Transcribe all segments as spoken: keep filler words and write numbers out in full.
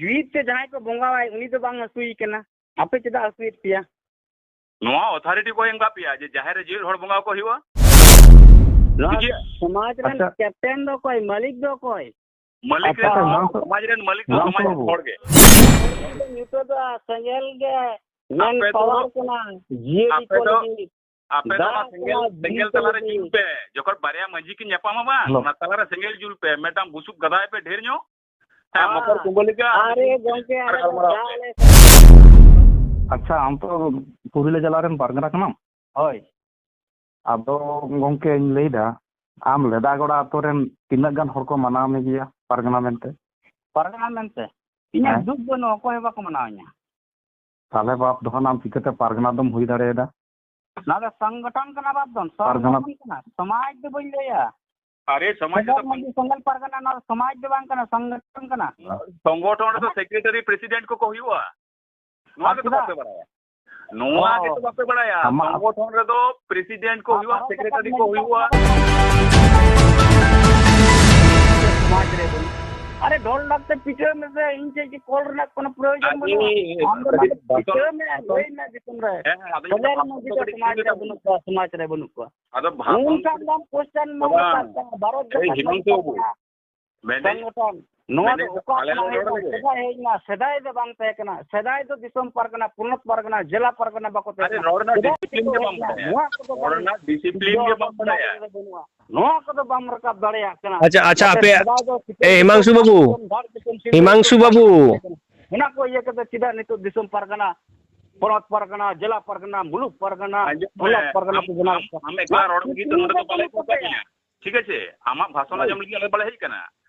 ᱡᱤᱣᱤᱫ ᱛᱮ ᱡᱟᱦᱟᱸᱭ ᱠᱚ ᱵᱚᱸᱜᱟᱣᱟᱭ, ᱩᱱᱤ ᱫᱚ ᱵᱟᱝ ᱦᱟᱹᱥᱩᱭᱮ ᱠᱟᱱᱟ᱾ ᱟᱯᱮ ᱪᱮᱫᱟᱜ ᱦᱟᱹᱥᱩᱭᱮᱫ ᱯᱮᱭᱟ? ᱱᱚᱣᱟ ᱚᱛᱷᱚᱨᱤᱴᱤ ᱠᱚ ᱮᱢ ᱠᱟᱜ ᱯᱮᱭᱟ ᱡᱮ ᱡᱟᱦᱮᱨ ᱨᱮ ᱡᱤᱣᱤᱫ ᱦᱚᱲ ᱵᱚᱸᱜᱟ ᱠᱚ ᱦᱩᱭᱩᱜᱼᱟ? ᱱᱚᱣᱟ ᱴᱷᱤᱠ ᱜᱮᱭᱟ᱾ ᱥᱚᱢᱟᱡᱽ ᱨᱮᱱ ᱟᱪᱪᱷᱟ᱾ ᱠᱮᱯᱴᱮᱱ ᱫᱚ ᱚᱠᱚᱭ? ᱢᱟᱹᱞᱤᱠ ᱫᱚ ᱚᱠᱚᱭ? ᱢᱟᱹᱞᱤᱠ ᱨᱮᱱ ᱟᱪᱪᱷᱟ, ᱫᱚ, ᱱᱚᱣᱟ ᱠᱚ, ᱥᱚᱢᱟᱡᱽ ᱨᱮᱱ ᱢᱟᱹᱞᱤᱠ ᱫᱚ ᱱᱚᱣᱟ ᱥᱚᱢᱟᱡᱽ ᱨᱮᱱ ᱠᱚ ᱦᱚᱲ ᱜᱮ᱾ ᱱᱤᱛᱚᱜ ᱫᱚ ᱥᱮᱸᱜᱮᱞ ᱜᱮ ᱢᱮᱱ ᱟᱯᱮ ᱫᱚ, ᱯᱟᱣᱟᱨ ᱠᱟᱱᱟ, ᱡᱤᱭᱟᱹᱞᱤ ᱟᱯᱮ ᱠᱚ ᱫᱚ, ᱞᱟᱹᱜᱤᱫ᱾ ᱟᱯᱮ ᱫᱚ ᱫᱟᱜ ᱚᱱᱟ ᱥᱮᱸᱜᱮᱞ, ᱠᱟᱱᱟ, ᱡᱤᱣᱤ ᱥᱮᱸᱜᱮᱞ ᱠᱚ ᱛᱟᱞᱟᱨᱮ ᱞᱟᱹᱜᱤᱫ᱾ ᱡᱩᱞ ᱯᱮ᱾ ᱡᱚᱠᱷᱚᱱ ᱵᱟᱨᱭᱟ ᱢᱟᱹᱡᱷᱤ ᱠᱤᱱ ᱧᱟᱯᱟᱢᱟ ᱵᱟᱝ, ᱦᱮᱞᱳ᱾ ᱚᱱᱟ ᱛᱟᱞᱟᱨᱮ ᱥᱮᱸᱜᱮᱞ ᱡᱩᱞ ᱯᱮ᱾ ᱢᱤᱫᱴᱟᱝ ᱵᱩᱥᱩᱵ ᱜᱟᱫᱟᱭ ᱯᱮ ᱰᱷᱮᱨ ᱧᱚᱜ᱾ ᱦᱮᱸ, ᱢᱚᱠᱚᱨ ᱠᱩᱢᱵᱟᱹ ᱞᱮᱠᱟ ᱟᱨ ᱟᱨᱮ ᱜᱚᱝᱠᱮ, ᱟᱨ ᱟᱞᱮ ᱫᱚ ᱜᱟᱞᱢᱟᱨᱟᱣ ᱫᱟᱜ ᱯᱮ᱾ ᱞᱮ ᱟᱪᱪᱷᱟ, ᱟᱢ ᱛᱚ ᱯᱩᱨᱩᱞᱤᱭᱟᱹ ᱡᱮᱞᱟ ᱨᱮᱱ ᱯᱟᱨᱜᱟᱱᱟ ᱠᱟᱱᱟᱢ᱾ ᱦᱳᱭ᱾ ᱟᱫᱚ ᱜᱚᱝᱠᱮᱧ ᱞᱟᱹᱭᱫᱟ, ᱟᱢ ᱞᱮᱫᱟᱜᱚᱲᱟ ᱟᱛᱳ ᱨᱮᱱ ᱛᱤᱱᱟᱹᱜ ᱜᱟᱱ ᱦᱚᱲ ᱠᱚ ᱢᱟᱱᱟᱣ ᱢᱮ ᱜᱮᱭᱟ ᱯᱟᱨᱜᱟᱱᱟ ᱢᱮᱱᱛᱮ? ᱯᱟᱨᱜᱟᱱᱟ ᱢᱮᱱᱛᱮ? ᱤᱧᱟᱹᱜ ᱦᱮᱸ᱾ ᱫᱩᱠ ᱵᱟᱹᱱᱩᱜᱼᱟ, ᱚᱠᱚᱭ ᱦᱚᱸ ᱵᱟᱠᱚ ᱢᱟᱱᱟᱣᱤᱧᱟ᱾ ᱛᱟᱦᱞᱮ ᱵᱟᱯ ᱫᱚ ᱟᱢ ᱪᱤᱠᱟᱹᱛᱮ ᱯᱟᱨᱜᱟᱱᱟ ᱫᱚᱢ ᱦᱩᱭ ᱫᱟᱲᱮᱭᱟᱫᱟ? ᱱᱚᱣᱟ ᱫᱚ ᱥᱚᱝᱜᱚᱴᱷᱚᱱ ᱠᱟᱱᱟ ᱵᱟᱯ ᱫᱚ, ᱯᱟᱨᱜᱟᱱᱟ᱾ ᱥᱚᱝᱜᱚᱴᱷᱚᱱ ᱠᱟᱱᱟ, ᱥᱚᱢᱟᱡᱽ ᱫᱚ ᱵᱟᱹᱧ ᱞᱟᱹᱭᱟ᱾ ᱟᱨᱮ, ᱥᱚᱢᱟᱡᱽ ᱫᱚ ᱥᱮᱸᱜᱮᱞ ᱢᱟᱹᱡᱷᱤ ᱥᱮᱸᱜᱮᱞ ᱯᱟᱨᱜᱟᱱᱟ, ᱱᱚᱣᱟ ᱫᱚ ᱥᱚᱢᱟᱡᱽ ᱫᱚ ᱵᱟᱝ ᱠᱟᱱᱟ, ᱥᱚᱝᱜᱚᱴᱷᱚᱱ ᱠᱟᱱᱟ᱾ ᱥᱚᱝᱜᱚᱴᱷᱚᱱ ᱨᱮᱫᱚ ᱟᱪᱪᱷᱟ᱾ ᱥᱮᱠᱨᱮᱴᱟᱨᱤ, ᱯᱨᱮᱥᱤᱰᱮᱱᱴ ᱠᱚᱠᱚ ᱦᱩᱭᱩᱜᱼᱟ᱾ ᱱᱚᱣᱟ ᱟᱨ ᱜᱮᱛᱚ ᱪᱮᱫᱟᱜ? ᱵᱟᱯᱮ ᱵᱟᱲᱟᱭᱟ᱾ ᱱᱚᱣᱟ ᱚ᱾ ᱜᱮᱛᱚ ᱵᱟᱯᱮ ᱵᱟᱲᱟᱭᱟ᱾ ᱟᱢᱟᱜ ᱥᱚᱝᱜᱚᱴᱷᱚᱱ ᱨᱮᱫᱚ ᱯᱨᱮᱥᱤᱰᱮᱱᱴ ᱠᱚ ᱟᱨ ᱦᱩᱭᱩᱜᱼᱟ, ᱵᱷᱟᱨᱚᱛ ᱥᱮᱠᱨᱮᱴᱟᱨᱤ ᱡᱟᱠᱟᱛ ᱠᱚ ᱢᱟᱹᱡᱷᱤ ᱦᱩᱭᱩᱜᱼᱟ᱾ ᱵᱟᱵᱟ᱾ ᱥᱚᱢᱟᱡᱽ ᱨᱮ ᱵᱟᱹᱱᱩᱜ᱾ ᱟᱨᱮ ᱰᱷᱚᱞ ᱰᱷᱟᱠ ᱛᱮ ᱯᱤᱴᱟᱹᱣ ᱢᱮᱥᱮ, ᱤᱧ ᱪᱮᱫ ᱪᱮᱫ ᱠᱚᱞ ᱨᱮᱱᱟᱜ ᱠᱚᱱᱚ ᱯᱨᱚᱭᱳᱡᱚᱱ ᱟᱨ ᱵᱟᱹᱱᱩᱜᱼᱟ᱾ ᱤᱧ ᱟᱢ ᱫᱚ ᱠᱟᱹᱴᱤᱡ ᱱᱚᱰᱮ ᱵᱷᱟᱥᱚᱱ, ᱯᱤᱴᱟᱹᱣ ᱢᱮ, ᱵᱷᱟᱥᱚᱱ, ᱞᱟᱹᱭ ᱢᱮ ᱫᱤᱥᱚᱢ ᱨᱮ᱾ ᱦᱮᱸ, ᱦᱮᱸ, ᱟᱫᱚ ᱤᱧ ᱫᱚ ᱥᱮᱫᱟᱭ ᱵᱷᱟᱥᱚᱱ ᱢᱟᱹᱡᱷᱤ ᱫᱚ ᱠᱟᱹᱴᱤᱡ ᱥᱚᱢᱟᱡᱽ ᱴᱷᱤᱠ ᱨᱮ ᱜᱮᱛᱟ ᱵᱟᱹᱱᱩᱜ ᱠᱚᱣᱟ, ᱥᱚᱢᱟᱡᱽ ᱨᱮ ᱵᱟᱹᱱᱩᱜ ᱠᱚᱣᱟ᱾ ᱟᱫᱚ ᱵᱷᱟᱥᱚᱱ ᱩᱱᱠᱩ ᱥᱟᱢ ᱫᱟᱢ ᱠᱚᱥᱪᱟᱱ ᱢᱟ ᱵᱟᱝ᱾ ᱵᱷᱟᱨᱚᱛ ᱮᱭ ᱡᱟᱠᱟᱛ ᱦᱤᱢᱚᱱᱛᱚ ᱢᱟᱹᱡᱷᱤ ᱵᱟᱹᱵᱩ, ᱯᱟᱨᱜᱟᱱᱟ᱾ ᱢᱮᱱᱫᱟᱹᱧ, ᱥᱚᱝᱜᱚᱴᱷᱚᱱ᱾ ᱱᱚᱣᱟ ᱫᱚ ᱢᱮᱱᱫᱟᱹᱧ, ᱚᱠᱟ ᱟᱞᱮ ᱞᱮ ᱠᱷᱚᱱᱟᱜ ᱨᱚᱲ ᱦᱮᱡ ᱮᱱᱟ? ᱞᱮᱜᱮ᱾ ᱥᱮᱫᱟᱭ ᱦᱮᱡ ᱮᱱᱟ? ᱥᱮᱫᱟᱭ ᱫᱚ ᱵᱟᱝ ᱛᱟᱦᱮᱸ ᱠᱟᱱᱟ᱾ ᱥᱮᱫᱟᱭ ᱫᱚ ᱫᱤᱥᱚᱢ ᱯᱟᱨᱜᱟᱱᱟ, ᱯᱚᱱᱚᱛ ᱯᱟᱨᱜᱟᱱᱟ, ᱡᱮᱞᱟ ᱯᱟᱨᱜᱟᱱᱟ ᱵᱟᱠᱚ ᱛᱟᱦᱮᱸ ᱟᱨᱮ, ᱠᱟᱱᱟ᱾ ᱨᱚᱲ ᱨᱮᱱᱟᱜ ᱥᱮᱫᱟᱭ ᱰᱤᱥᱤᱯᱞᱤᱱ ᱫᱚᱠᱚ ᱜᱮ ᱦᱮᱡ ᱵᱟᱢ ᱮᱱᱟ᱾ ᱵᱟᱲᱟᱭᱟ᱾ ᱱᱚᱣᱟ ᱠᱚᱫᱚ ᱨᱚᱲ ᱵᱟᱝ ᱨᱮᱱᱟᱜ ᱰᱤᱥᱤᱯᱞᱤᱱ ᱫᱚ ᱜᱮ ᱵᱟᱢ ᱥᱚᱢᱟᱡᱽ ᱵᱟᱲᱟᱭᱟ᱾ ᱨᱮᱫᱚ ᱵᱟᱹᱱᱩᱜᱼᱟ᱾ ᱱᱚᱣᱟ ᱠᱚᱫᱚ ᱵᱟᱢ ᱨᱟᱠᱟᱵ ᱫᱟᱲᱮᱭᱟᱜ ᱠᱟᱱᱟ᱾ ᱟᱪᱪᱷᱟ, ᱟᱪᱪᱷᱟ, ᱱᱚᱛᱮ ᱟᱯᱮ, ᱥᱮᱫᱟᱭ ᱫᱚ ᱥᱤᱠᱟᱹᱨ ᱮ, ᱫᱤᱥᱚᱢ, ᱦᱤᱢᱟᱝᱥᱩ ᱵᱟᱹᱵᱩ, ᱫᱷᱟᱲ ᱫᱤᱥᱚᱢ, ᱥᱤᱞᱫᱟᱹ ᱦᱤᱢᱟᱝᱥᱩ ᱫᱤᱥᱚᱢ, ᱵᱟᱹᱵᱩ᱾ ᱯᱟᱨᱜᱟᱱᱟ ᱛᱟᱦᱮᱸ ᱠᱟᱱᱟ᱾ ᱚᱱᱟ ᱠᱚ ᱤᱭᱟᱹ ᱠᱟᱛᱮ ᱪᱮᱫᱟᱜ ᱱᱤᱛᱚᱜ ᱫᱤᱥᱚᱢ ᱯᱟᱨᱜᱟᱱᱟ, ᱯᱚᱱᱚᱛ ᱯᱟᱨᱜᱟᱱᱟ, ᱡᱮᱞᱟ ᱯᱟᱨᱜᱟᱱᱟ, ᱢᱩᱞᱩᱠ ᱯᱟᱨᱜᱟᱱᱟ, ᱟᱸᱡᱚᱢ ᱢᱮ, ᱦᱚᱱᱚᱛ ᱯᱟᱨᱜᱟᱱᱟ ᱟᱢ, ᱠᱚ ᱵᱮᱱᱟᱣ ᱟᱢ, ᱠᱟᱜ? ᱟᱢ ᱮᱠᱞᱟ ᱟᱨ ᱨᱚᱲ ᱞᱟᱹᱜᱤᱫ ᱱᱚᱰᱮ ᱫᱚ ᱵᱟᱞᱮ ᱠᱚ ᱠᱟᱜ ᱢᱮᱭᱟ᱾ ᱴᱷᱤᱠ ᱟᱪᱷᱮ, ᱟᱢᱟᱜ ᱵᱷᱟᱥᱚᱱ ᱦᱳᱭ᱾ ᱟᱸᱡᱚᱢ ᱞᱟᱹᱜᱤᱫ ᱟᱞᱮ ᱵᱟᱞᱮ ᱦᱮᱡ ᱟᱠᱟᱱᱟ᱾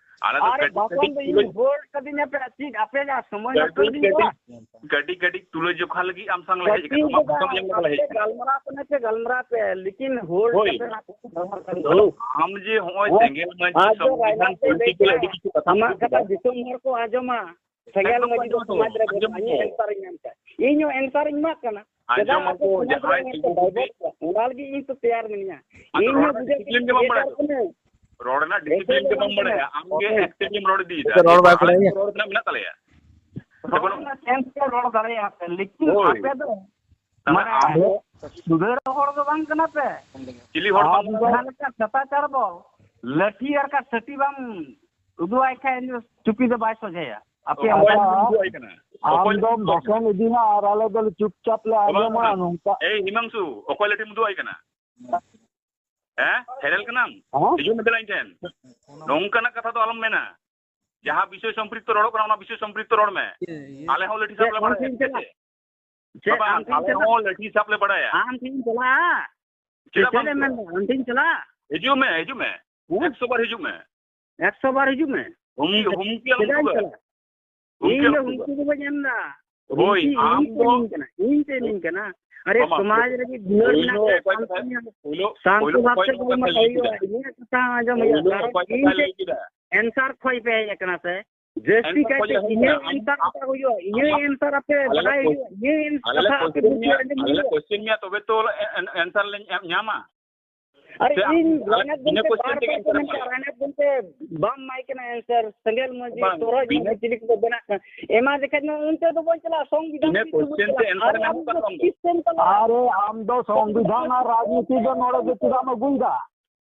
ᱟᱞᱮ ᱫᱚ ᱟᱨᱮ ᱠᱟᱹᱴᱤᱡ ᱵᱷᱟᱥᱚᱱ ᱠᱟᱹᱴᱤᱡ ᱫᱚ ᱤᱧ ᱛᱩᱞᱟᱹ ᱦᱳᱞᱰ ᱠᱟᱫᱤᱧᱟ ᱯᱮ, ᱪᱮᱫ ᱟᱯᱮ ᱡᱟᱦᱟᱸ ᱥᱚᱢᱚᱭ ᱱᱚᱥᱴᱚ ᱠᱟᱹᱴᱤᱡ ᱞᱟᱹᱜᱤᱫ ᱫᱚ ᱠᱟᱹᱴᱤᱡ, ᱵᱟᱝ᱾ ᱠᱟᱹᱴᱤᱡ ᱠᱟᱹᱴᱤᱡ ᱛᱩᱞᱟᱹ ᱡᱚᱠᱷᱟ ᱞᱟᱹᱜᱤᱫ ᱟᱢ ᱥᱟᱝ ᱞᱮ ᱦᱮᱡ ᱠᱟᱹᱴᱤᱡ ᱟᱠᱟᱱᱟ, ᱫᱚ ᱟᱢᱟᱜ ᱵᱷᱟᱥᱚᱱ ᱵᱟᱝ, ᱟᱸᱡᱚᱢ ᱞᱟᱹᱜᱤᱫ ᱵᱟᱞᱮ ᱟᱯᱮ ᱦᱮᱡ ᱟᱠᱟᱱᱟ᱾ ᱜᱟᱞᱢᱟᱨᱟᱣ ᱠᱟᱱᱟ ᱯᱮ, ᱜᱟᱞᱢᱟᱨᱟᱣ ᱯᱮ, ᱞᱮᱠᱤᱱ ᱦᱳᱞᱰ ᱦᱳᱭ᱾ ᱠᱟᱛᱮ ᱱᱟᱜ ᱟᱫᱚ ᱟᱢ ᱡᱮ ᱦᱚᱸᱜᱼᱚᱭ ᱟᱨ ᱥᱮᱸᱜᱮᱞ ᱢᱟᱹᱪᱤ, ᱟᱨ ᱡᱮ ᱥᱚᱝᱵᱤᱫᱷᱟᱱ, ᱨᱟᱭᱱᱟᱜ ᱯᱮ ᱞᱟᱹᱭ ᱯᱚᱞᱤᱴᱤᱠᱟᱞ ᱠᱮᱫᱟ, ᱮᱰᱩᱠᱮᱥᱚᱱ ᱠᱟᱛᱷᱟ ᱟᱢᱟᱜ ᱠᱚ ᱠᱟᱛᱷᱟ ᱠᱮᱫᱟ᱾ ᱫᱤᱥᱚᱢ ᱦᱚᱲ ᱠᱚ ᱟᱸᱡᱚᱢᱟ, ᱥᱮᱸᱜᱮᱞ ᱮᱠᱫᱚᱢ ᱢᱟᱹᱪᱤ ᱫᱚ ᱟᱸᱡᱚᱢ ᱥᱚᱢᱟᱡᱽ ᱨᱮ ᱟᱸᱡᱚᱢ ᱵᱟᱹᱱᱩᱜᱼᱟ᱾ ᱠᱚ᱾ ᱤᱧ ᱦᱚᱸ ᱮᱱᱥᱟᱨ ᱤᱧ ᱮᱢᱟᱜ ᱠᱟᱱᱟ᱾ ᱟᱸᱡᱚᱢ ᱪᱮᱫᱟᱜ ᱟᱯᱮ ᱠᱚ, ᱥᱚᱢᱟᱡᱽ ᱡᱟᱦᱟᱸᱭ ᱨᱮᱱ ᱦᱚᱲ ᱯᱮ ᱰᱟᱭᱵᱷᱟᱨᱴ ᱠᱚᱣᱟ? ᱚᱱᱟ ᱞᱟᱹᱜᱤᱫ ᱤᱧ ᱛᱚ ᱛᱮᱭᱟᱨ ᱢᱤᱱᱟᱹᱧᱟ᱾ ᱟᱫᱚ ᱤᱧ ᱨᱚᱲ ᱦᱚᱸ ᱨᱮᱱᱟᱜ ᱵᱩᱡᱷᱟᱹᱣ ᱰᱤᱥᱤᱯᱞᱤᱱ ᱜᱮ ᱵᱟᱢ ᱠᱟᱹᱧ ᱵᱟᱲᱟᱭᱟ᱾ ᱠᱟᱱᱟ᱾ ᱟᱢ ᱜᱮ ᱮᱠᱥᱮᱯᱴ ᱮᱢ ᱨᱚᱲ ᱤᱫᱤᱭᱮᱫᱟ᱾ ᱨᱚᱲ ᱵᱟᱭ ᱟᱞᱮ ᱵᱟᱲᱟᱭᱟ᱾ ᱨᱚᱲ ᱨᱮᱱᱟᱜ ᱢᱮᱱᱟᱜ ᱛᱟᱞᱮᱭᱟ᱾ ᱨᱚᱲ ᱨᱮᱱᱟᱜ ᱪᱮᱱᱥ ᱯᱮ ᱨᱚᱲ ᱫᱟᱲᱮᱭᱟᱜᱼᱟ ᱯᱮ, ᱞᱮᱠᱤᱱ ᱦᱳᱭ᱾ ᱟᱯᱮ ᱫᱚ ᱛᱟᱦᱞᱮ ᱢᱟᱱᱮ ᱟᱢ ᱫᱚ ᱥᱩᱫᱷᱟᱹᱨ ᱦᱚᱲ ᱫᱚ ᱵᱟᱝ ᱠᱟᱱᱟ ᱯᱮ᱾ ᱪᱤᱞᱤ ᱦᱚᱲ ᱟᱢ ᱠᱟᱱᱟ ᱫᱚ ᱯᱮ? ᱡᱟᱦᱟᱸ ᱞᱮᱠᱟ ᱥᱮᱛᱟᱪᱟᱨ ᱵᱚᱞ, ᱞᱟᱹᱴᱷᱤ ᱟᱨ ᱠᱟᱴ ᱥᱟᱹᱴᱤ ᱵᱟᱢ ᱩᱫᱩᱜ ᱟᱭ ᱠᱷᱟᱡ ᱩᱱᱤ ᱫᱚ ᱪᱩᱯᱤ ᱫᱚ ᱵᱟᱭ ᱥᱚᱡᱷᱮᱭᱟ᱾ ᱟᱯᱮᱭᱟᱜ ᱚᱠᱚᱭ ᱢᱚᱛᱟᱢᱚᱛ ᱞᱟᱹᱴᱷᱤᱢ ᱩᱫᱩᱜ ᱟᱭ ᱠᱟᱱᱟ? ᱟᱢ ᱚᱠᱚᱭ ᱫᱚᱢ ᱞᱟᱹᱴᱷᱤᱢ ᱩᱫᱩᱜ ᱟᱭ ᱵᱷᱟᱥᱚᱱ ᱠᱟᱱᱟ? ᱤᱫᱤ ᱢᱟ ᱟᱨ ᱟᱞᱮ ᱫᱚᱞᱮ ᱪᱩᱯᱪᱟᱯ ᱞᱮ ᱵᱟᱵᱟ ᱟᱸᱡᱚᱢᱟ ᱠᱟᱱᱟ᱾ ᱱᱚᱝᱠᱟ᱾ ᱮᱭ ᱦᱤᱢᱟᱝᱥᱩ, ᱚᱠᱚᱭ ᱞᱟᱹᱴᱷᱤᱢ ᱩᱫᱩᱜ ᱟᱭ ᱠᱟᱱᱟ? ᱦᱮᱸ? ᱯᱷᱮᱨᱮᱞ ᱠᱟᱱᱟᱢ? ᱦᱮᱸ? ᱦᱤᱡᱩᱜ ᱢᱮ ᱫᱮᱞᱟ ᱤᱧ ᱴᱷᱮᱱ᱾ ᱱᱚᱝᱠᱟᱱᱟᱜ ᱠᱟᱛᱷᱟ ᱫᱚ ᱟᱞᱚᱢ ᱢᱮᱱᱟ᱾ ᱡᱟᱦᱟᱸ ᱵᱤᱥᱚᱭ ᱥᱚᱢᱯᱨᱤᱠᱛᱚ ᱨᱚᱲᱚᱜ ᱠᱟᱱᱟ, ᱚᱱᱟ ᱵᱤᱥᱚᱭ ᱥᱚᱢᱯᱨᱤᱠᱛᱚ ᱨᱚᱲ ᱢᱮ᱾ ᱤᱭᱟᱹ, ᱤᱭᱟᱹ᱾ ᱟᱞᱮ ᱦᱚᱸ ᱞᱟᱹᱴᱷᱤ ᱪᱮᱫ ᱥᱟᱵ ᱞᱮ ᱟᱢ ᱵᱟᱲᱟᱭᱟ᱾ ᱴᱷᱮᱱ ᱪᱟᱞᱟᱜ? ᱪᱮᱫ ᱵᱟᱵᱟ, ᱟᱢ ᱴᱷᱮᱱ ᱟᱞᱮ ᱪᱟᱞᱟᱜ? ᱦᱚᱸ ᱞᱟᱹᱴᱷᱤ ᱥᱟᱵ ᱞᱮ ᱵᱟᱲᱟᱭᱟ᱾ ᱟᱢ ᱴᱷᱮᱱ ᱪᱟᱞᱟᱜᱼᱟ? ᱪᱮᱫᱟᱜ ᱪᱮᱫ ᱵᱟᱝ ᱮᱢ ᱪᱟᱞᱟᱜᱼᱟ? ᱢᱮᱱᱫᱟ? ᱟᱢ ᱴᱷᱮᱱ ᱪᱟᱞᱟᱜ? ᱦᱤᱡᱩᱜ ᱢᱮ, ᱦᱤᱡᱩᱜ ᱢᱮ᱾ ᱦᱮᱸ? ᱮᱠᱥᱚ ᱵᱟᱨ ᱦᱤᱡᱩᱜ ᱢᱮ᱾ ᱮᱠᱥᱚ ᱵᱟᱨ ᱦᱤᱡᱩᱜ ᱢᱮ᱾ ᱦᱩᱢ-, ᱦᱩᱢᱠᱤ ᱟᱞᱚᱢ ᱪᱮᱫᱟᱜ ᱤᱧ ᱩᱫᱩᱜᱟ᱾ ᱪᱟᱞᱟᱜ? ᱦᱩᱢᱠᱤ ᱤᱧ ᱫᱚ ᱟᱞᱚᱢ ᱩᱫᱩᱜᱟ᱾ ᱦᱩᱢᱠᱤ ᱫᱚ ᱵᱟᱹᱧ ᱮᱢ ᱮᱫᱟ᱾ ᱦᱳᱭ, ᱦᱩᱢᱠᱤ ᱟᱢ ᱤᱧ ᱫᱚ ᱛᱮ ᱤᱢᱟᱹᱧ ᱠᱟᱱᱟ, ᱤᱧ ᱛᱮ ᱤᱢᱟᱹᱧ ᱠᱟᱱᱟ᱾ ᱟᱨᱮ, ᱵᱟᱵᱟ, ᱥᱚᱢᱟᱡᱽ ᱨᱮᱜᱮ ᱫᱩᱞᱟᱹᱲ ᱯᱳᱭᱞᱳ ᱢᱮᱱᱟᱜ ᱛᱟᱭᱟ, ᱚᱠᱚᱭ ᱠᱟᱛᱷᱟ, ᱥᱟᱱᱛᱤ ᱢᱮᱱᱟᱜ, ᱯᱳᱭᱞᱳ, ᱥᱟᱱᱛᱤ ᱯᱳᱭᱞᱳ ᱵᱷᱟᱵᱽ ᱚᱠᱚᱭ ᱛᱮ ᱱᱚᱝᱠᱟ ᱜᱟᱞᱢᱟᱨᱟᱣ ᱠᱟᱛᱷᱟᱭ ᱞᱟᱹᱭ ᱦᱩᱭᱩᱜᱼᱟ᱾ ᱠᱮᱫᱟ? ᱤᱧᱟᱹᱜ ᱠᱟᱛᱷᱟ ᱟᱸᱡᱚᱢ ᱦᱩᱭᱩᱜᱼᱟ᱾ ᱯᱳᱭᱞᱳ ᱠᱟᱨᱚᱱ ᱚᱠᱚᱭ ᱤᱧ ᱠᱟᱛᱷᱟᱭ ᱛᱮ ᱞᱟᱹᱭ ᱠᱮᱫᱟ? ᱮᱱᱥᱟᱨ ᱠᱷᱚᱡ ᱯᱮ ᱦᱮᱡ ᱟᱠᱟᱱᱟ ᱥᱮ? ᱡᱟᱹᱥᱛᱤ ᱮᱱᱥᱟᱨ ᱠᱟᱭᱛᱮ ᱠᱷᱚᱡ ᱦᱮᱡ ᱤᱧᱟᱹᱜ ᱟᱠᱟᱱᱟ᱾ ᱟᱢ, ᱮᱱᱥᱟᱨ ᱟᱢᱟᱜ, ᱠᱟᱛᱷᱟ ᱦᱩᱭᱩᱜᱼᱟ, ᱤᱧᱟᱹᱜ ᱟᱢᱟᱜ, ᱮᱱᱥᱟᱨ ᱟᱯᱮ ᱟᱞᱮ ᱞᱮ ᱵᱟᱰᱟᱭ ᱠᱚᱥ-, ᱦᱩᱭᱩᱜᱼᱟ, ᱤᱧᱟᱹᱜ ᱟᱞᱮ ᱞᱮ ᱠᱟᱛᱷᱟ ᱟᱯᱮ question ᱵᱩᱡᱷᱟᱹᱣ ᱢᱮᱭᱟ, ᱟᱸᱡᱚᱢ ᱟᱞᱮ ᱞᱮ ᱦᱩᱭᱩᱜᱼᱟ᱾ Question ᱢᱮᱭᱟ, ᱛᱚᱵᱮ ᱛᱚ ᱮ-, ᱮ-, answer ᱞᱮ ᱧᱟ-, ᱧᱟᱢᱟ᱾ ᱟᱨᱮ ᱥᱮ ᱟᱢ, ᱤᱧ ᱟᱞᱮ ᱨᱟᱭᱱᱟᱛᱷ ᱵᱤᱱᱟᱹ ᱜᱚᱢᱠᱮ question ᱵᱟᱨ ᱛᱮᱜᱮ ᱵᱟᱨ answer ᱠᱚ ᱮᱢ ᱮᱢᱟᱞᱮᱭᱟ? ᱠᱟᱜᱼᱟ, ᱨᱟᱭᱱᱟᱛᱷ ᱜᱚᱢᱠᱮ ᱵᱟᱢ ᱮᱢᱟᱭ ᱠᱟᱱᱟ answer᱾ ᱥᱮᱸᱜᱮᱞ ᱢᱟᱹᱡᱷᱤ, ᱵᱟᱝ, ᱥᱚᱨᱚᱡᱽ ᱵᱤᱱᱟᱹ ᱢᱟᱹᱡᱷᱤ, ᱪᱤᱞᱤ ᱠᱚᱠᱚ ᱵᱮᱱᱟᱜ ᱠᱟᱱᱟ? ᱮᱢᱟ ᱫᱮᱠᱷᱟᱡ ᱢᱟ ᱚᱱᱛᱮ ᱫᱚ ᱵᱟᱹᱧ ᱪᱟᱞᱟᱜᱼᱟ, ᱥᱚᱝᱵᱤᱫᱷᱟᱱ ᱵᱤᱱᱟᱹ ᱠᱤᱱᱛᱩ ᱵᱟᱹᱧ question ᱛᱮ ᱪᱟᱞᱟᱜᱼᱟ᱾ answer ᱟᱨᱮ ᱮᱢ ᱟᱢ ᱫᱚ ᱟᱢ ᱫᱚ ᱠᱟᱱ ᱛᱟᱢ ᱫᱚ᱾ ᱛᱤᱥᱮᱢ ᱪᱟᱞᱟᱜᱼᱟ? ᱟᱨᱮ ᱟᱢ ᱫᱚ ᱥᱚᱝᱵᱤᱫᱷᱟᱱ ᱟᱨ ᱨᱟᱡᱽᱱᱤᱛᱤ ᱫᱚ ᱱᱚᱰᱮ ᱫᱚ ᱪᱮᱫᱟᱜ ᱮᱢ ᱟᱹᱜᱩᱭᱮᱫᱟ?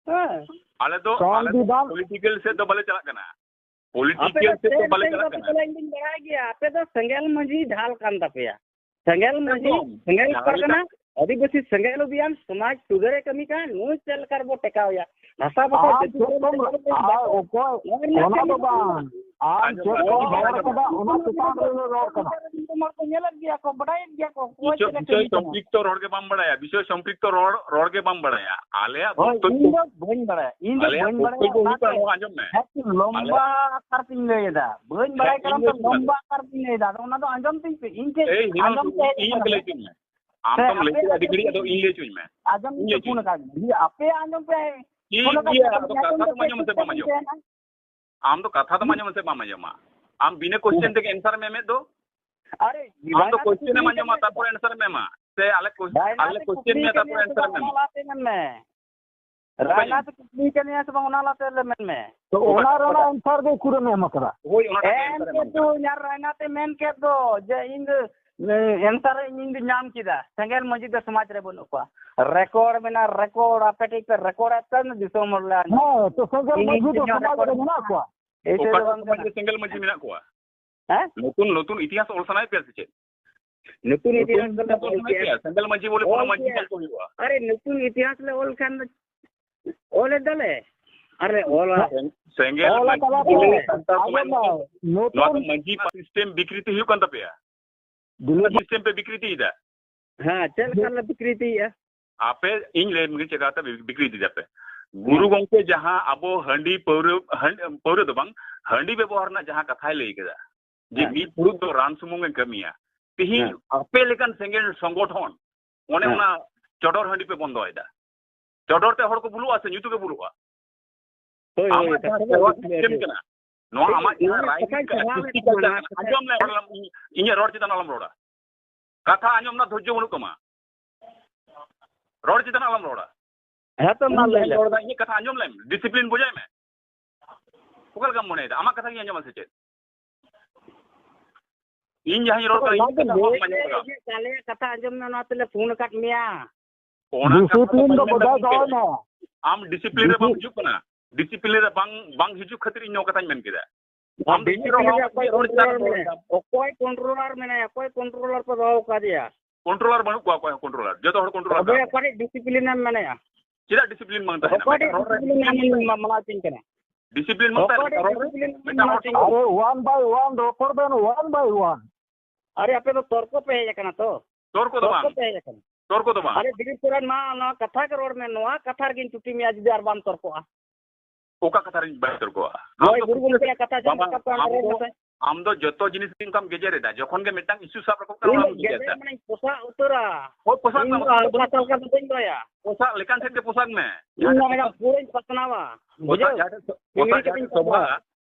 ᱦᱮᱸ᱾ ᱟᱞᱮ ᱫᱚ, ᱟᱞᱮ ᱫᱚ ᱥᱚᱝᱵᱤᱫᱷᱟᱱ political ᱥᱮᱫ ᱫᱚ ᱵᱟᱞᱮ ᱪᱟᱞᱟᱜ ᱠᱟᱱᱟ᱾ ᱟᱯᱮ ᱫᱚ Political ᱥᱮᱫ ᱫᱚ ᱥᱮᱱ ᱵᱟᱞᱮ ᱥᱮᱱ ᱪᱟᱞᱟᱜ ᱠᱟᱛᱮ ᱠᱟᱱᱟ᱾ ᱪᱟᱞᱟᱜ, ᱤᱧ ᱫᱩᱧ ᱵᱟᱲᱟᱭ ᱜᱮᱭᱟ, ᱟᱯᱮ ᱫᱚ ᱥᱮᱸᱜᱮᱞ ᱢᱟᱹᱡᱷᱤ ᱰᱷᱟᱞ ᱠᱟᱱ ᱛᱟᱯᱮᱭᱟ᱾ ᱥᱮᱸᱜᱮᱞ ᱢᱟᱹᱡᱷᱤ, ᱮᱠᱫᱚᱢ᱾ ᱥᱮᱸᱜᱮᱞ ᱡᱟᱦᱟᱸ ᱯᱟᱨᱜᱟᱱᱟ, ᱞᱮᱠᱟ ᱟᱹᱫᱤᱵᱟᱹᱥᱤ ᱥᱮᱸᱜᱮᱞ ᱚᱵᱷᱤᱭᱟᱱ, ᱥᱚᱢᱟᱡᱽ ᱥᱩᱫᱷᱟᱹᱨᱮ ᱠᱟᱹᱢᱤ ᱠᱟᱱ, ᱱᱩᱭ ᱪᱮᱫ ᱞᱮᱠᱟ ᱨᱮᱵᱚ ᱴᱮᱠᱟᱣᱮᱭᱟ? ᱵᱷᱟᱥᱟ ᱵᱷᱟᱥᱟ ᱟᱢ ᱪᱮᱫ ᱠᱚᱢ, ᱟᱨ ᱚᱠᱚᱭ, ᱚᱱᱟ ᱫᱚ ᱵᱟᱝ᱾ ᱟᱢ ᱟᱸᱡᱚᱢ ᱪᱮᱫ ᱢᱮ, ᱠᱚᱢ ᱟᱸᱡᱚᱢ ᱢᱮ, ᱨᱚᱲ ᱟᱸᱡᱚᱢ ᱢᱮ᱾ ᱠᱟᱫᱟ, ᱚᱱᱟ ᱪᱮᱛᱟᱱ ᱨᱮᱞᱮ ᱨᱚᱲ ᱠᱟᱱᱟ᱾ ᱦᱚᱲ ᱠᱚ ᱧᱮᱞᱮᱫ ᱜᱮᱭᱟ ᱠᱚ, ᱵᱟᱰᱟᱭᱮᱫ ᱜᱮᱭᱟ ᱠᱚ, ᱚᱠᱚᱭ ᱵᱤᱥᱚᱭ, ᱪᱮᱫ ᱞᱮᱠᱟ ᱵᱤᱥᱚᱭ ᱠᱟᱹᱢᱤ ᱠᱟᱱᱟ᱾ ᱥᱚᱢᱯᱨᱤᱠᱛᱚ ᱨᱚᱲ ᱜᱮ ᱵᱟᱢ ᱵᱟᱲᱟᱭᱟ, ᱵᱤᱥᱚᱭ ᱥᱚᱢᱯᱨᱤᱠᱛᱚ ᱨᱚᱲ, ᱨᱚᱲ ᱜᱮ ᱵᱟᱢ ᱵᱟᱲᱟᱭᱟ᱾ ᱟᱞᱮᱭᱟᱜ ᱦᱳᱭ, ᱵᱚᱠᱛᱚᱵᱵᱚ, ᱤᱧ ᱫᱚ ᱵᱟᱹᱧ ᱵᱟᱲᱟᱭᱟ, ᱤᱧ ᱫᱚ ᱟᱞᱮᱭᱟᱜ ᱵᱟᱹᱧ ᱵᱟᱲᱟᱭᱟ, ᱵᱚᱠᱛᱚᱵᱵᱚ ᱦᱩᱭᱩᱜ ᱚᱱᱟᱛᱮ ᱠᱟᱱᱟ, ᱱᱚᱣᱟ ᱟᱸᱡᱚᱢ ᱢᱮ᱾ ᱦᱮᱸ, ᱞᱚᱢᱵᱟ ᱟᱞᱮ ᱟᱠᱟᱨ ᱛᱤᱧ ᱞᱟᱹᱭ ᱮᱫᱟ, ᱵᱟᱹᱧ ᱦᱮᱸ, ᱵᱟᱲᱟᱭ ᱤᱧ ᱠᱟᱱᱟ ᱞᱟᱹᱭ ᱛᱚ, ᱦᱚᱪᱚ ᱢᱮ᱾ ᱞᱚᱢᱵᱟ ᱟᱠᱟᱨ ᱛᱤᱧ ᱞᱟᱹᱭ ᱮᱫᱟ, ᱟᱫᱚ ᱚᱱᱟ ᱫᱚ ᱟᱸᱡᱚᱢ ᱛᱤᱧ ᱯᱮ, ᱤᱧ ᱪᱮᱫ ᱤᱧ ᱟᱸᱡᱚᱢ ᱛᱮ ᱦᱮᱡ ᱤᱧ ᱟᱠᱟᱱᱟ? ᱞᱟᱹᱭ ᱦᱚᱪᱚᱧ ᱢᱮ᱾ ᱟᱢ ᱥᱮ ᱫᱚᱢ ᱞᱟᱹᱭ ᱟᱯᱮ ᱠᱮᱫᱟ ᱟᱹᱰᱤ ᱟᱸᱡᱚᱢ ᱜᱷᱟᱹᱲᱤᱡ, ᱛᱮ ᱟᱫᱚ ᱤᱧ ᱞᱟᱹᱭ ᱦᱚᱪᱚᱧ ᱢᱮ᱾ ᱤᱧ ᱞᱟᱹᱭ ᱯᱷᱳᱱ ᱦᱚᱪᱚᱧ ᱢᱮ᱾ ᱟᱠᱟᱫ ᱢᱮ, ᱟᱯᱮ ᱟᱸᱡᱚᱢ ᱯᱮ᱾ ᱴᱷᱤᱠ ᱜᱮᱭᱟ, ᱟᱫᱚ ᱠᱟᱛᱷᱟ ᱫᱚ ᱢᱟ ᱟᱸᱡᱚᱢ ᱢᱮᱥᱮ ᱵᱟᱢ ᱟᱸᱡᱚᱢᱟ᱾ ᱟᱢ ᱫᱚ ᱠᱟᱛᱷᱟ ᱫᱚᱢ ᱟᱸᱡᱚᱢ ᱢᱮᱥᱮ ᱵᱟᱢ ᱟᱸᱡᱚᱢᱟ᱾ ᱟᱢ ᱵᱤᱱᱟᱹ question ᱛᱮᱜᱮ answer ᱮᱢ ᱮᱢᱮᱫ ᱫᱚ᱾ ᱟᱨᱮ, ᱟᱢ ᱫᱚ question ᱮᱢ ᱟᱸᱡᱚᱢᱟ, ᱛᱟᱨᱯᱚᱨ answer ᱮᱢ ᱮᱢᱟ᱾ ᱥᱮ ᱟᱞᱮ ᱠᱚ-, ᱟᱞᱮ ᱞᱮ question ᱢᱮᱭᱟ, ᱛᱟᱨᱯᱚᱨ answer ᱮᱢ ᱮᱢᱟ᱾ ᱞᱟᱦᱟᱛᱮ ᱢᱮᱱ ᱢᱮ᱾ ᱨᱟᱭᱱᱟ ᱛᱮ ᱠᱩᱠᱞᱤ ᱠᱟᱱᱟᱭᱟ ᱥᱮ ᱵᱟᱝ, ᱚᱱᱟ ᱞᱟᱛᱮ ᱞᱮ ᱢᱮᱱ ᱢᱮ᱾ ᱛᱚ ᱚᱱᱟ ᱨᱮᱱᱟᱜ answer ᱜᱮ ᱩᱠᱩᱨᱮᱢ ᱮᱢ ᱟᱠᱟᱫᱟ? ᱦᱳᱭ, ᱚᱱᱟᱴᱟᱜ ᱜᱮ ᱮᱢ answer ᱮᱢ ᱠᱮᱫ ᱟᱠᱟᱫᱟ᱾ ᱫᱚ, ᱨᱟᱭᱱᱟ ᱛᱮ ᱢᱮᱱ ᱠᱮᱫ ᱫᱚ ᱡᱮ ᱤᱧ ᱫᱚ, ᱮ, answer ᱤᱧ ᱫᱚ ᱧᱟᱢ ᱠᱮᱫᱟ, ᱥᱮᱸᱜᱮᱞ ᱢᱟᱹᱡᱷᱤ ᱫᱚ ᱥᱚᱢᱟᱡᱽ ᱨᱮ ᱵᱟᱹᱱᱩᱜ ᱠᱚᱣᱟ᱾ Record ᱢᱮᱱᱟᱜᱼᱟ, record, ᱟᱯᱮ ᱴᱷᱮᱱ ᱯᱮ record ᱮᱫ ᱛᱮ ᱫᱤᱥᱚᱢ ᱦᱚᱲ ᱞᱮ ᱟᱸᱡᱚᱢ᱾ ᱦᱮᱸ, ᱛᱚ ᱥᱮᱸᱜᱮᱞ ᱤᱧ ᱢᱟᱹᱡᱷᱤ ᱫᱚ ᱤᱧ ᱥᱚᱢᱟᱡᱽ ᱨᱮ record ᱢᱮᱱᱟᱜ ᱠᱚᱣᱟ? ᱮᱭᱥᱮ ᱫᱚ ᱚᱠᱟᱴᱟᱜ ᱵᱟᱝ ᱥᱚᱢᱟᱡᱽ ᱠᱟᱱᱟ᱾ ᱨᱮ ᱥᱮᱸᱜᱮᱞ ᱢᱟᱹᱡᱷᱤ ᱢᱮᱱᱟᱜ ᱠᱚᱣᱟ? ᱦᱮᱸ? ᱱᱚᱛᱩᱱ, ᱱᱚᱛᱩᱱ ᱤᱛᱤᱦᱟᱥ ᱚᱞ ᱥᱟᱱᱟᱭᱮᱫ ᱯᱮᱭᱟ ᱥᱮ ᱪᱮᱫ? ᱱᱚᱛᱩᱱ ᱤᱛᱤᱦᱟᱥ ᱫᱚ ᱚᱞ ᱥᱟᱱᱟᱭᱮᱫ ᱯᱮᱭᱟ? ᱥᱮᱸᱜᱮᱞ ᱢᱟᱹᱡᱷᱤ ᱵᱚᱞᱮ ᱚᱞ ᱠᱳᱱᱳ ᱢᱟᱹᱡᱷᱤ ᱯᱮᱭᱟ᱾ ᱵᱟᱝ ᱠᱚ ᱦᱩᱭᱩᱜᱼᱟ᱾ ᱟᱨᱮ, ᱱᱚᱛᱩᱱ ᱤᱛᱤᱦᱟᱥ ᱞᱮ ᱚᱞ ᱠᱷᱟᱱ ᱫᱚ, ᱚᱞ ᱮᱫᱟᱞᱮ᱾ ᱟᱨᱮ, ᱚᱞᱟ᱾ ᱥᱮᱸ-, ᱥᱮᱸᱜᱮᱞ ᱚᱞ ᱢᱟᱹᱡᱷᱤ ᱠᱟᱫᱟ ᱯᱮ᱾ ᱵᱚᱞᱮ ᱥᱟᱱᱛᱟᱲ ᱥᱚᱢᱟᱡᱽ ᱟᱸᱡᱚᱢ ᱢᱮ, ᱨᱮ ᱱᱚᱣᱟ ᱫᱚ ᱱᱚᱛᱩᱱ ᱢᱟᱹᱡᱷᱤ system ᱵᱤᱠᱨᱤᱛᱤ ᱦᱩᱭᱩᱜ ᱠᱟᱱ ᱛᱟᱯᱮᱭᱟ᱾ ᱫᱤᱞᱤᱯ system ᱯᱮ ᱵᱤᱠᱨᱤᱛᱤᱭᱮᱫᱟ᱾ ᱦᱮᱸ, ᱪᱮᱫ ᱞᱮᱠᱟ ᱞᱮ ᱵᱤᱠᱨᱤᱛᱤᱭᱮᱫᱼᱟ? ᱟᱯᱮ, ᱤᱧ ᱞᱟᱹᱭ ᱟᱢ ᱜᱮ ᱪᱮᱫ ᱞᱮᱠᱟᱛᱮ ᱵᱤ-, ᱵᱤᱠᱨᱤᱛᱤᱭᱮᱫᱟ ᱯᱮ᱾ ᱜᱩᱨᱩ ᱦᱮᱸ᱾ ᱜᱚᱢᱠᱮ ᱡᱟᱦᱟᱸ ᱟᱵᱚ ᱦᱟᱺᱰᱤ ᱯᱟᱹᱣᱨᱟᱹ, ᱦᱟᱺᱰ-, ᱯᱟᱹᱣᱨᱟᱹ ᱫᱚ ᱵᱟᱝ, ᱦᱟᱺᱰᱤ ᱵᱮᱵᱚᱦᱟᱨ ᱨᱮᱱᱟᱜ ᱡᱟᱦᱟᱸ ᱠᱟᱛᱷᱟᱭ ᱞᱟᱹᱭ ᱠᱮᱫᱟ, ᱡᱮ ᱦᱮᱸ᱾ ᱢᱤᱫ ᱯᱷᱩᱲᱩᱜ ᱫᱚ ᱨᱟᱱ ᱥᱩᱢᱩᱝ ᱮ ᱠᱟᱹᱢᱤᱭᱟ᱾ ᱛᱤᱦᱤᱧ ᱦᱮᱸ᱾ ᱟᱯᱮ ᱞᱮᱠᱟᱱ ᱥᱮᱸᱜᱮᱞ ᱥᱚᱝᱜᱚᱴᱷᱚᱱ ᱚᱱᱮ ᱦᱮᱸ᱾ ᱚᱱᱟ ᱪᱚᱰᱚᱨ ᱦᱟᱺᱰᱤ ᱯᱮ ᱵᱚᱱᱫᱚᱭᱮᱫᱟ᱾ ᱪᱚᱰᱚᱨ ᱛᱮ ᱦᱚᱲ ᱠᱚ ᱵᱩᱞᱩᱜᱼᱟ ᱥᱮ ᱧᱩ ᱛᱮᱠᱚ ᱵᱩᱞᱩᱜᱼᱟ? ᱦᱳᱭ, ᱦᱳᱭ, ᱟᱢᱟᱜ ᱠᱟᱛᱷᱟ ᱡᱟᱦᱟᱸ ᱫᱚ ᱥᱮᱨᱣᱟ ᱟᱹᱰᱤ ᱠᱞᱤᱭᱟᱨ system ᱜᱮ᱾ ᱠᱟᱱᱟ, ᱱᱚᱣᱟ ᱴᱷᱤᱠ, ᱟᱢᱟᱜ ᱡᱟᱦᱟᱸ ᱱᱚᱣᱟ right ᱠᱟᱛᱷᱟᱧ ᱠᱟᱱᱟ, ᱪᱟᱞᱟᱣ ᱡᱩᱠᱛᱤ ᱞᱮᱫ ᱠᱟᱱ ᱛᱟᱢᱟ, ᱛᱟᱦᱮᱸ ᱠᱟᱱᱟ, ᱟᱸᱡᱚᱢ ᱞᱮ, ᱟᱸᱡᱚᱢ ᱞᱮ, ᱤᱧ, ᱤᱧᱟᱹᱜ ᱨᱚᱲ ᱪᱮᱛᱟᱱ ᱟᱞᱚᱢ ᱨᱚᱲᱟ᱾ ᱠᱟᱛᱷᱟ ᱟᱸᱡᱚᱢ ᱨᱮᱱᱟᱜ ᱫᱷᱳᱨᱡᱚ ᱵᱟᱹᱱᱩᱜ ᱛᱟᱢᱟ᱾ ᱨᱚᱲ ᱪᱮᱛᱟᱱ ᱟᱞᱚᱢ ᱨᱚᱲᱟ᱾ ᱦᱮᱸ ᱛᱚ, ᱢᱟ ᱤᱧ ᱞᱟᱹᱭ ᱡᱟᱦᱟᱸᱧ ᱞᱮᱢ᱾ ᱨᱚᱲ ᱮᱫᱟ, ᱤᱧᱟᱹᱜ ᱠᱟᱛᱷᱟ ᱟᱸᱡᱚᱢ ᱞᱮᱢ, discipline ᱵᱚᱡᱟᱭ ᱢᱮ᱾ ᱚᱠᱟ ᱞᱮᱠᱟᱢ ᱢᱚᱱᱮᱭᱮᱫᱟ? ᱟᱢᱟᱜ ᱠᱟᱛᱷᱟ ᱜᱤᱧ ᱟᱸᱡᱚᱢᱟ ᱥᱮ ᱪᱮᱫ? ᱤᱧ ᱡᱟᱦᱟᱸᱧ ᱨᱚᱲ ᱠᱟᱱᱟ, ᱚᱱᱟ ᱤᱧᱟᱹᱜ ᱫᱚ ᱠᱟᱛᱷᱟ ᱞᱟᱹᱭ ᱵᱟᱢ ᱟᱸᱡᱚᱢ ᱢᱮ, ᱠᱟᱫᱟ᱾ ᱤᱧᱟᱹᱜ ᱟᱞᱮᱭᱟᱜ ᱠᱟᱛᱷᱟ ᱟᱸᱡᱚᱢ ᱢᱮ, ᱚᱱᱟ ᱛᱮᱞᱮ ᱯᱷᱳᱱ ᱟᱠᱟᱫ ᱢᱮᱭᱟ᱾ ᱚᱱᱟ ᱠᱟᱛᱷᱟ ᱫᱚ ᱰᱤᱥᱤᱯᱞᱤᱱ ᱫᱚ ᱟᱸᱡᱚᱢ ᱞᱮᱢ ᱵᱚᱡᱟᱭ ᱜᱚᱢᱠᱮ᱾ ᱫᱚᱦᱚᱭ ᱢᱮ᱾ ᱟᱢ ᱰᱤᱥᱤᱯᱞᱤᱱ ᱨᱮ ᱵᱟᱢ ᱰᱤᱥᱤ- ᱦᱤᱡᱩᱜ ᱠᱟᱱᱟ᱾ ᱰᱤᱥᱤᱯᱞᱤᱱ ᱨᱮ ᱵᱟᱝ, ᱵᱟᱝ ᱦᱤᱡᱩᱜ ᱠᱷᱟᱹᱛᱤᱨ ᱤᱧ ᱱᱚᱣᱟ ᱠᱟᱛᱷᱟᱧ ᱢᱮᱱ ᱠᱮᱫᱟ᱾ ᱟᱢ ᱟᱢ ᱰᱤᱥᱤᱯᱞᱤᱱ ᱨᱮ ᱚᱠᱚᱭ ᱨᱚᱲ ᱪᱮᱛᱟᱱ ᱠᱚᱱᱴᱨᱳᱞᱟᱨ ᱨᱮ ᱨᱚᱲ ᱢᱮᱱᱟᱭᱟ? ᱮᱫᱟᱢ᱾ ᱚᱠᱚᱭ ᱠᱚᱱᱴᱨᱳᱞᱟᱨ ᱢᱮᱱᱟᱭᱟ? ᱚᱠᱚᱭ ᱠᱚᱱᱴᱨᱳᱞᱟᱨ ᱯᱮ ᱫᱚᱦᱚ ᱟᱠᱟᱫᱮᱭᱟ? ᱠᱚᱱᱴᱨᱳᱞᱟᱨ ᱵᱟᱹᱱᱩᱜ ᱠᱚᱣᱟ, ᱚᱠᱚᱭ ᱦᱚᱸ ᱠᱚᱱᱴᱨᱳᱞᱟᱨ᱾ ᱡᱚᱛᱚ ᱦᱚᱲ ᱠᱚᱱᱴᱨᱳᱞᱟᱨ ᱛᱚᱵᱮ ᱠᱟᱱᱟ᱾ ᱚᱠᱟᱨᱮ ᱰᱤᱥᱤᱯᱞᱤᱱ ᱮᱢ ᱢᱮᱱᱟᱭᱟ? ᱪᱮᱫᱟᱜ ᱰᱤᱥᱤᱯᱞᱤᱱ ᱵᱟᱝ ᱛᱟᱦᱮᱱᱟ? ᱚᱠᱟᱨᱮ ᱢᱤᱫᱴᱟᱝ ᱨᱚᱲ ᱨᱮ ᱰᱤᱥᱤᱯᱞᱤᱱ ᱮᱢ ᱢᱟᱱᱟᱣ ᱦᱚᱪᱚᱧ ᱠᱟᱱᱟ? ᱰᱤᱥᱤᱯᱞᱤᱱ ᱵᱟᱝ ᱚᱠᱟᱨᱮ ᱛᱟᱦᱮᱱᱟ᱾ ᱨᱚᱲ ᱨᱮ ᱰᱤᱥᱤᱯᱞᱤᱱ ᱮᱢ ᱢᱤᱫᱴᱟᱝ ᱢᱟᱱᱟᱣ ᱦᱚᱲ ᱦᱚᱪᱚᱧ ᱠᱟᱱᱟ᱾ ᱟᱨᱮ, one by one ᱨᱚᱯᱚᱲ ᱵᱮᱱ, one by one᱾ ᱟᱨᱮ, ᱟᱯᱮ ᱫᱚ ᱛᱚᱨᱠᱚ ᱯᱮ ᱦᱮᱡ ᱟᱠᱟᱱᱟ ᱛᱚ? ᱛᱚᱨᱠᱚ ᱫᱚ ᱛᱚᱨᱠᱚ ᱵᱟᱝ᱾ ᱯᱮ ᱦᱮᱡ ᱟᱠᱟᱱᱟ᱾ ᱛᱚᱨᱠᱚ ᱫᱚ ᱵᱟᱝ᱾ ᱟᱨᱮ, ᱫᱤᱞᱤᱯ ᱥᱚᱨᱮᱱ, ᱢᱟ ᱱᱚᱣᱟ ᱠᱟᱛᱷᱟ ᱜᱮ ᱨᱚᱲ ᱢᱮ, ᱱᱚᱣᱟ ᱠᱟᱛᱷᱟ ᱨᱮᱜᱮᱧ ᱪᱩᱴᱤ ᱢᱮᱭᱟ ᱡᱩᱫᱤ ᱟᱨ ᱵᱟᱢ ᱛᱚᱨᱠᱚᱜᱼᱟ᱾ ᱚᱠᱟ ᱠᱟᱛᱷᱟ ᱨᱤᱧ ᱵᱟᱭ ᱛᱚᱨᱠᱚᱜᱼᱟ? ᱦᱳᱭ, ᱟᱢ ᱫᱚ ᱜᱩᱨᱩ ᱜᱚᱢᱠᱮᱭᱟᱜ ᱠᱟᱛᱷᱟ ᱡᱟᱦᱟᱸ ᱵᱟᱵᱟ, ᱨᱟᱠᱟᱵ ᱠᱟᱱᱟ, ᱟᱢ ᱨᱚᱲ ᱫᱚ, ᱢᱮᱥᱮ᱾ ᱟᱢ ᱫᱚ ᱡᱚᱛᱚ ᱡᱤᱱᱤᱥ ᱜᱮ ᱚᱱᱠᱟᱢ ᱜᱮᱡᱮᱨ ᱮᱫᱟ᱾ ᱡᱚᱠᱷᱚᱱ ᱜᱮ ᱢᱤᱫᱴᱟᱝ ᱤᱥᱩ ᱥᱟᱵ ᱨᱟᱠᱟᱵ ᱠᱟᱱᱟ, ᱤᱧ ᱚᱱᱟᱢ ᱜᱮᱡᱮᱨ ᱜᱮᱡᱮᱨ ᱮᱫᱟ᱾ ᱢᱟᱱᱮᱧ ᱯᱚᱥᱟᱜ ᱩᱛᱟᱹᱨᱟ᱾ ᱦᱳᱭ, ᱯᱚᱥᱟᱜ ᱤᱧ ᱢᱮ, ᱫᱚ ᱯᱚᱥᱟᱜ ᱟᱞᱜᱟ ᱛᱟᱞᱜᱟ ᱫᱚ ᱵᱟᱹᱧ ᱫᱚᱦᱚᱭᱟ᱾ ᱯᱚᱥᱟᱜ ᱞᱮᱠᱟᱱ ᱥᱮᱫ ᱜᱮ ᱯᱚᱥᱟᱜ ᱢᱮ᱾ ᱤᱧ ᱡᱟᱦᱟᱸ ᱫᱚ ᱥᱮᱫ ᱚᱱᱟ ᱯᱩᱨᱟᱹᱧ ᱯᱟᱥᱱᱟᱣᱟ᱾ ᱯᱚᱥᱟᱜ ᱵᱩᱡᱷᱟᱹᱣ? ᱡᱟᱦᱟᱸ ᱥᱮᱫ, ᱯᱚᱥᱟᱜ ᱯᱤᱲᱦᱤ ᱡᱟᱦᱟᱸ ᱠᱟᱛᱮᱧ ᱥᱮᱫ ᱯᱟᱥᱱᱟᱣᱟ᱾ ᱥᱚᱵᱷᱟᱜᱼᱟ,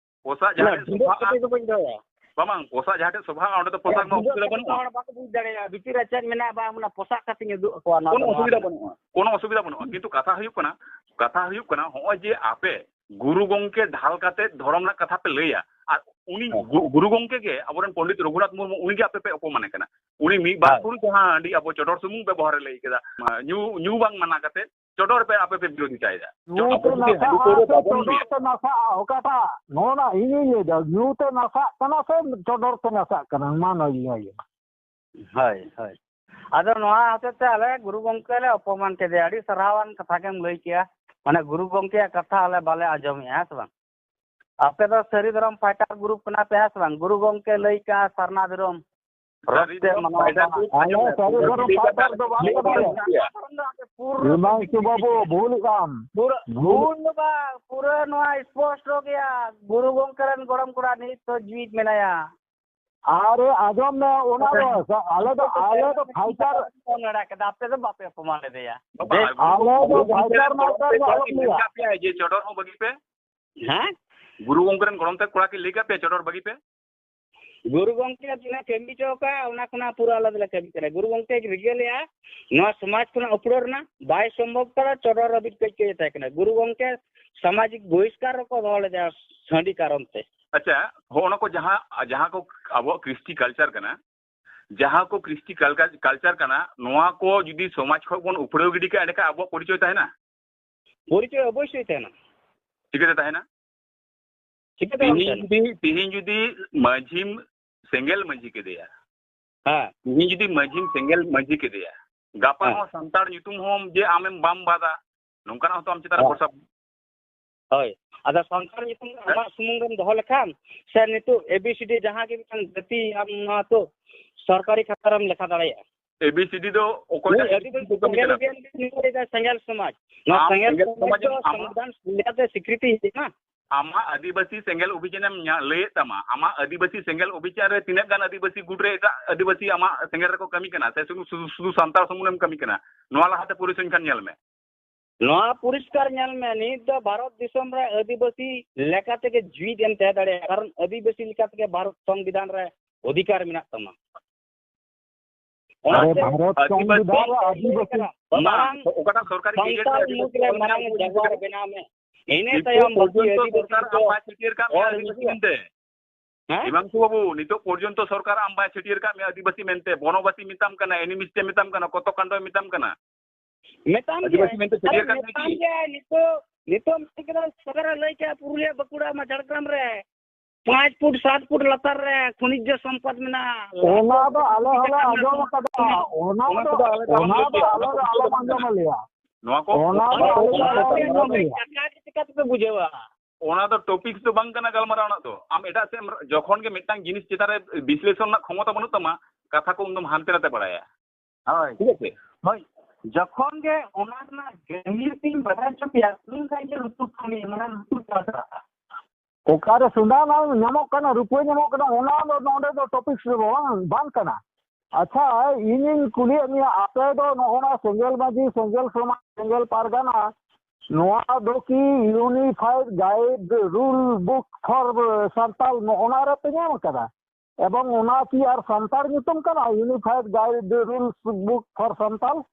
ᱯᱚᱥᱟᱜ ᱚᱱᱟ ᱡᱟᱦᱟᱸ ᱥᱮᱫ ᱰᱩᱵᱟᱹᱜ ᱥᱚᱵᱷᱟᱜᱼᱟ, ᱠᱟᱛᱮ ᱫᱚ ᱵᱟᱹᱧ ᱫᱚᱦᱚᱭᱟ᱾ ᱵᱟᱝ, ᱵᱟᱝ, ᱯᱚᱥᱟᱜ ᱡᱟᱦᱟᱸ ᱴᱷᱮᱡ ᱥᱚᱵᱷᱟᱜᱼᱟ, ᱚᱸᱰᱮ ᱫᱚ ᱯᱚᱥᱟᱜ ᱨᱮᱱᱟᱜ ᱚᱥᱩᱵᱤᱫᱷᱟ ᱵᱟᱹᱱᱩᱜᱼᱟ᱾ ᱦᱚᱲ ᱵᱟᱠᱚ ᱵᱩᱡᱽ ᱫᱟᱲᱮᱭᱟᱜᱼᱟ, ᱵᱷᱤᱛᱤᱨ ᱨᱮ ᱪᱮᱫ ᱢᱮᱱᱟᱜᱼᱟ ᱵᱟᱝ, ᱚᱱᱟ ᱯᱚᱥᱟᱜ ᱠᱟᱛᱮᱧ ᱩᱫᱩᱜ ᱟᱠᱚᱣᱟ, ᱱᱚᱣᱟ ᱠᱳᱱᱳ ᱫᱚ ᱱᱚᱣᱟ ᱚᱥᱩᱵᱤᱫᱷᱟ ᱫᱚ᱾ ᱵᱟᱹᱱᱩᱜᱼᱟ, ᱠᱳᱱᱳ ᱚᱥᱩᱵᱤᱫᱷᱟ ᱵᱟᱹᱱᱩᱜᱼᱟ᱾ ᱠᱤᱱᱛᱩ ᱠᱟᱛᱷᱟ ᱦᱩᱭᱩᱜ ᱠᱟᱱᱟ, ᱠᱟᱛᱷᱟ ᱦᱩᱭᱩᱜ ᱠᱟᱱᱟ, ᱦᱚᱸᱜᱼᱚᱭ ᱡᱮ ᱟᱯᱮ ᱜᱩᱨᱩ ᱜᱚᱝᱠᱮ ᱰᱷᱟᱞ ᱠᱟᱛᱮ ᱫᱷᱚᱨᱚᱢ ᱨᱮᱱᱟᱜ ᱠᱟᱛᱷᱟ ᱯᱮ ᱞᱟᱹᱭᱟ, ᱟᱨ ᱩᱱᱤ ᱦᱮᱸ᱾ ᱜᱩ-, ᱜᱩᱨᱩ ᱜᱚᱝᱠᱮ ᱜᱮ, ᱟᱵᱚᱨᱮᱱ ᱯᱚᱱᱰᱤᱛ ᱨᱚᱜᱷᱩᱱᱟᱛᱷ ᱢᱩᱨᱢᱩ, ᱩᱱᱤ ᱜᱮ ᱟᱯᱮ ᱯᱮ ᱚᱯᱚᱢᱟᱱᱮ ᱠᱟᱱᱟ᱾ ᱩᱱᱤ ᱢᱤᱫ ᱵᱟᱨ ᱦᱳᱭ᱾ ᱯᱷᱩᱲᱩ ᱡᱟᱦᱟᱸ ᱦᱟᱺᱰᱤ ᱟᱵᱚ ᱪᱚᱰᱚᱨ ᱥᱩᱢᱩᱝ ᱵᱮᱵᱚᱦᱟᱨᱮ ᱞᱟᱹᱭ ᱠᱮᱫᱟ, ᱧᱩ, ᱧᱩ ᱵᱟᱝ ᱢᱟᱱᱟ ᱠᱟᱛᱮ ᱪᱚᱰᱚᱨ ᱯᱮ, ᱟᱯᱮ ᱯᱮ ᱵᱤᱨᱳᱫᱷᱤᱛᱟᱭᱮᱫᱟ᱾ ᱧᱩ ᱟᱵᱚ ᱛᱮ ᱡᱩᱫᱤ ᱦᱟᱺᱰᱤ ᱱᱟᱥᱟᱜᱼᱟ ᱯᱟᱹᱣᱨᱟᱹ ᱥᱮ ᱵᱟᱵᱚᱱ ᱪᱚᱰᱚᱨ ᱧᱩᱭᱟ᱾ ᱛᱮ ᱱᱟᱥᱟᱜᱼᱟ? ᱚᱠᱟᱴᱟᱜ? ᱱᱚᱜᱼᱚ ᱱᱟ ᱤᱧᱤᱧ ᱞᱟᱹᱭᱫᱟ, ᱧᱩ ᱛᱮ ᱱᱟᱥᱟᱜ ᱠᱟᱱᱟ ᱥᱮ ᱪᱚᱰᱚᱨ ᱛᱮ ᱱᱟᱥᱟᱜ ᱠᱟᱱᱟ? ᱢᱟ ᱱᱚᱣᱟ ᱤᱧ ᱞᱟᱹᱭᱟ᱾ ᱦᱳᱭ, ᱦᱳᱭ᱾ ᱟᱫᱚ ᱱᱚᱣᱟ ᱦᱚᱛᱮᱡ ᱛᱮ ᱟᱞᱮ ᱜᱩᱨᱩ ᱜᱚᱢᱠᱮ ᱞᱮ ᱚᱯᱚᱢᱟᱱ ᱠᱮᱫᱮᱭᱟ᱾ ᱟᱹᱰᱤ ᱥᱟᱨᱦᱟᱣᱟᱱ ᱠᱟᱛᱷᱟ ᱜᱮᱢ ᱞᱟᱹᱭ ᱠᱮᱜᱼᱟ᱾ ᱢᱟᱱᱮ ᱜᱩᱨᱩ ᱜᱚᱢᱠᱮᱭᱟᱜ ᱠᱟᱛᱷᱟ ᱟᱞᱮ ᱵᱟᱞᱮ ᱟᱸᱡᱚᱢᱮᱜᱼᱟ, ᱦᱮᱸ ᱥᱮ ᱵᱟᱝ? ᱟᱯᱮ ᱫᱚ ᱥᱟᱹᱨᱤ ᱫᱷᱚᱨᱚᱢ fighter group ᱠᱟᱱᱟ ᱯᱮ, ᱦᱮᱸ ᱥᱮ ᱵᱟᱝ? ᱜᱩᱨᱩ ᱜᱚᱢᱠᱮ ᱞᱟᱹᱭ ᱠᱟᱜᱼᱟ, ᱥᱟᱨᱱᱟ ᱫᱷᱚᱨᱚᱢ ᱨᱚᱲ ᱥᱟᱹᱨᱤ ᱛᱮ ᱫᱷᱚᱨᱚᱢ ᱢᱟᱱᱟᱣ fighter ᱵᱟᱝ᱾ Group ᱟᱞᱮ ᱥᱟᱹᱨᱤ ᱫᱷᱚᱨᱚᱢ fighter ᱫᱚ ᱵᱟᱝ ᱠᱟᱱᱟᱞᱮ᱾ ᱯᱩᱨᱟᱹ ᱦᱤᱢᱟᱝᱥᱩ ᱵᱟᱹᱵᱩ, ᱵᱷᱩᱞ ᱮᱫᱟᱢ᱾ ᱯᱩᱨᱟᱹ ᱵᱷᱩᱞ᱾ ᱵᱷᱩᱞ ᱫᱚ ᱵᱟᱝ, ᱯᱩᱨᱟᱹ ᱱᱚᱣᱟ ᱥᱯᱚᱥᱴᱚ ᱜᱮᱭᱟ᱾ ᱜᱩᱨᱩ ᱜᱚᱢᱠᱮ ᱨᱮᱱ ᱜᱚᱲᱚᱢ ᱠᱚᱲᱟ ᱱᱤᱛ ᱦᱚᱸ ᱡᱤᱣᱤᱫ ᱢᱮᱱᱟᱭᱟ᱾ ᱟᱨᱮ ᱟᱸᱡᱚᱢ ᱢᱮ, ᱚᱱᱟ ᱫᱚ ᱟᱞᱮ ᱫᱚ, ᱟᱞᱮ ᱫᱚ fighter᱾ ᱚᱱ ᱞᱟᱲᱟ ᱠᱮᱫᱟ, ᱟᱯᱮ ᱫᱚ ᱵᱟᱯᱮ ᱚᱯᱚᱢᱟᱱ ᱞᱮᱫᱮᱭᱟ᱾ ᱵᱟᱵᱟ, ᱵᱮᱥ᱾ ᱟᱞᱮ ᱫᱚ fighter ᱢᱟᱨᱴᱟᱨ ᱫᱚ ᱟᱞᱚᱢ ᱞᱟᱹᱭᱟ᱾ ᱞᱟᱹᱭ ᱠᱟᱜ ᱯᱮᱭᱟ ᱡᱮ ᱪᱚᱰᱚᱨ ᱦᱚᱸ ᱵᱟᱹᱜᱤ ᱯᱮ? ᱦᱮᱸ? ᱜᱩᱨᱩ ᱜᱚᱢᱠᱮ ᱨᱮᱱ ᱜᱚᱲᱚᱢ ᱛᱮ ᱠᱚᱲᱟ ᱠᱤᱱ ᱞᱟᱹᱭ ᱠᱟᱜ ᱯᱮᱭᱟ ᱪᱚᱰᱚᱨ ᱵᱟᱹᱜᱤ ᱯᱮ? ᱜᱩᱨᱩ ᱜᱚᱢᱠᱮ ᱡᱟᱦᱟᱸ ᱠᱟᱹᱢᱤ ᱦᱚᱪᱚ ᱠᱟᱜ, ᱚᱱᱟ ᱠᱷᱚᱱᱟᱜ ᱯᱩᱨᱟᱹ ᱟᱞᱟᱫᱟ ᱞᱮ ᱠᱟᱹᱢᱤ ᱠᱟᱱᱟ᱾ ᱜᱩᱨᱩ ᱜᱚᱢᱠᱮ ᱨᱤᱠᱟᱹ ᱞᱮᱜᱼᱟ ᱱᱚᱣᱟ ᱥᱚᱢᱟᱡᱽ ᱠᱷᱚᱱᱟᱜ ᱩᱯᱲᱟᱹ ᱨᱮᱱᱟᱜ, ᱵᱟᱭ ᱥᱚᱢᱵᱷᱚᱵ ᱠᱟᱫᱟ, ᱪᱚᱰᱚᱨ ᱦᱟᱹᱵᱤᱡ ᱠᱟᱹᱡ ᱠᱟᱹᱡ ᱮ ᱛᱟᱦᱮᱸ ᱠᱟᱱᱟ᱾ ᱜᱩᱨᱩ ᱜᱚᱢᱠᱮ ᱥᱟᱢᱟᱡᱤᱠ ᱵᱚᱦᱤᱥᱠᱟᱨ ᱨᱮᱠᱚ ᱫᱚᱦᱚ ᱞᱮᱫᱟ ᱦᱟᱺᱰᱤ ᱠᱟᱨᱚᱱ ᱛᱮ᱾ ᱟᱪᱪᱷᱟ, ᱦᱚᱸᱜᱼᱚ ᱱᱟ ᱠᱚ ᱡᱟᱦᱟᱸ, ᱡᱟᱦᱟᱸ ᱠᱚ ᱟᱵᱚᱣᱟᱜ ᱠᱨᱤᱥᱴᱤ culture ᱠᱟᱱᱟ, ᱡᱟᱦᱟᱸ ᱠᱚ ᱠᱨᱤᱥᱴᱤ culture, culture ᱠᱟᱱᱟ, ᱱᱚᱣᱟ ᱠᱚ ᱡᱩᱫᱤ ᱥᱚᱢᱟᱡᱽ ᱠᱷᱚᱱ ᱵᱚᱱ ᱩᱯᱲᱟᱹᱣ ᱜᱤᱰᱤ ᱠᱟᱜᱼᱟ, ᱮᱸᱰᱮᱠᱷᱟᱱ ᱟᱵᱚᱣᱟᱜ ᱯᱚᱨᱤᱪᱚᱭ ᱛᱟᱦᱮᱱᱟ? ᱯᱚᱨᱤᱪᱚᱭ ᱚᱵᱚᱥᱥᱳᱭ ᱛᱟᱦᱮᱱᱟ᱾ ᱪᱤᱠᱟᱹᱛᱮ ᱛᱟᱦᱮᱱᱟ? ᱪᱤᱠᱟᱹᱛᱮ ᱵᱟᱝ ᱛᱤᱦᱤᱧ ᱛᱟᱦᱮᱱᱟ? ᱡᱩᱫᱤ, ᱛᱤᱦᱤᱧ ᱡᱩᱫᱤ ᱢᱟᱹᱡᱷᱤᱢ ᱥᱮᱸᱜᱮᱞ ᱢᱟᱹᱡᱷᱤ ᱠᱮᱫᱮᱭᱟ, ᱦᱮᱸ᱾ ᱛᱤᱦᱤᱧ ᱡᱩᱫᱤ ᱢᱟᱹᱡᱷᱤᱢ ᱥᱮᱸᱜᱮᱞ ᱢᱟᱹᱡᱷᱤ ᱠᱮᱫᱮᱭᱟ, ᱜᱟᱯᱟ ᱦᱮᱸ᱾ ᱦᱚᱸ ᱥᱟᱱᱛᱟᱲ ᱧᱩᱛᱩᱢ ᱦᱚᱸ ᱡᱮ ᱟᱢᱮᱢ ᱵᱟᱢ ᱵᱟᱫᱟ, ᱱᱚᱝᱠᱟᱱᱟᱜ ᱦᱚᱸᱛᱚ ᱟᱢ ᱪᱮᱛᱟᱱ ᱨᱮ ᱦᱮᱸ᱾ ᱵᱷᱚᱨᱥᱟ᱾ ᱦᱳᱭ, ᱟᱫᱚ ᱥᱟᱱᱛᱟᱲ ᱧᱩᱛᱩᱢ ᱫᱚ ᱦᱮᱸ? ᱟᱢᱟᱜ ᱥᱩᱢᱩᱝ ᱨᱮᱢ ᱫᱚᱦᱚ ᱞᱮᱠᱷᱟᱱ ᱥᱮ ᱱᱤᱛᱚᱜ A B C D ᱡᱟᱦᱟᱸ ᱜᱮ ᱢᱤᱫᱴᱟᱝ ᱡᱟᱹᱛᱤ ᱟᱢ ᱱᱚᱣᱟ ᱛᱚ ᱥᱚᱨᱠᱟᱨᱤ ᱠᱷᱟᱛᱟ ᱨᱮᱢ ᱞᱮᱠᱷᱟ ᱫᱟᱲᱮᱭᱟᱜᱼᱟ᱾ A B C D ᱫᱚ ᱚᱠᱚᱭ ᱱᱩᱭ ᱴᱟᱜ ᱟᱹᱰᱤ ᱫᱤᱱ ᱠᱟᱹᱢᱤ ᱥᱮᱸᱜᱮᱞ ᱠᱟᱱᱟ? ᱚᱵᱷᱤᱭᱟᱱ ᱱᱩᱭ ᱫᱚ ᱥᱮᱸᱜᱮᱞ ᱥᱚᱢᱟᱡᱽ᱾ ᱱᱚᱣᱟ ᱟᱢ ᱥᱮᱸᱜᱮᱞ ᱥᱮᱸᱜᱮᱞ ᱥᱚᱢᱟᱡᱽ ᱥᱚᱢᱟᱡᱽ ᱫᱚ ᱮᱢ ᱟᱢᱟᱜ ᱥᱚᱝᱵᱤᱫᱷᱟᱱ ᱞᱮᱠᱟᱛᱮ ᱥᱤᱠᱨᱤᱛᱤ ᱦᱮᱡ ᱮᱱᱟ᱾ ᱟᱢᱟᱜ ᱟᱹᱫᱤᱵᱟᱹᱥᱤ ᱥᱮᱸᱜᱮᱞ ᱚᱵᱷᱤᱡᱟᱱ ᱮᱢ ᱧᱟ-, ᱞᱟᱹᱭᱮᱫ ᱛᱟᱢᱟ, ᱟᱢᱟᱜ ᱟᱹᱫᱤᱵᱟᱹᱥᱤ ᱥᱮᱸᱜᱮᱞ ᱚᱵᱷᱤᱡᱟᱱ ᱨᱮ ᱛᱤᱱᱟᱹᱜ ᱜᱟᱱ ᱟᱹᱫᱤᱵᱟᱹᱥᱤ ᱜᱩᱴ ᱨᱮ ᱮᱴᱟᱜ ᱟᱹᱫᱤᱵᱟᱹᱥᱤ ᱟᱢᱟᱜ ᱥᱮᱸᱜᱮᱞ ᱨᱮᱠᱚ ᱠᱟᱹᱢᱤ ᱠᱟᱱᱟ, ᱥᱮ ᱥᱩᱫᱷᱩ, ᱥᱩᱫᱷᱩ, ᱥᱩᱫᱷᱩ ᱥᱟᱱᱛᱟᱲ ᱥᱩᱢᱩᱝ ᱮᱢ ᱠᱟᱹᱢᱤ ᱠᱟᱱᱟ? ᱱᱚᱣᱟ ᱞᱟᱦᱟᱛᱮ ᱯᱚᱨᱤᱪᱚᱭ ᱠᱷᱟᱱ ᱧᱮᱞ ᱢᱮ᱾ ᱱᱚᱣᱟ ᱯᱚᱨᱤᱥᱠᱟᱨ ᱧᱮᱞ ᱢᱮ, ᱱᱤᱛ ᱫᱚ ᱵᱷᱟᱨᱚᱛ ᱫᱤᱥᱚᱢ ᱨᱮ ᱟᱹᱫᱤᱵᱟᱹᱥᱤ ᱞᱮᱠᱟ ᱛᱮᱜᱮ ᱡᱤᱣᱤᱫ ᱮᱢ ᱛᱟᱦᱮᱸ ᱫᱟᱲᱮᱭᱟᱜᱼᱟ, ᱠᱟᱨᱚᱱ ᱟᱹᱫᱤᱵᱟᱹᱥᱤ ᱞᱮᱠᱟ ᱛᱮᱜᱮ ᱵᱷᱟᱨᱚᱛ ᱥᱚᱝᱵᱤᱫᱷᱟᱱ ᱨᱮ ᱚᱫᱷᱤᱠᱟᱨ ᱢᱮᱱᱟᱜ ᱛᱟᱢᱟ᱾ ᱚᱱᱟ ᱟᱨᱮ, ᱛᱮ ᱵᱷᱟᱨᱚᱛ ᱟᱹᱫᱤᱵᱟᱹᱥᱤ ᱥᱚᱝᱵᱤᱫᱷᱟᱱ ᱨᱮ ᱟᱹᱫᱤᱵᱟᱹᱥᱤ ᱢᱟᱨᱟᱝ ᱚᱠᱟᱴᱟᱜ ᱥᱚᱨᱠᱟᱨᱤ ᱜᱮᱡᱮᱴ ᱨᱮ ᱥᱟᱱᱛᱟᱲ ᱟᱹᱫᱤᱵᱟᱹᱥᱤ ᱢᱩᱫᱽ ᱨᱮ ᱚᱞ ᱢᱮᱱᱟᱜᱼᱟ, ᱢᱟᱨᱟᱝ ᱩᱱᱠᱩ ᱡᱟᱜᱟᱣ ᱵᱮᱱᱟᱣ ᱢᱮ᱾ ᱤᱱᱟᱹ ᱱᱤᱛᱚᱜ ᱛᱟᱭᱚᱢ ᱵᱟᱹᱠᱤ ᱯᱚᱨᱡᱚᱱᱛᱚ ᱟᱹᱫᱤᱵᱟᱹᱥᱤ ᱥᱚᱨᱠᱟᱨ ᱠᱚ ᱟᱢ ᱵᱟᱭ ᱪᱷᱟᱹᱴᱭᱟᱹᱨ ᱠᱟᱜ ᱢᱮᱭᱟ ᱚᱞ ᱟᱹᱫᱤᱵᱟᱹᱥᱤ ᱦᱚᱪᱚᱭᱟ᱾ ᱢᱮᱱᱛᱮ᱾ ᱦᱮᱸ? ᱦᱤᱢᱟᱝᱥᱩ ᱵᱟᱹᱵᱩ, ᱱᱤᱛᱚᱜ ᱯᱚᱨᱡᱚᱱᱛᱚ ᱥᱚᱨᱠᱟᱨ ᱟᱢ ᱵᱟᱭ ᱪᱷᱟᱹᱴᱭᱟᱹᱨ ᱠᱟᱜ ᱢᱮᱭᱟ ᱟᱹᱫᱤᱵᱟᱹᱥᱤ ᱢᱮᱱᱛᱮ, ᱵᱚᱱᱚᱵᱟᱥᱤ ᱢᱮᱛᱟᱢ ᱠᱟᱱᱟ, ᱮᱱᱤᱢᱤᱥᱴ ᱮ ᱢᱮᱛᱟᱢ ᱠᱟᱱᱟ, ᱠᱚᱛᱚ ᱠᱟᱱᱰᱚᱭ ᱢᱮᱛᱟᱢ ᱠᱟᱱᱟ᱾ ᱢᱮᱛᱟᱢ ᱟᱹᱫᱤᱵᱟᱹᱥᱤ ᱜᱮᱭᱟᱭ᱾ ᱢᱮᱱᱛᱮ ᱟᱨᱮ ᱪᱷᱟᱹᱴᱭᱟᱹᱨ ᱠᱟᱜ ᱢᱮᱭᱟ ᱢᱮᱛᱟᱢ ᱠᱤ? ᱜᱮᱭᱟᱭ, ᱱᱤᱛᱚᱜ, ᱱᱤᱛᱚᱜ ᱢᱮᱱ ᱠᱮᱫᱟ, ᱥᱚᱨᱠᱟᱨᱮ ᱞᱟᱹᱭ ᱠᱮᱜᱼᱟ ᱯᱩᱨᱩᱞᱤᱭᱟᱹ, ᱵᱟᱸᱠᱩᱲᱟ, ᱟᱢᱟᱜ ᱡᱷᱟᱲᱜᱨᱟᱢ ᱨᱮ ᱯᱟᱸᱪ ᱯᱷᱩᱴ, ᱥᱟᱛ ᱯᱷᱩᱴ ᱞᱟᱛᱟᱨ ᱨᱮ ᱠᱷᱚᱱᱤᱡᱽ ᱥᱚᱢᱯᱚᱫ ᱢᱮᱱᱟᱜᱼᱟ᱾ ᱚᱱᱟ ᱫᱚ ᱟᱞᱮ ᱦᱚᱸᱞᱮ ᱟᱸᱡᱚᱢ ᱟᱠᱟᱫᱟ᱾ ᱚᱱᱟ ᱚᱱᱟ ᱫᱚ, ᱠᱚᱫᱚ ᱟᱞᱮ ᱫᱚ ᱚᱱᱟ ᱟᱞᱮ ᱫᱚ ᱫᱚ ᱟᱞᱮ ᱫᱚ ᱟᱞᱚᱢ ᱟᱸᱡᱚᱢ ᱟᱞᱮᱭᱟ᱾ ᱱᱚᱣᱟ ᱠᱚ ᱚᱱᱟ ᱫᱚ ᱟᱞᱮ ᱫᱚ ᱟᱞᱚᱢ ᱟᱸᱡᱚᱢ ᱟᱞᱮᱭᱟ᱾ ᱪᱮᱠᱟ ᱪᱮᱠᱟ ᱛᱮᱯᱮ ᱵᱩᱡᱷᱟᱹᱣᱟ? ᱚᱱᱟ ᱫᱚ ᱴᱚᱯᱤᱠ ᱫᱚ ᱵᱟᱝ ᱠᱟᱱᱟ ᱜᱟᱞᱢᱟᱨᱟᱣ ᱨᱮᱱᱟᱜ ᱫᱚ᱾ ᱟᱢ ᱮᱴᱟᱜ ᱥᱮᱫ ᱮᱢ, ᱡᱚᱠᱷᱚᱱ ᱜᱮ ᱢᱤᱫᱴᱟᱝ ᱡᱤᱱᱤᱥ ᱪᱮᱛᱟᱱ ᱨᱮ ᱵᱤᱥᱞᱮᱥᱚᱱ ᱨᱮᱱᱟᱜ ᱠᱷᱚᱢᱚᱛᱟ ᱵᱟᱹᱱᱩᱜ ᱛᱟᱢᱟ, ᱠᱟᱛᱷᱟ ᱠᱚ ᱩᱱᱫᱚᱢ ᱦᱟᱱᱛᱮ ᱱᱟᱛᱮ ᱵᱟᱲᱟᱭᱟ᱾ ᱦᱳᱭ᱾ ᱴᱷᱤᱠ ᱟᱪᱷᱮ? ᱦᱳᱭ᱾ ᱡᱚᱠᱷᱚᱱ ᱜᱮ ᱚᱱᱟ ᱨᱮᱱᱟᱜ ᱜᱟᱹᱦᱤᱨ ᱛᱤᱧ ᱵᱟᱰᱟᱭ ᱦᱚᱪᱚ ᱯᱮᱭᱟ, ᱩᱱ ᱠᱷᱟᱡ ᱜᱮ ᱞᱩᱛᱩᱨ ᱠᱷᱚᱱ ᱜᱮ, ᱢᱟᱱᱮ ᱞᱩᱛᱩᱨ ᱠᱟᱱ ᱪᱟᱞᱟᱜᱼᱟ᱾ ᱚᱠᱟᱨᱮ ᱥᱚᱱᱟ ᱧᱟᱢᱚᱜ ᱠᱟᱱᱟ, ᱨᱩᱯᱟᱹ ᱧᱟᱢᱚᱜ ᱠᱟᱱᱟ, ᱚᱱᱟ ᱫᱚ ᱱᱚᱰᱮ ᱫᱚ ᱴᱚᱯᱤᱠᱥ ᱫᱚ ᱵᱟᱝ, ᱵᱟᱝ ᱠᱟᱱᱟ᱾ ᱟᱪᱪᱷᱟ, ᱤᱧᱤᱧ ᱠᱩᱞᱤᱭᱮᱫ ᱢᱮᱭᱟ, ᱟᱯᱮ ᱫᱚ ᱱᱚᱜᱼᱚ ᱱᱟ ᱥᱮᱸᱜᱮᱞ ᱢᱟᱹᱡᱷᱤ, ᱥᱮᱸᱜᱮᱞ ᱥᱚᱢᱟᱡᱽ, ᱥᱮᱸᱜᱮᱞ ᱯᱟᱨᱜᱟᱱᱟ, ᱱᱚᱣᱟ ᱫᱚ ᱠᱤ Unified Guide Rule Book for Santal, ᱱᱚᱜᱼᱚ ᱱᱟ ᱨᱮᱯᱮ ᱧᱟᱢ ᱟᱠᱟᱫᱟ? ᱮᱵᱚᱝ ᱚᱱᱟ ᱠᱤ ᱟᱨ ᱥᱟᱱᱛᱟᱲ ᱧᱩᱛᱩᱢ ᱠᱟᱱᱟ, Unified Guide Rules Book for Santal?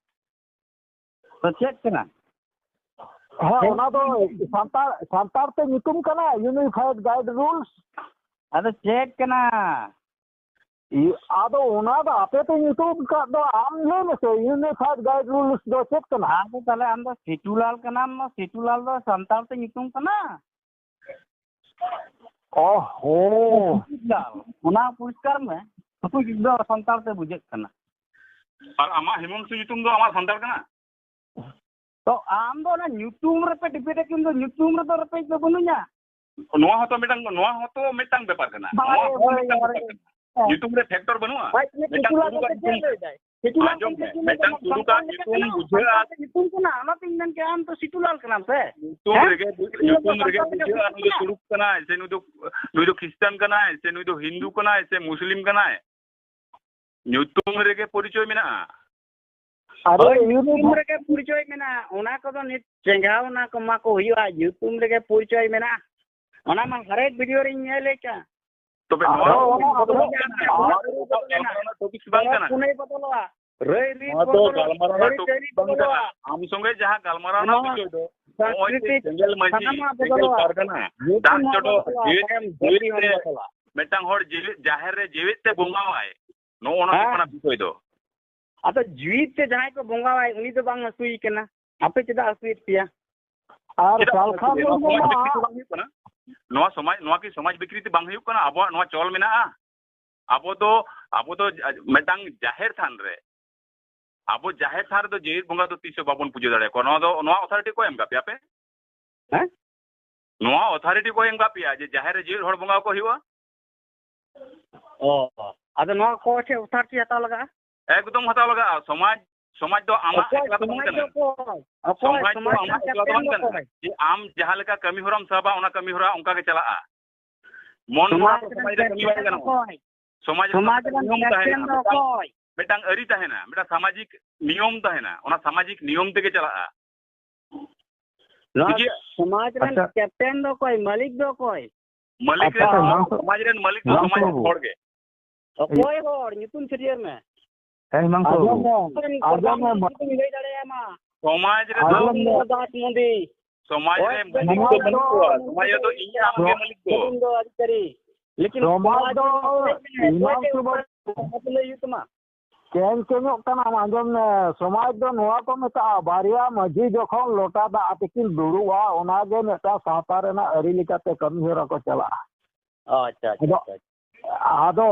ᱛᱚ ᱪᱮᱫ ᱠᱟᱱᱟ? ᱦᱮᱸ, ᱦᱮᱸ᱾ ᱚᱱᱟ ᱫᱚ ᱥᱟᱱᱛᱟᱲ, ᱥᱟᱱᱛᱟᱲ ᱛᱮ ᱧᱩᱛᱩᱢ ᱠᱟᱱᱟ, Unified Guide Rules᱾ ᱟᱫᱚ ᱪᱮᱫ ᱠᱟᱱᱟ? ᱤ-, ᱟᱫᱚ ᱚᱱᱟ ᱫᱚ ᱟᱯᱮ ᱯᱮ ᱧᱩᱛᱩᱢ ᱠᱟᱫ ᱫᱚ, ᱟᱢ ᱞᱟᱹᱭ ᱢᱮᱥᱮ, Unified Guide Rules ᱫᱚ ᱪᱮᱫ ᱠᱟᱱᱟ? ᱟᱫᱚ ᱛᱟᱦᱞᱮ ᱟᱢ ᱫᱚ ᱥᱤᱴᱩᱞᱟᱞ ᱠᱟᱱᱟᱢ, ᱥᱤᱴᱩᱞᱟᱞ ᱫᱚ ᱥᱟᱱᱛᱟᱲ ᱛᱮ ᱧᱩᱛᱩᱢ ᱠᱟᱱᱟ? ᱚ ᱦᱚ᱾ ᱥᱤᱴᱩᱞᱟᱞ, ᱚᱱᱟ ᱯᱚᱨᱤᱥᱠᱟᱨ ᱢᱮ, ᱥᱤᱴᱩ ᱫᱚ ᱥᱟᱱᱛᱟᱲ ᱛᱮ ᱵᱩᱡᱷᱟᱹᱜ ᱠᱟᱱᱟ᱾ ᱟᱨ ᱟᱢᱟᱜ ᱦᱤᱢᱚᱱᱛᱚ ᱧᱩᱛᱩᱢ ᱫᱚ ᱟᱢᱟᱜ ᱥᱟᱱᱛᱟᱲ ᱠᱟᱱᱟ? ᱛᱚ ᱟᱢ ᱫᱚ ᱚᱱᱟ ᱧᱩᱛᱩᱢ ᱨᱮᱯᱮ ᱰᱤᱵᱮᱴ ᱟᱹᱠᱤᱱ ᱫᱚ, ᱧᱩᱛᱩᱢ ᱨᱮᱫᱚ ᱨᱮᱯᱮᱡ ᱫᱚ ᱵᱟᱹᱱᱩᱧᱟ᱾ ᱱᱚᱣᱟ ᱦᱚᱸᱛᱚ ᱢᱤᱫᱴᱟᱝ, ᱱᱚᱣᱟ ᱦᱚᱸᱛᱚ ᱢᱤᱫᱴᱟᱝ ᱵᱮᱯᱟᱨ ᱠᱟᱱᱟ᱾ ᱵᱟᱭ, ᱱᱚᱣᱟ ᱦᱚᱸ ᱵᱟᱭ, ᱢᱤᱫᱴᱟᱝ ᱵᱟᱭ᱾ ᱵᱮᱯᱟᱨ ᱠᱟᱱᱟ᱾ ᱦᱮᱸ᱾ ᱧᱩᱛᱩᱢ ᱨᱮ ᱯᱷᱮᱠᱴᱚᱨ ᱵᱟᱹᱱᱩᱜᱼᱟ? ᱵᱟᱭ, ᱢᱤᱫᱴᱟᱝ ᱥᱤᱴᱩᱞᱟᱞ ᱛᱩᱲᱩᱠᱟᱜ ᱵᱚᱞᱛᱮ ᱪᱮᱫ ᱧᱩᱛᱩᱢ, ᱞᱟᱹᱭ ᱫᱟᱭ? ᱥᱤᱴᱩᱞᱟᱞ ᱟᱸᱡᱚᱢ ᱵᱚᱞᱛᱮ ᱢᱮ, ᱪᱮᱫ ᱞᱟᱹᱭ ᱢᱤᱫᱴᱟᱝ ᱫᱟᱭ? ᱛᱩᱲᱩᱠᱟᱜ ᱥᱟᱱᱛᱟᱲ ᱞᱮᱠᱟ ᱧᱩᱛᱩᱢ ᱠᱟᱱᱟ? ᱵᱩᱡᱷᱟᱹᱜᱼᱟ᱾ ᱥᱟᱱᱛᱟᱲ ᱧᱩᱛᱩᱢ ᱠᱟᱱᱟ, ᱚᱱᱟᱛᱤᱧ ᱢᱮᱱ ᱠᱮᱜᱼᱟ, ᱟᱢ ᱫᱚ ᱥᱤᱴᱩᱞᱟᱞ ᱠᱟᱱᱟᱢ ᱥᱮ? ᱧᱩᱛᱩᱢ ᱦᱮᱸ? ᱨᱮᱜᱮ, ᱤᱧ ᱧᱩᱛᱩᱢ ᱫᱚ ᱨᱮᱜᱮ ᱥᱟᱱᱛᱟᱲ ᱞᱮᱠᱟ ᱵᱩᱡᱷᱟᱹᱜᱼᱟ, ᱱᱩᱭ ᱫᱚ ᱠᱟᱱᱟ᱾ ᱛᱩᱲᱩᱠ ᱠᱟᱱᱟᱭ ᱥᱮ ᱱᱩᱭ ᱫᱚ, ᱱᱩᱭ ᱫᱚ ᱠᱷᱨᱤᱥᱴᱟᱱ ᱠᱟᱱᱟᱭ ᱥᱮ ᱱᱩᱭ ᱫᱚ ᱦᱤᱱᱫᱩ ᱠᱟᱱᱟᱭ ᱥᱮ ᱢᱩᱥᱞᱤᱢ ᱠᱟᱱᱟᱭ? ᱧᱩᱛᱩᱢ ᱨᱮᱜᱮ ᱯᱚᱨᱤᱪᱚᱭ ᱢᱮᱱᱟᱜᱼᱟ᱾ ᱟᱫᱚ ᱦᱳᱭ, YouTube YouTube ᱨᱮᱜᱮ ᱯᱚᱨᱤᱪᱚᱭ ᱢᱮᱱᱟᱜᱼᱟ᱾ ᱚᱱᱟ ᱠᱚᱫᱚ ᱱᱤᱛ ᱪᱮᱸᱜᱷᱟᱣ ᱚᱱᱟ ᱠᱚ ᱢᱟ ᱠᱚ ᱦᱩᱭᱩᱜᱼᱟ, YouTube ᱨᱮᱜᱮ ᱯᱚᱨᱤᱪᱚᱭ ᱢᱮᱱᱟᱜᱼᱟ᱾ ᱚᱱᱟ ᱢᱟ ᱦᱟᱨᱮᱠ video ᱨᱤᱧ ᱧᱮᱞᱮᱫ ᱠᱟᱱ᱾ ᱛᱚᱵᱮ ᱟᱫᱚ ᱱᱚᱣᱟ ᱚᱱᱟ ᱫᱚ ᱟᱫᱚ ᱱᱚᱣᱟ ᱫᱚ ᱜᱟᱞᱢᱟᱨᱟᱣ ᱨᱮᱱᱟᱜ topic ᱵᱟᱝ ᱯᱚᱨᱚᱵᱽ ᱠᱟᱱᱟ᱾ ᱯᱩᱱᱟᱹᱭ ᱵᱚᱫᱚᱞᱚᱜᱼᱟ, ᱨᱟᱹᱭ ᱨᱤᱛ ᱱᱚᱣᱟ ᱫᱚ ᱵᱚᱫᱚᱞᱚᱜᱼᱟ, ᱜᱟᱞᱢᱟᱨᱟᱣ ᱨᱮᱱᱟᱜ topic ᱟᱹᱨᱤᱪᱟᱹᱞᱤ ᱵᱟᱝ ᱠᱟᱱᱟ᱾ ᱵᱚᱫᱚᱞᱚᱜᱼᱟ᱾ ᱟᱢ ᱥᱚᱸᱜᱮ ᱡᱟᱦᱟᱸ ᱜᱟᱞᱢᱟᱨᱟᱣ ᱨᱮᱱᱟᱜ ᱱᱚᱣᱟ ᱵᱤᱥᱚᱭ ᱫᱚ, ᱱᱚᱜᱼᱚᱭ ᱡᱮ ᱥᱟᱝᱥᱠᱨᱤᱛᱤᱠ ᱥᱮᱸᱜᱮᱞ ᱢᱟᱹᱪᱤ, ᱥᱟᱱᱟᱢᱟᱜ ᱥᱮᱸᱜᱮᱞ ᱵᱚᱫᱚᱞᱚᱜᱼᱟ᱾ ᱯᱟᱨᱜᱟᱱᱟ, ᱡᱮᱛᱮ ᱫᱟᱜ ᱱᱚᱣᱟ ᱪᱚᱰᱚᱨ, ᱵᱚᱫᱚᱞᱚᱜᱼᱟ, ᱡᱤᱣᱤᱛᱮᱢ, ᱡᱟᱹᱛᱤ ᱦᱚᱸ ᱡᱤᱣᱤᱛᱮ ᱵᱚᱫᱚᱞᱚᱜᱼᱟ᱾ ᱢᱤᱫᱴᱟᱝ ᱦᱚᱲ ᱡᱤᱣᱤ, ᱡᱟᱦᱮᱨ ᱨᱮ ᱡᱤᱣᱤᱫ ᱛᱮ ᱵᱚᱸᱜᱟᱣᱟᱭ, ᱱᱚᱜᱼᱚ ᱱᱚᱝᱠᱟᱱᱟᱜ ᱦᱮᱸ᱾ ᱵᱤᱥᱚᱭ ᱫᱚ᱾ ᱟᱫᱚ ᱡᱤᱣᱤᱫ ᱛᱮ ᱡᱟᱦᱟᱸᱭ ᱠᱚ ᱵᱚᱸᱜᱟᱣᱟᱭ, ᱩᱱᱤ ᱫᱚ ᱵᱟᱝ ᱦᱟᱹᱥᱩᱭᱮ ᱠᱟᱱᱟ᱾ ᱟᱯᱮ ᱪᱮᱫᱟᱜ ᱦᱟᱹᱥᱩᱭᱮᱫ ᱯᱮᱭᱟ? ᱟᱨ ᱪᱮᱫᱟᱜ ᱵᱟᱝ ᱥᱟᱞᱠᱷᱟ ᱦᱟᱹᱥᱩᱭᱮᱫ ᱯᱮᱭᱟ? ᱱᱚᱣᱟ ᱢᱩᱨᱢᱩ ᱥᱚᱢᱟᱡᱽ ᱢᱟ ᱵᱤᱠᱨᱤᱛᱤ ᱵᱟᱝ ᱦᱩᱭᱩᱜ ᱠᱟᱱᱟ? ᱱᱚᱣᱟ ᱥᱚᱢᱟᱡᱽ, ᱱᱚᱣᱟ ᱠᱤ ᱥᱚᱢᱟᱡᱽ ᱵᱤᱠᱨᱤᱛᱤ ᱵᱟᱝ ᱦᱩᱭᱩᱜ ᱠᱟᱱᱟ? ᱟᱵᱚᱣᱟᱜ ᱱᱚᱣᱟ ᱪᱚᱞ ᱢᱮᱱᱟᱜᱼᱟ᱾ ᱟᱵᱚ ᱫᱚ, ᱟᱵᱚ ᱫᱚ ᱢᱤᱫᱴᱟᱝ ᱡᱟᱦᱮᱨ ᱛᱷᱟᱱ ᱨᱮ, ᱟᱵᱚ ᱡᱟᱦᱮᱨ ᱛᱷᱟᱱ ᱨᱮᱫᱚ ᱡᱮᱣᱮᱫ ᱵᱚᱸᱜᱟ ᱫᱚ ᱛᱤᱥ ᱦᱚᱸ ᱵᱟᱵᱚᱱ ᱯᱩᱡᱟᱹ ᱫᱟᱲᱮᱭᱟᱠᱚᱣᱟ᱾ ᱱᱚᱣᱟ ᱫᱚ, ᱱᱚᱣᱟ authority ᱚᱠᱚᱭ ᱮᱢ ᱠᱟᱜ ᱯᱮᱭᱟ ᱟᱯᱮ? ᱦᱮᱸ? ᱱᱚᱣᱟ authority ᱚᱠᱚᱭ ᱮᱢ ᱠᱟᱜ ᱯᱮᱭᱟ ᱡᱮ ᱡᱟᱦᱮᱨ ᱨᱮ ᱡᱮᱣᱮᱫ ᱦᱚᱲ ᱵᱚᱸᱜᱟ ᱠᱚ ᱦᱩᱭᱩᱜᱼᱟ? ᱚ, ᱟᱫᱚ ᱱᱚᱣᱟ ᱚᱠᱚᱭ ᱴᱷᱮᱱ authority ᱦᱟᱛᱟᱣ ᱞᱟᱜᱟᱜᱼᱟ? ᱮᱠᱫᱚᱢ ᱦᱟᱛᱟᱣ ᱞᱟᱜᱟᱜᱼᱟ᱾ ᱥᱚᱢᱟᱡᱽ, ᱥᱚᱢᱟᱡᱽ ᱫᱚ ᱟᱢᱟᱜ ᱚᱠᱚᱭ ᱮᱠᱞᱟ ᱫᱚ ᱵᱟᱝ ᱥᱚᱢᱟᱡᱽ ᱠᱟᱱᱟ᱾ ᱫᱚ ᱚᱠᱚᱭ? ᱚᱠᱚᱭ ᱥᱚᱢᱟᱡᱽ ᱫᱚ ᱥᱚᱢᱟᱡᱽ ᱟᱢᱟᱜ ᱨᱮᱱ ᱮᱠᱞᱟ ᱫᱚ ᱵᱟᱝ captain ᱫᱚ ᱠᱟᱱᱟ᱾ ᱚᱠᱚᱭ? ᱡᱮ ᱟᱢ ᱡᱟᱦᱟᱸ ᱞᱮᱠᱟ ᱠᱟᱹᱢᱤ ᱦᱚᱨᱟᱢ ᱥᱟᱵᱟ, ᱚᱱᱟ ᱠᱟᱹᱢᱤ ᱦᱚᱨᱟ ᱚᱱᱠᱟ ᱜᱮ ᱪᱟᱞᱟᱜᱼᱟ᱾ ᱢᱚᱱ ᱜᱚᱲᱚ ᱥᱚᱢᱟᱡᱽ ᱠᱟᱛᱮ ᱨᱮᱱ ᱥᱚᱢᱟᱡᱽ ᱨᱮ ᱠᱟᱹᱢᱤ ᱵᱟᱭ captain ᱫᱚ ᱜᱟᱱᱚᱜᱼᱟ᱾ ᱚᱠᱚᱭ? ᱥᱚᱢᱟᱡᱽ ᱨᱮ ᱥᱚᱢᱟᱡᱽ ᱨᱮᱱ ᱱᱤᱭᱚᱢ ᱛᱟᱦᱮᱱᱟ, captain ᱫᱚ ᱢᱤᱫᱴᱟᱝ, ᱚᱠᱚᱭ? ᱢᱤᱫᱴᱟᱝ ᱟᱹᱨᱤ ᱛᱟᱦᱮᱱᱟ, ᱢᱤᱫᱴᱟᱝ ᱥᱟᱢᱟᱡᱤᱠ ᱱᱤᱭᱚᱢ ᱛᱟᱦᱮᱱᱟ, ᱚᱱᱟ ᱥᱟᱢᱟᱡᱤᱠ ᱱᱤᱭᱚᱢ ᱛᱮᱜᱮ ᱪᱟᱞᱟᱜᱼᱟ᱾ ᱱᱚᱣᱟ ᱴᱷᱤᱠ ᱜᱮᱭᱟ? ᱥᱚᱢᱟᱡᱽ ᱨᱮᱱ ᱟᱪᱪᱷᱟ᱾ captain ᱫᱚ ᱚᱠᱚᱭ? ᱢᱟᱹᱞᱤᱠ ᱫᱚ ᱚᱠᱚᱭ? ᱢᱟᱹᱞᱤᱠ ᱟᱪᱪᱷᱟ, ᱨᱮᱱ ᱦᱚᱲ, ᱢᱟᱝᱥᱚ, ᱥᱚᱢᱟᱡᱽ ᱨᱮᱱ ᱢᱟᱹᱞᱤᱠ ᱫᱚ ᱢᱟᱝᱥᱚ ᱥᱚᱢᱟᱡᱽ ᱨᱮᱱ ᱵᱟᱹᱵᱩ᱾ ᱦᱚᱲ ᱜᱮ᱾ ᱚᱠᱚᱭ ᱦᱚᱲ? ᱧᱩᱛᱩᱢ ᱪᱷᱟᱹᱴᱭᱟᱹᱨ ᱢᱮ᱾ ᱦᱮᱸ, ᱢᱟᱝᱥᱚ ᱟᱸᱡᱚᱢ ᱵᱟᱹᱵᱩ᱾ ᱢᱮ, ᱟᱸᱡᱚᱢ ᱢᱮ, ᱢᱟ-, ᱧᱩᱛᱩᱢ ᱞᱟᱹᱭ ᱫᱟᱲᱮᱭᱟᱢᱟ᱾ ᱥᱚᱢᱟᱡᱽ ᱨᱮᱫᱚ, ᱟᱸᱡᱚᱢ ᱢᱮ᱾ ᱫᱟᱥ ᱢᱚᱱᱫᱤ᱾ ᱥᱚᱢᱟᱡᱽ ᱨᱮ ᱚᱠᱚᱭ ᱢᱟᱹᱞᱤᱠ ᱫᱚ ᱵᱟᱹᱱᱩᱜ ᱠᱚᱣᱟ, ᱥᱚᱢᱟᱡᱽ ᱨᱮᱫᱚ ᱤᱧ ᱟᱢ ᱜᱮ ᱢᱟᱹᱞᱤᱠ ᱫᱚ᱾ ᱫᱚ ᱟᱹᱨᱤᱪᱟᱹᱞᱤ᱾ ᱞᱮᱠᱤᱱ ᱥᱚᱢᱟᱡᱽ ᱥᱚᱢᱟᱡᱽ ᱫᱚ ᱨᱮ ᱚᱠᱚᱭ ᱤᱢᱟᱢ ᱪᱮᱫ ᱥᱚᱢᱟᱡᱽ ᱚᱠᱟ ᱞᱟᱹᱭ ᱦᱩᱭᱩᱜ ᱛᱟᱢᱟ? ᱪᱮᱧᱡᱽ ᱪᱮᱧᱡᱚᱜ ᱠᱟᱱᱟ, ᱟᱸᱡᱚᱢ ᱢᱮ᱾ ᱥᱚᱢᱟᱡᱽ ᱫᱚ ᱱᱚᱣᱟ ᱠᱚ ᱢᱮᱛᱟᱜᱼᱟ, ᱵᱟᱨᱭᱟ ᱢᱟᱹᱡᱷᱤ ᱡᱚᱠᱷᱚᱱ ᱞᱚᱴᱟ ᱫᱟᱜ ᱛᱮᱠᱤᱱ ᱫᱩᱲᱩᱵᱼᱟ, ᱚᱱᱟᱜᱮ ᱢᱤᱫᱴᱟᱝ ᱥᱟᱶᱛᱟ ᱨᱮᱱᱟᱜ ᱟᱹᱨᱤ ᱞᱮᱠᱟᱛᱮ ᱠᱟᱹᱢᱤ ᱦᱚᱨᱟ ᱠᱚ ᱪᱟᱞᱟᱜᱼᱟ᱾ ᱟᱪᱪᱷᱟ, ᱟᱪᱪᱷᱟ, ᱟᱫᱚ, ᱟᱪᱪᱷᱟ, ᱟᱪᱪᱷᱟ᱾ ᱟᱫᱚ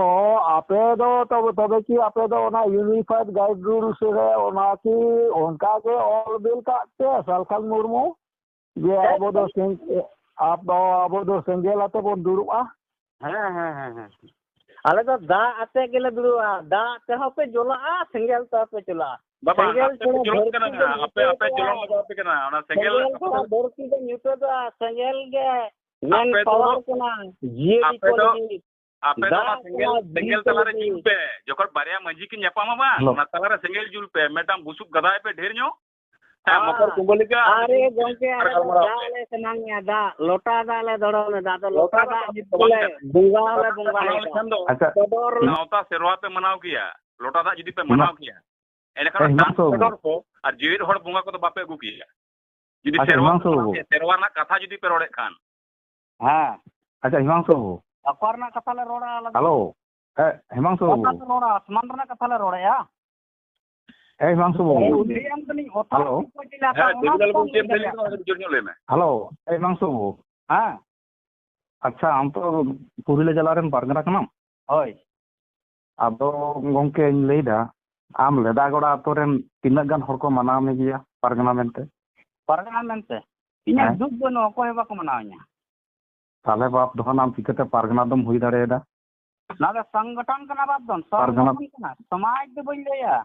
ᱟᱯᱮ ᱫᱚ ᱛᱚᱵᱮ, ᱛᱚᱵᱮ ᱠᱤ ᱟᱯᱮ ᱫᱚ ᱚᱱᱟ unified guide rules ᱨᱮ ᱚᱱᱟ ᱠᱤ ᱚᱱᱠᱟ ᱜᱮ ᱚᱞ ᱵᱤᱞ ᱠᱟᱜ ᱯᱮ, ᱥᱟᱞᱠᱷᱟᱱ ᱢᱩᱨᱢᱩ, ᱡᱮ ᱦᱮᱸ᱾ ᱟᱵᱚ ᱫᱚ ᱥᱮᱸᱜ-, ᱟᱵᱚ, ᱟᱵᱚ ᱫᱚ ᱥᱮᱸᱜᱮᱞ ᱟᱛᱮ ᱵᱚᱱ ᱫᱩᱲᱩᱵᱼᱟ? ᱦᱮᱸ, ᱦᱮᱸ, ᱦᱮᱸ, ᱦᱮᱸ᱾ ᱟᱞᱮ ᱫᱚ ᱫᱟᱜ ᱟᱛᱮ ᱜᱮᱞᱮ ᱫᱩᱲᱩᱵᱼᱟ᱾ ᱫᱟᱜ ᱛᱮᱦᱚᱸ ᱯᱮ ᱡᱚᱞᱟᱜᱼᱟ, ᱥᱮᱸᱜᱮᱞ ᱛᱮᱦᱚᱸ ᱯᱮ ᱡᱚᱞᱟᱜᱼᱟ᱾ ᱵᱟᱵᱟ, ᱥᱮᱸᱜᱮᱞ ᱟᱯᱮ ᱯᱮ ᱪᱷᱟᱲᱟ ᱡᱚᱞᱚᱜ ᱫᱷᱟᱹᱨᱛᱤ ᱠᱟᱱᱟ, ᱫᱚ ᱟᱯᱮ, ᱟᱯᱮ ᱧᱩᱛᱟᱹᱛᱚᱜᱼᱟ᱾ ᱡᱚᱞᱚᱜ ᱞᱟᱜᱟᱣ ᱟᱯᱮ ᱠᱟᱱᱟ᱾ ᱚᱱᱟ ᱥᱮᱸᱜᱮᱞ ᱥᱮᱸᱜᱮᱞ ᱟᱯᱮ ᱪᱷᱟᱲᱟ ᱫᱷᱟᱹᱨᱛᱤ ᱫᱚ ᱧᱩᱛᱟᱹᱛᱚᱜᱼᱟ᱾ ᱥᱮᱸᱜᱮᱞ ᱜᱮ main ᱟᱯᱮ ᱫᱚ, power ᱠᱟᱱᱟ ᱡᱤᱭᱟᱹᱞᱤ ᱟᱯᱮ ᱠᱚ ᱫᱚ, ᱞᱟᱹᱜᱤᱫ᱾ ᱟᱯᱮ ᱫᱚ ᱚᱱᱟ ᱫᱟᱜ ᱥᱮᱸᱜᱮᱞ, ᱠᱚᱢᱟ ᱥᱮᱸᱜᱮᱞ ᱫᱤᱱ ᱛᱟᱞᱟᱨᱮ ᱠᱚᱢᱟ ᱡᱩᱞ ᱯᱮ᱾ ᱡᱚᱠᱷᱚᱱ ᱵᱟᱨᱭᱟ ᱢᱟᱹᱡᱷᱤ ᱠᱤᱱ ᱧᱟᱯᱟᱢᱟ ᱵᱟᱝ, ᱦᱮᱞᱳ᱾ ᱚᱱᱟ ᱛᱟᱞᱟᱨᱮ ᱥᱮᱸᱜᱮᱞ ᱡᱩᱞ ᱯᱮ, ᱢᱤᱫᱴᱟᱝ ᱵᱩᱥᱩᱵ ᱜᱟᱫᱟᱭ ᱯᱮ ᱰᱷᱮᱨ ᱧᱚᱜ᱾ ᱦᱮᱸ, ᱟᱨ ᱢᱚᱠᱚᱨ ᱠᱩᱢᱵᱟᱹ ᱞᱮᱠᱟ ᱟᱨᱮ ᱜᱚᱝᱠᱮ, ᱟᱨ ᱟᱨ ᱜᱟᱞᱢᱟᱨᱟᱣ ᱫᱟᱜ ᱯᱮ᱾ ᱞᱮ ᱥᱟᱱᱟᱝ ᱮᱫᱟ, ᱞᱚᱴᱟ ᱫᱟᱜ ᱞᱮ ᱫᱚᱲᱚᱢ ᱮᱫᱟ, ᱟᱫᱚ ᱞᱚᱴᱟ ᱞᱚᱴᱟ ᱫᱟᱜ ᱫᱟᱜ ᱡᱩᱫᱤ ᱫᱚ ᱵᱚᱞᱮ ᱵᱟᱝ ᱠᱟᱱᱟ᱾ ᱵᱚᱸᱜᱟ ᱞᱮ ᱵᱚᱸᱜᱟ ᱢᱟᱱᱟᱣ ᱮᱫᱟ᱾ ᱞᱮᱠᱷᱟᱱ ᱫᱚ ᱟᱪᱪᱷᱟ᱾ ᱪᱚᱰᱚᱨ ᱞᱮ ᱥᱟᱶᱛᱟ ᱥᱮᱨᱣᱟ ᱯᱮ ᱢᱟᱱᱟᱣ ᱠᱮᱭᱟ, ᱞᱚᱴᱟ ᱫᱟᱜ ᱡᱩᱫᱤ ᱯᱮ ᱢᱟᱱᱟᱣ ᱠᱮᱭᱟ, ᱮᱸᱰᱮᱠᱷᱟᱱ ᱮ, ᱦᱤᱢᱟᱝᱥᱩ ᱰᱟᱝ ᱵᱟᱹᱵᱩ᱾ ᱪᱚᱰᱚᱨ ᱠᱚ ᱟᱨ ᱡᱮᱣᱮᱫ ᱦᱚᱲ ᱵᱚᱸᱜᱟ ᱠᱚᱫᱚ ᱵᱟᱯᱮ ᱟᱹᱜᱩ ᱠᱮᱭᱟ᱾ ᱡᱩᱫᱤ ᱟᱪᱪᱷᱟ, ᱥᱮᱨᱣᱟ ᱦᱤᱢᱟᱝᱥᱩ ᱯᱮ ᱢᱟᱱᱟᱣ ᱵᱟᱹᱵᱩ᱾ ᱠᱮᱭᱟ, ᱥᱮᱨᱣᱟ ᱨᱮᱱᱟᱜ ᱠᱟᱛᱷᱟ ᱡᱩᱫᱤ ᱯᱮ ᱨᱚᱲᱮᱫ ᱠᱷᱟᱱ᱾ ᱦᱮᱸ᱾ ᱟᱪᱪᱷᱟ, ᱦᱤᱢᱟᱝᱥᱩ ᱵᱟᱹᱵᱩ᱾ ᱚᱠᱟ ᱨᱮᱱᱟᱜ ᱠᱟᱛᱷᱟ ᱞᱮ ᱨᱚᱲᱟ ᱟᱞᱟᱝ ᱫᱚ? ᱦᱮᱞᱳ᱾ ᱦᱮᱸ, ᱦᱤᱢᱟᱝᱥᱩ ᱵᱟᱹᱵᱩ᱾ ᱚᱠᱟ ᱞᱮ ᱨᱚᱲᱟ? ᱟᱥᱢᱟᱱ ᱨᱮᱱᱟᱜ ᱠᱟᱛᱷᱟ ᱞᱮ ᱨᱚᱲᱮᱜᱼᱟ᱾ ᱦᱮᱸ, ᱦᱤᱢᱟᱝᱥᱩ ᱵᱟᱹᱵᱩ᱾ ᱞᱟᱹᱭᱟᱢ ᱠᱟᱹᱱᱟᱹᱧ, ᱚᱛ ᱦᱮᱞᱳ᱾ ᱨᱮᱱᱟᱜ ᱠᱟᱛᱷᱟ ᱦᱮᱸ, ᱚᱱᱟ ᱫᱮᱵᱤᱞᱟᱞ ᱠᱟᱛᱷᱟᱢ ᱵᱟᱹᱵᱩ, ᱪᱮᱫ ᱞᱟᱹᱭ ᱮᱢ ᱞᱟᱹᱭ ᱫᱟᱲᱮᱭᱟᱜᱼᱟ᱾ ᱠᱮᱫᱟ? ᱡᱳᱨ ᱧᱚᱜ ᱞᱟᱹᱭ ᱢᱮ᱾ ᱦᱮᱞᱳ᱾ ᱦᱮᱸ, ᱦᱤᱢᱟᱝᱥᱩ ᱵᱟᱹᱵᱩ᱾ ᱦᱮᱸ᱾ ᱟᱪᱪᱷᱟ, ᱟᱢ ᱛᱚ ᱯᱩᱨᱩᱞᱤᱭᱟᱹ ᱡᱮᱞᱟ ᱨᱮᱱ ᱯᱟᱨᱜᱟᱱᱟ ᱠᱟᱱᱟᱢ? ᱦᱳᱭ᱾ ᱟᱫᱚ ᱜᱚᱝᱠᱮᱧ ᱞᱟᱹᱭᱫᱟ, ᱟᱢ ᱞᱮᱫᱟᱜᱚᱲᱟ ᱟᱛᱳ ᱨᱮᱱ ᱛᱤᱱᱟᱹᱜ ᱜᱟᱱ ᱦᱚᱲ ᱠᱚ ᱢᱟᱱᱟᱣ ᱢᱮ ᱜᱮᱭᱟ ᱯᱟᱨᱜᱟᱱᱟ ᱢᱮᱱᱛᱮ? ᱯᱟᱨᱜᱟᱱᱟ ᱢᱮᱱᱛᱮ? ᱤᱧᱟᱹᱜ ᱦᱮᱸ᱾ ᱫᱩᱠ ᱵᱟᱹᱱᱩᱜᱼᱟ, ᱚᱠᱚᱭ ᱦᱚᱸ ᱵᱟᱠᱚ ᱢᱟᱱᱟᱣᱤᱧᱟ᱾ ᱛᱟᱦᱞᱮ ᱵᱟᱯ ᱫᱚ ᱟᱢ ᱪᱤᱠᱟᱹᱛᱮ ᱯᱟᱨᱜᱟᱱᱟ ᱫᱚᱢ ᱦᱩᱭ ᱫᱟᱲᱮᱭᱟᱫᱟ? ᱱᱚᱣᱟ ᱫᱚ ᱥᱚᱝᱜᱚᱴᱷᱚᱱ ᱠᱟᱱᱟ ᱵᱟᱯ ᱫᱚ, ᱯᱟᱨᱜᱟᱱᱟ ᱥᱚᱝᱜᱚᱴᱷᱚᱱ ᱠᱟᱱᱟ, ᱥᱚᱢᱟᱡᱽ ᱫᱚ ᱵᱟᱹᱧ ᱞᱟᱹᱭᱟ᱾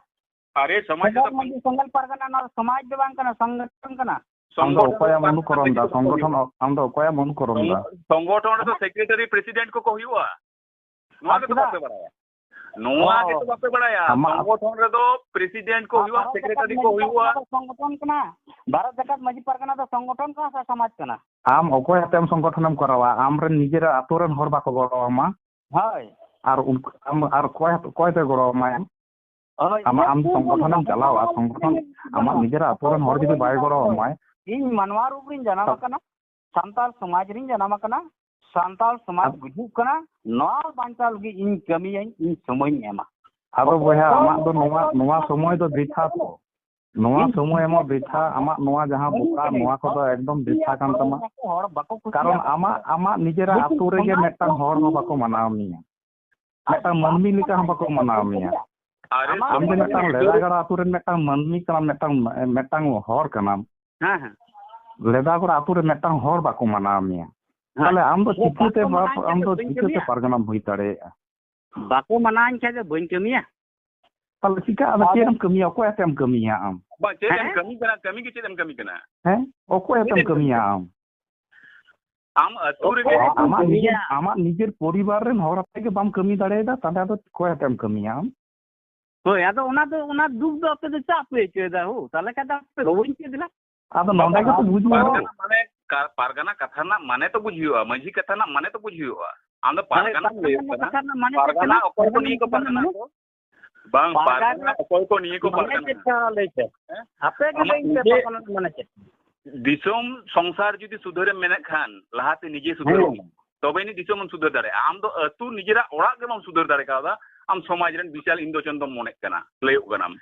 ᱟᱨᱮ, ᱥᱚᱢᱟᱡᱽ ᱫᱚ ᱥᱚᱝᱜᱚᱴᱷᱚᱱ ᱵᱟᱝ ᱠᱟᱱᱟ, ᱱᱚᱣᱟ ᱫᱚ ᱥᱚᱢᱟᱡᱽ ᱫᱚ ᱵᱟᱝ ᱠᱟᱱᱟ, ᱥᱚᱝᱜᱚᱴᱷᱚᱱ ᱠᱟᱱᱟ᱾ ᱟᱢ ᱫᱚ ᱥᱚᱝᱜᱚᱴᱷᱚᱱ ᱚᱠᱚᱭᱮᱢ ᱫᱚ ᱚᱱᱩᱠᱚᱨᱚᱱ ᱫᱟ? ᱯᱟᱨᱜᱟᱱᱟ ᱥᱚᱝᱜᱚᱴᱷᱚᱱ ᱫᱚ ᱚ-, ᱟᱢ ᱫᱚ ᱚᱠᱚᱭᱮᱢ ᱚᱱᱩᱠᱚᱨᱚᱱ ᱫᱟ? ᱥᱚᱝᱜᱚ-, ᱥᱚᱝᱜᱚᱴᱷᱚᱱ ᱨᱮᱫᱚ ᱦᱮᱸ? ᱥᱮᱠᱨᱮᱴᱟᱨᱤ, ᱯᱨᱮᱥᱤᱰᱮᱱᱴ ᱠᱚᱠᱚ ᱦᱩᱭᱩᱜᱼᱟ᱾ ᱱᱚᱣᱟ ᱟᱨ ᱜᱮᱛᱚ ᱪᱮᱫᱟᱜ? ᱵᱟᱯᱮ ᱵᱟᱲᱟᱭᱟ᱾ ᱱᱚᱣᱟ ᱚ᱾ ᱜᱮᱛᱚ ᱵᱟᱯᱮ ᱵᱟᱲᱟᱭᱟ᱾ ᱟᱢᱟᱜ ᱥᱚᱝᱜᱚᱴᱷᱚᱱ ᱨᱮᱫᱚ ᱯᱨᱮᱥᱤᱰᱮᱱᱴ ᱠᱚ ᱟᱨ ᱦᱩᱭᱩᱜᱼᱟ, ᱵᱷᱟᱨᱚᱛ ᱥᱮᱠᱨᱮᱴᱟᱨᱤ ᱡᱟᱠᱟᱛ ᱠᱚ ᱢᱟᱹᱡᱷᱤ ᱦᱩᱭᱩᱜᱼᱟ᱾ ᱯᱟᱨᱜᱟᱱᱟ ᱫᱚ ᱥᱚᱝᱜᱚᱴᱷᱚᱱ ᱠᱟᱱᱟ᱾ ᱵᱷᱟᱨᱚᱛ ᱡᱟᱠᱟᱛ ᱢᱟᱹᱡᱷᱤ ᱯᱟᱨᱜᱟᱱᱟ ᱫᱚ ᱥᱚᱝᱜᱚᱴᱷᱚᱱ ᱠᱟᱱᱟ ᱥᱮ ᱥᱚᱢᱟᱡᱽ ᱠᱟᱱᱟ? ᱟᱢ ᱚᱠᱚᱭ ᱟᱛᱮᱢ ᱥᱚᱝᱜᱚᱴᱷᱚᱱᱮᱢ ᱠᱚᱨᱟᱣᱟ? ᱟᱢᱨᱮᱱ ᱱᱤᱡᱮᱨᱟᱜ ᱟᱛᱳ ᱨᱮᱱ ᱦᱚᱲ ᱵᱟᱠᱚ ᱜᱚᱲᱚ ᱟᱢᱟ᱾ ᱦᱳᱭ᱾ ᱟᱨ ᱩᱱᱠᱩ, ᱟᱢ, ᱟᱨ ᱚᱠᱚᱭ, ᱚᱠᱚᱭ ᱛᱮ ᱜᱚᱲᱚ ᱟᱢᱟᱭ? ᱦᱳᱭ, ᱟᱢᱟᱜ, ᱤᱧᱟᱹᱜ ᱟᱢ ᱫᱩᱠ ᱥᱚᱝᱜᱚᱴᱷᱚᱱᱮᱢ ᱵᱟᱹᱱᱩᱜᱼᱟ, ᱪᱟᱞᱟᱣᱟ, ᱢᱟᱱᱣᱟ ᱨᱩᱯ ᱨᱤᱧ ᱥᱚᱝᱜᱚᱴᱷᱚᱱ ᱡᱟᱱᱟᱢ ᱟᱢᱟᱜ ᱟᱠᱟᱱᱟ᱾ ᱱᱤᱡᱮᱨᱟᱜ ᱟᱛᱳ ᱨᱮᱱ ᱦᱚᱲ ᱡᱩᱫᱤ ᱵᱟᱭ ᱜᱚᱲᱚ ᱟᱢᱟᱭ᱾ ᱤᱧ ᱢᱟᱱᱣᱟ ᱨᱩᱯ ᱨᱤᱧ ᱡᱟᱱᱟᱢ ᱟᱠᱟᱱᱟ, ᱥᱟᱱᱛᱟᱲ ᱥᱚᱢᱟᱡᱽ ᱨᱤᱧ ᱡᱟᱱᱟᱢ ᱟᱠᱟᱱᱟ, ᱥᱟᱱᱛᱟᱲ ᱥᱚᱢᱟᱡᱽ ᱟᱫ- ᱜᱩᱡᱩᱜ ᱠᱟᱱᱟ, ᱱᱚᱣᱟ ᱵᱟᱧᱪᱟᱣ ᱞᱟᱹᱜᱤᱫ ᱤᱧ ᱠᱟᱹᱢᱤᱭᱟᱹᱧ, ᱤᱧ ᱥᱚᱢᱚᱭᱤᱧ ᱮᱢᱟ᱾ ᱟᱫᱚ ᱚᱠᱚᱭ ᱵᱚᱭᱦᱟ, ᱦᱚᱸ ᱟᱢᱟᱜ ᱫᱚ ᱱᱚᱣᱟ ᱱᱚᱣᱟ, ᱠᱚ ᱱᱚᱣᱟ ᱥᱚᱢᱚᱭ ᱫᱚ ᱵᱨᱤᱛᱷᱟ ᱛᱚ᱾ ᱱᱚᱣᱟ ᱤᱧ ᱥᱚᱢᱚᱭ ᱮᱢᱚᱜ ᱵᱨᱤᱛᱷᱟ, ᱟᱢᱟᱜ ᱱᱚᱣᱟ ᱡᱟᱦᱟᱸ ᱵᱚᱠᱟ, ᱱᱚᱣᱟ ᱠᱚᱫᱚ ᱮᱠᱫᱚᱢ ᱵᱨᱤᱛᱷᱟ ᱠᱟᱱ ᱛᱟᱢᱟ᱾ ᱦᱚᱲ ᱵᱟᱠᱚ ᱠᱩᱥᱤᱭᱟᱜ ᱠᱟᱨᱚᱱ ᱟᱢᱟᱜ, ᱟᱢᱟᱜ ᱱᱤᱡᱮᱨᱟᱜ ᱞᱮᱠᱤᱱ ᱟᱛᱳ ᱨᱮᱜᱮ ᱥᱚᱢᱟᱡᱽ ᱢᱤᱫᱴᱟᱝ ᱦᱚᱲ ᱦᱚᱸ ᱵᱟᱠᱚ ᱢᱟᱱᱟᱣ ᱢᱮᱭᱟ᱾ ᱢᱤᱫᱴᱟᱝ ᱢᱟᱹᱱᱢᱤ ᱞᱮᱠᱟ ᱦᱚᱸ ᱵᱟᱠᱚ ᱢᱟᱱᱟᱣ ᱢᱮᱭᱟ᱾ ᱟᱨᱮ ᱟᱢ ᱫᱚ ᱥᱚᱢᱟᱡᱽ ᱢᱤᱫᱴᱟᱝ ᱨᱮ ᱞᱮᱫᱟᱜᱟᱲᱟ ᱟᱛᱳ ᱨᱮᱱ ᱢᱤᱫᱴᱟᱝ ᱢᱟᱹᱱᱢᱤ ᱠᱟᱱᱟᱢ, ᱢᱤᱫᱴᱟᱝ, ᱢᱤᱫᱴᱟᱝ ᱦᱚᱲ ᱠᱟᱱᱟᱢ᱾ ᱦᱮᱸ, ᱦᱮᱸ᱾ ᱞᱮᱫᱟᱜᱟᱲᱟ ᱟᱛᱳ ᱨᱮ ᱢᱤᱫᱴᱟᱝ ᱦᱚᱲ ᱵᱟᱠᱚ ᱢᱟᱱᱟᱣ ᱢᱮᱭᱟ᱾ ᱦᱮᱸ᱾ ᱛᱟᱦᱞᱮ ᱟᱢ ᱫᱚ ᱦᱮᱸ, ᱪᱤᱠᱟᱹᱛᱮ ᱵᱟᱠᱚ ᱵᱟᱯ-, ᱢᱟᱱᱟᱣᱤᱧ ᱠᱷᱟᱡ ᱟᱢ ᱫᱚ ᱫᱚ ᱵᱟᱹᱧ ᱪᱤᱠᱟᱹᱛᱮ ᱠᱟᱹᱢᱤᱭᱟ᱾ ᱯᱟᱨᱜᱟᱱᱟᱢ ᱦᱩᱭ ᱫᱟᱲᱮᱭᱟᱜᱼᱟ? ᱵᱟᱠᱚ ᱢᱟᱱᱟᱣᱤᱧ ᱠᱷᱟᱡ ᱫᱚ ᱵᱟᱹᱧ ᱠᱟᱹᱢᱤᱭᱟ᱾ ᱛᱟᱦᱞᱮ ᱪᱤᱠᱟᱹ, ᱟᱫᱚ ᱟᱫᱚ ᱪᱮᱫ ᱮᱢ ᱠᱟᱹᱢᱤᱭᱟ? ᱚᱠᱚᱭ ᱟᱛᱮᱢ ᱠᱟᱹᱢᱤᱭᱟ ᱟᱢ? ᱵᱟᱝ, ᱪᱮᱫ ᱮᱢ ᱦᱮᱸ? ᱠᱟᱹᱢᱤ ᱠᱟᱱᱟ? ᱠᱟᱹᱢᱤ ᱜᱮ ᱪᱮᱫ ᱮᱢ ᱠᱟᱹᱢᱤ ᱠᱟᱱᱟ? ᱦᱮᱸ? ᱚᱠᱚᱭ ᱪᱮᱫ ᱟᱛᱮᱢ ᱮᱢ ᱠᱟᱹᱢᱤ ᱠᱟᱹᱢᱤᱭᱟ ᱠᱟᱱᱟ? ᱟᱢ? ᱟᱢ ᱟᱹᱛᱩ ᱨᱮᱜᱮ ᱚᱠᱚᱭ ᱟᱢᱟᱜ ᱠᱟᱹᱢᱤᱭᱟ? ᱱᱤᱡᱮᱨ, ᱟᱢᱟᱜ ᱱᱤᱡᱮᱨ ᱯᱚᱨᱤᱵᱟᱨ ᱨᱮᱱ ᱦᱚᱲ ᱟᱛᱮ ᱜᱮ ᱵᱟᱢ ᱠᱟᱹᱢᱤ ᱫᱟᱲᱮᱭᱟᱫᱟ, ᱛᱟᱦᱞᱮ ᱟᱫᱚ ᱚᱠᱚᱭ ᱟᱛᱮᱢ ᱠᱟᱹᱢᱤᱭᱟ ᱟᱢ? ᱦᱳᱭ, ᱟᱫᱚ ᱚᱱᱟ ᱫᱚ, ᱚᱱᱟ ᱫᱩᱠ ᱫᱚ ᱟᱯᱮ ᱫᱚ ᱪᱟᱜ ᱯᱮ ᱟᱹᱭᱠᱟᱹᱣᱮᱫᱟ ᱦᱳ? ᱛᱟᱦᱞᱮ ᱠᱷᱟᱱ ᱫᱚ ᱟᱯᱮ ᱫᱚ ᱵᱟᱹᱧ ᱪᱮᱫ ᱮᱫᱟ᱾ ᱟᱫᱚ ᱱᱚᱰᱮ ᱜᱮᱛᱚ ᱵᱩᱡᱽ ᱢᱮ ᱦᱳ᱾ ᱯᱟᱨᱜᱟᱱᱟ ᱢᱟᱱᱮ ᱠᱟ-, ᱯᱟᱨᱜᱟᱱᱟ ᱠᱟᱛᱷᱟ ᱨᱮᱱᱟᱜ ᱢᱟᱱᱮ ᱛᱚ ᱵᱩᱡᱽ ᱦᱩᱭᱩᱜᱼᱟ, ᱢᱟᱹᱡᱷᱤ ᱠᱟᱛᱷᱟ ᱨᱮᱱᱟᱜ ᱢᱟᱱᱮ ᱛᱚ ᱵᱩᱡᱽ ᱦᱩᱭᱩᱜᱼᱟ᱾ ᱟᱢ ᱫᱚ ᱦᱳᱭ, ᱯᱟᱨᱜᱟᱱᱟ ᱯᱟᱨᱜᱟᱱᱟ ᱞᱟᱹᱭ ᱠᱟᱱᱟ, ᱠᱟᱛᱷᱟ ᱨᱮᱱᱟᱜ ᱢᱟᱱᱮ ᱪᱮᱫ ᱯᱟᱨᱜᱟᱱᱟ ᱠᱟᱱᱟ? ᱚᱠᱚᱭ ᱠᱚ ᱯᱟᱨᱜᱟᱱᱟ ᱱᱤᱭᱟᱹ ᱠᱚ ᱪᱮᱫ ᱠᱟᱱᱟ ᱯᱟᱨᱜᱟᱱᱟ ᱢᱟᱱᱮ? ᱠᱚ? ᱵᱟᱝ, ᱯᱟᱨᱜᱟᱱᱟ ᱯᱟᱨᱜᱟᱱᱟ ᱚᱠᱚᱭ ᱠᱚ ᱱᱤᱭᱟᱹ ᱠᱚ ᱢᱟᱱᱮ ᱯᱟᱨᱜᱟᱱᱟ? ᱪᱮᱫ ᱠᱟᱱᱟ ᱞᱟᱹᱭ ᱯᱮ? ᱦᱮᱸ? ᱟᱯᱮ ᱜᱮ ᱟᱢᱟᱜ ᱞᱟᱹᱭ ᱯᱮ ᱱᱤᱡᱮ ᱯᱟᱨᱜᱟᱱᱟ ᱢᱟᱱᱮ ᱪᱮᱫ? ᱫᱤᱥᱚᱢ ᱥᱚᱝᱥᱟᱨ ᱡᱩᱫᱤ ᱥᱩᱫᱷᱟᱹᱨᱮᱢ ᱢᱮᱱᱮᱫ ᱠᱷᱟᱱ, ᱞᱟᱦᱟᱛᱮ ᱱᱤᱡᱮ ᱥᱩᱫᱷᱟᱹᱨᱚᱜ ᱦᱮᱸ᱾ ᱢᱮ, ᱛᱚᱵᱮ ᱟᱹᱱᱤᱡ ᱫᱤᱥᱚᱢ ᱮᱢ ᱥᱩᱫᱷᱟᱹᱨ ᱫᱟᱲᱮᱭᱟᱜᱼᱟ᱾ ᱟᱢ ᱫᱚ ᱟᱹᱛᱩ ᱱᱤᱡᱮᱨᱟᱜ ᱚᱲᱟᱜ ᱜᱮ ᱵᱟᱢ ᱥᱩᱫᱷᱟᱹᱨ ᱫᱟᱲᱮ ᱠᱟᱣᱫᱟ, ᱟᱢ ᱥᱚᱢᱟᱡᱽ ᱨᱮᱱ ᱵᱤᱥᱟᱞ ᱤᱱᱫᱚᱪᱚᱱ ᱫᱚᱢ ᱢᱚᱱᱮᱜ ᱠᱟᱱᱟ, ᱞᱟᱹᱭᱚᱜ ᱠᱟᱱᱟᱢ᱾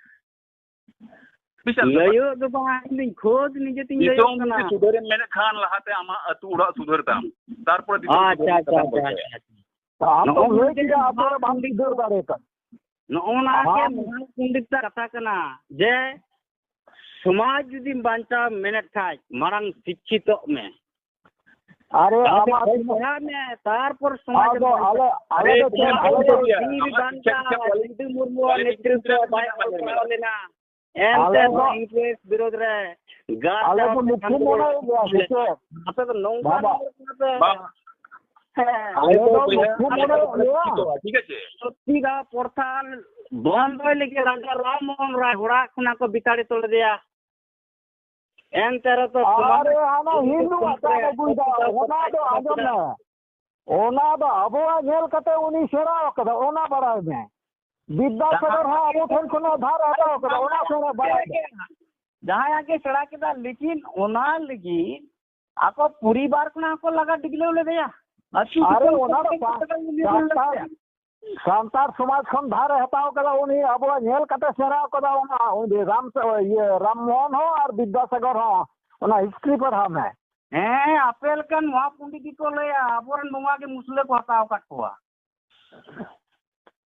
ᱵᱤᱥᱟᱞ ᱵᱮᱯᱟᱨ᱾ ᱞᱟᱹᱭᱚᱜ ᱫᱚ ᱵᱟᱝ, ᱤᱧ ᱫᱩᱧ ᱠᱷᱳᱫ ᱱᱤᱡᱮ ᱛᱤᱧ ᱞᱟᱹᱭᱚᱜ ᱫᱤᱥᱚᱢ ᱠᱟᱱᱟ᱾ ᱡᱩᱫᱤ ᱥᱩᱫᱷᱟᱹᱨᱮᱢ ᱢᱮᱱᱮᱫ ᱠᱷᱟᱱ, ᱞᱟᱦᱟᱛᱮ ᱟᱢᱟᱜ ᱟᱹᱛᱩ ᱚᱲᱟᱜ ᱥᱩᱫᱷᱟᱹᱨ ᱛᱟᱢ, ᱛᱟᱨᱯᱚᱨᱮ ᱫᱤᱥᱚᱢ ᱟᱪᱪᱷᱟ, ᱥᱩᱫᱷᱟᱹᱨ ᱟᱪᱪᱷᱟ, ᱠᱟᱛᱷᱟᱢ ᱟᱪᱪᱷᱟ, ᱵᱩᱡᱷᱟᱹᱣᱟ᱾ ᱟᱪᱪᱷᱟ᱾ ᱟᱪᱪᱷᱟ᱾ ᱟᱢ ᱫᱚᱢ ᱱᱚᱜᱼᱚ ᱞᱟᱹᱭ ᱱᱚᱰᱮ ᱠᱮᱫᱟ, ᱟᱵᱚ ᱨᱮ ᱵᱟᱢ ᱥᱩᱫᱷᱟᱹᱨ ᱫᱟᱲᱮ ᱠᱟᱣᱫᱟ᱾ ᱱᱚᱜᱼᱚ ᱱᱟ ᱜᱮ ᱟᱢ ᱢᱟᱨᱟᱝ ᱯᱚᱱᱰᱤᱛᱟᱜ ᱠᱟᱛᱷᱟ ᱠᱟᱱᱟ ᱡᱮ ᱥᱚᱢᱟᱡᱽ ᱡᱩᱫᱤᱢ ᱵᱟᱧᱪᱟᱣ ᱢᱮᱱᱮᱫ ᱠᱷᱟᱡ ᱢᱟᱲᱟᱝ ᱥᱤᱠᱠᱷᱤᱛᱚᱜ ᱢᱮ᱾ ᱟᱨᱮ, ᱟᱢᱟᱜ ᱚᱞ ᱯᱟᱲᱦᱟᱜ ᱢᱮ, ᱛᱟᱨᱯᱚᱨ ᱥᱚᱢᱟᱡᱽ ᱟᱫᱚ ᱵᱟᱧᱪᱟᱣ᱾ ᱟᱞᱮ, ᱟᱞᱮ ᱫᱚ ᱪᱮᱫ, ᱟᱞᱮ ᱫᱚ ᱵᱤᱨ ᱵᱟᱱᱴᱟ ᱥᱤᱫᱩ ᱢᱩᱨᱢᱩᱣᱟᱜ ᱱᱮᱛᱨᱤᱛᱵ ᱵᱟᱭ ᱚᱞ ᱯᱟᱲᱦᱟᱣ ᱞᱮᱱᱟ᱾ ᱮᱱᱛᱮ ᱟᱞᱮ ᱫᱚ ᱨᱮᱦᱚᱸ ᱤᱝᱨᱮᱡᱽ ᱵᱤᱨᱳᱫᱷ ᱨᱮ ᱜᱟᱨ ᱟᱞᱮ ᱫᱚ ᱢᱩᱠᱷᱭᱟᱹ ᱢᱚᱱᱮ ᱦᱩᱭᱩᱜ ᱜᱮᱭᱟ, ᱥᱮ ᱪᱮᱫ? ᱟᱯᱮ ᱫᱚ ᱱᱚᱝᱠᱟ ᱵᱟᱵᱟ᱾ ᱦᱚᱲ ᱠᱟᱱᱟ ᱯᱮ᱾ ᱵᱟᱝ᱾ ᱦᱮᱸ᱾ ᱟᱞᱮ ᱫᱚ ᱵᱚᱭᱦᱟ, ᱢᱩᱠᱷᱭᱟᱹ ᱟᱞᱮ ᱢᱚᱱᱮ ᱫᱚ ᱦᱩᱭᱩᱜ ᱜᱮᱭᱟ᱾ ᱴᱷᱤᱠ ᱟᱪᱷᱮ? ᱥᱚᱛᱤᱫᱟ ᱯᱨᱚᱛᱷᱟ ᱵᱚᱱᱫᱚᱭ ᱞᱟᱹᱜᱤᱫ ᱨᱟᱡᱟ ᱨᱟᱢ ᱢᱳᱦᱚᱱ ᱨᱟᱭ ᱦᱚᱲᱟᱜ ᱠᱷᱚᱱᱟᱜ ᱠᱚ ᱵᱤᱛᱟᱲᱤᱛ ᱞᱮᱫᱮᱭᱟ᱾ ᱮᱱᱛᱮ ᱨᱮᱦᱚᱸ ᱛᱚ ᱟᱨᱮ, ᱦᱟᱱᱟ ᱦᱤᱱᱫᱩᱣᱟᱜ ᱠᱟᱱ ᱟᱹᱜᱩᱭᱮᱫᱟ, ᱚᱱᱟ ᱫᱚ ᱟᱸᱡᱚᱢ ᱢᱮ᱾ ᱚᱱᱟ ᱫᱚ ᱟᱵᱚᱣᱟᱜ ᱧᱮᱞ ᱠᱟᱛᱮ ᱩᱱᱤ ᱥᱮᱬᱟ ᱟᱠᱟᱫᱟ, ᱚᱱᱟ ᱵᱟᱲᱟᱭ ᱢᱮ᱾ ᱵᱤᱫᱽᱫᱟᱥᱟᱜᱚᱨ ᱦᱚᱸ ᱟᱵᱚ ᱴᱷᱮᱱ ᱠᱷᱚᱱᱟᱜ ᱫᱷᱟᱨ ᱦᱟᱛᱟᱣ ᱟᱠᱟᱫᱟ, ᱚᱱᱟ ᱥᱮᱬᱟ ᱵᱟᱲᱟᱭ ᱢᱮ᱾ ᱡᱟᱦᱟᱸᱭᱟᱜ ᱜᱮ ᱥᱮᱬᱟ ᱠᱮᱫᱟ, ᱞᱮᱠᱤᱱ ᱚᱱᱟ ᱞᱟᱹᱜᱤᱫ ᱟᱠᱚ ᱯᱚᱨᱤᱵᱟᱨ ᱠᱷᱚᱱᱟᱜ ᱦᱚᱸᱠᱚ ᱞᱟᱜᱟ ᱰᱤᱜᱽᱞᱟᱹᱣ ᱞᱮᱫᱮᱭᱟ᱾ ᱟᱹᱛᱩ ᱟᱨᱮ, ᱫᱤᱥᱚᱢ ᱚᱱᱟ ᱫᱚ ᱠᱷᱚᱱᱟᱜ ᱥᱟᱱ-, ᱞᱟᱜᱟ ᱰᱤᱜᱽᱞᱟᱹᱣ ᱥᱟᱱᱛᱟᱲ, ᱞᱮᱫᱮᱭᱟ᱾ ᱥᱟᱱᱛᱟᱲ ᱥᱚᱢᱟᱡᱽ ᱠᱷᱚᱱ ᱫᱷᱟᱨᱮ ᱦᱟᱛᱟᱣ ᱠᱟᱫᱟ ᱩᱱᱤ, ᱟᱵᱚᱣᱟᱜ ᱧᱮᱞ ᱠᱟᱛᱮ ᱥᱮᱬᱟ ᱠᱟᱫᱟ ᱚᱱᱟ, ᱩᱱᱤ ᱨᱟᱢ, ᱤᱭᱟᱹ, ᱨᱟᱢ ᱢᱳᱦᱚᱱ ᱦᱚᱸ ᱟᱨ ᱵᱤᱫᱽᱫᱟᱥᱟᱜᱚᱨ ᱦᱚᱸ, ᱚᱱᱟ ᱦᱤᱥᱴᱨᱤ ᱯᱟᱲᱦᱟᱣ ᱢᱮ᱾ ᱦᱮᱸ, ᱟᱯᱮ ᱞᱮᱠᱟᱱ ᱱᱚᱣᱟ ᱯᱚᱱᱰᱤᱛ ᱜᱮᱠᱚ ᱞᱟᱹᱭᱟ, ᱟᱵᱚᱨᱮᱱ ᱵᱚᱸᱜᱟ ᱜᱮ ᱢᱩᱥᱞᱟᱹ ᱠᱚ ᱦᱟᱛᱟᱣ ᱟᱠᱟᱫ ᱠᱚᱣᱟ᱾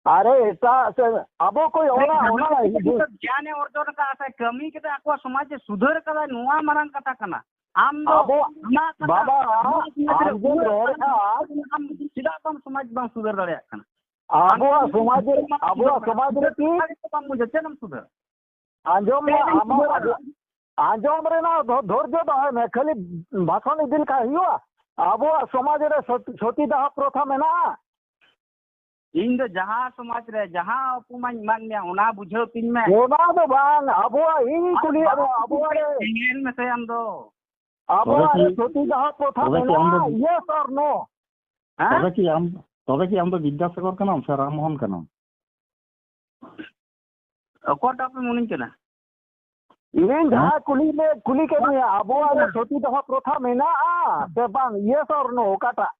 ᱟᱨᱮ, ᱮᱴᱟᱜ ᱥᱮ, ᱟᱵᱚ ᱠᱚ ᱚᱱᱟ, ᱚᱱᱟ ᱜᱮᱭᱟᱱᱮ ᱚᱨᱡᱚᱱ ᱟᱠᱟᱫ ᱥᱮ ᱠᱟᱹᱢᱤ ᱠᱟᱛᱮ ᱟᱠᱚᱣᱟᱜ ᱥᱚᱢᱟᱡᱽ ᱮ ᱥᱩᱫᱷᱟᱹᱨ ᱠᱟᱫᱟ, ᱱᱚᱣᱟ ᱢᱟᱨᱟᱝ ᱠᱟᱛᱷᱟ ᱠᱟᱱᱟ᱾ ᱟᱢ ᱫᱚ ᱟᱵᱚ, ᱟᱢᱟᱜ ᱠᱟᱛᱷᱟ, ᱵᱟᱵᱟ, ᱟᱢᱟᱜ ᱥᱚᱢᱟᱡᱽ ᱨᱮ ᱟᱢ ᱡᱮᱢ ᱩᱱᱟᱹᱜ ᱨᱚᱲ ᱢᱟᱨᱟᱝ ᱮᱫᱟ, ᱠᱟᱛᱷᱟ ᱠᱟᱱᱟ, ᱟᱢ ᱪᱮᱫᱟᱜ ᱵᱟᱢ ᱥᱚᱢᱟᱡᱽ ᱵᱟᱢ ᱥᱩᱫᱷᱟᱹᱨ ᱫᱟᱲᱮᱭᱟᱜ ᱠᱟᱱᱟ? ᱟᱵᱚᱣᱟᱜ ᱟᱢ ᱥᱚᱢᱟᱡᱽ ᱨᱮ, ᱟᱢᱟᱜ ᱟᱵᱚᱣᱟᱜ ᱥᱚᱢᱟᱡᱽ ᱨᱮ ᱪᱮᱫ ᱦᱚᱸ ᱵᱟᱢ ᱵᱩᱡᱷᱟᱹᱣᱟ, ᱪᱮᱫ ᱮᱢ ᱥᱩᱫᱷᱟᱹᱨᱟ? ᱟᱸᱡᱚᱢ ᱢᱮ, ᱪᱮᱫ ᱮᱢ ᱟᱢᱟᱜ ᱥᱩᱫᱷᱟᱹᱨᱟ? ᱟᱸᱡᱚᱢ ᱨᱮᱱᱟᱜ ᱫᱷᱚ-, ᱫᱷᱳᱨᱡᱚ ᱫᱚᱦᱚᱭ ᱢᱮ, ᱠᱷᱟᱹᱞᱤ ᱵᱷᱟᱥᱚᱱ ᱤᱫᱤ ᱞᱮᱠᱷᱟᱱ ᱦᱩᱭᱩᱜᱼᱟ? ᱟᱵᱚᱣᱟᱜ ᱥᱚᱢᱟᱡᱽ ᱨᱮ ᱥᱚᱛ-, ᱥᱚᱛᱤ ᱫᱟᱦᱚ ᱯᱨᱚᱛᱷᱟ ᱢᱮᱱᱟᱜᱼᱟ? ᱤᱧ ᱫᱚ ᱡᱟᱦᱟᱸ ᱥᱚᱢᱟᱡᱽ ᱨᱮ ᱡᱟᱦᱟᱸ ᱩᱯᱚᱢᱟᱧ ᱮᱢᱟᱫ ᱢᱮᱭᱟ, ᱚᱱᱟ ᱵᱩᱡᱷᱟᱹᱣ ᱛᱤᱧ ᱢᱮ᱾ ᱚᱱᱟ ᱫᱚ ᱵᱟᱝ, ᱟᱵᱚᱣᱟᱜ, ᱤᱧ ᱠᱩᱞᱤᱭᱮᱫ ᱢᱮᱭᱟ, ᱟᱵᱚᱣᱟᱜ ᱨᱮ, ᱧᱮᱞ ᱢᱮᱥᱮ ᱟᱢ ᱫᱚ᱾ ᱟᱵᱚᱣᱟᱜ ᱛᱚᱵᱮ ᱨᱮ ᱠᱤ, ᱥᱚᱛᱤ ᱫᱟᱦᱚ ᱯᱨᱚᱛᱷᱟ ᱛᱚᱵᱮ ᱠᱤ ᱟᱢ ᱫᱚ, ᱢᱮᱱᱟᱜᱼᱟ? Yes or no? ᱦᱮᱸ? ᱛᱚᱵᱮ ᱠᱤ ᱟᱢ, ᱛᱚᱵᱮ ᱠᱤ ᱟᱢ ᱫᱚ ᱵᱤᱫᱽᱫᱟᱥᱟᱜᱚᱨ ᱠᱟᱱᱟᱢ ᱥᱮ ᱨᱟᱢ ᱢᱳᱦᱚᱱ ᱠᱟᱱᱟᱢ? ᱚᱠᱚᱭᱴᱟᱜ ᱯᱮ ᱢᱚᱱᱮᱧ ᱠᱟᱱᱟ? ᱤᱧ ᱦᱮᱸ? ᱡᱟᱦᱟᱸ ᱠᱩᱞᱤ ᱞᱮ, ᱠᱩᱞᱤ ᱠᱮᱫ ᱢᱮᱭᱟ, ᱟᱵᱚᱣᱟᱜ ᱨᱮ ᱥᱚᱛᱤ ᱫᱚᱦᱚ ᱯᱨᱚᱛᱷᱟ ᱢᱮᱱᱟᱜᱼᱟ ᱥᱮ ᱵᱟᱝ? Yes or no, ᱚᱠᱟᱴᱟᱜ?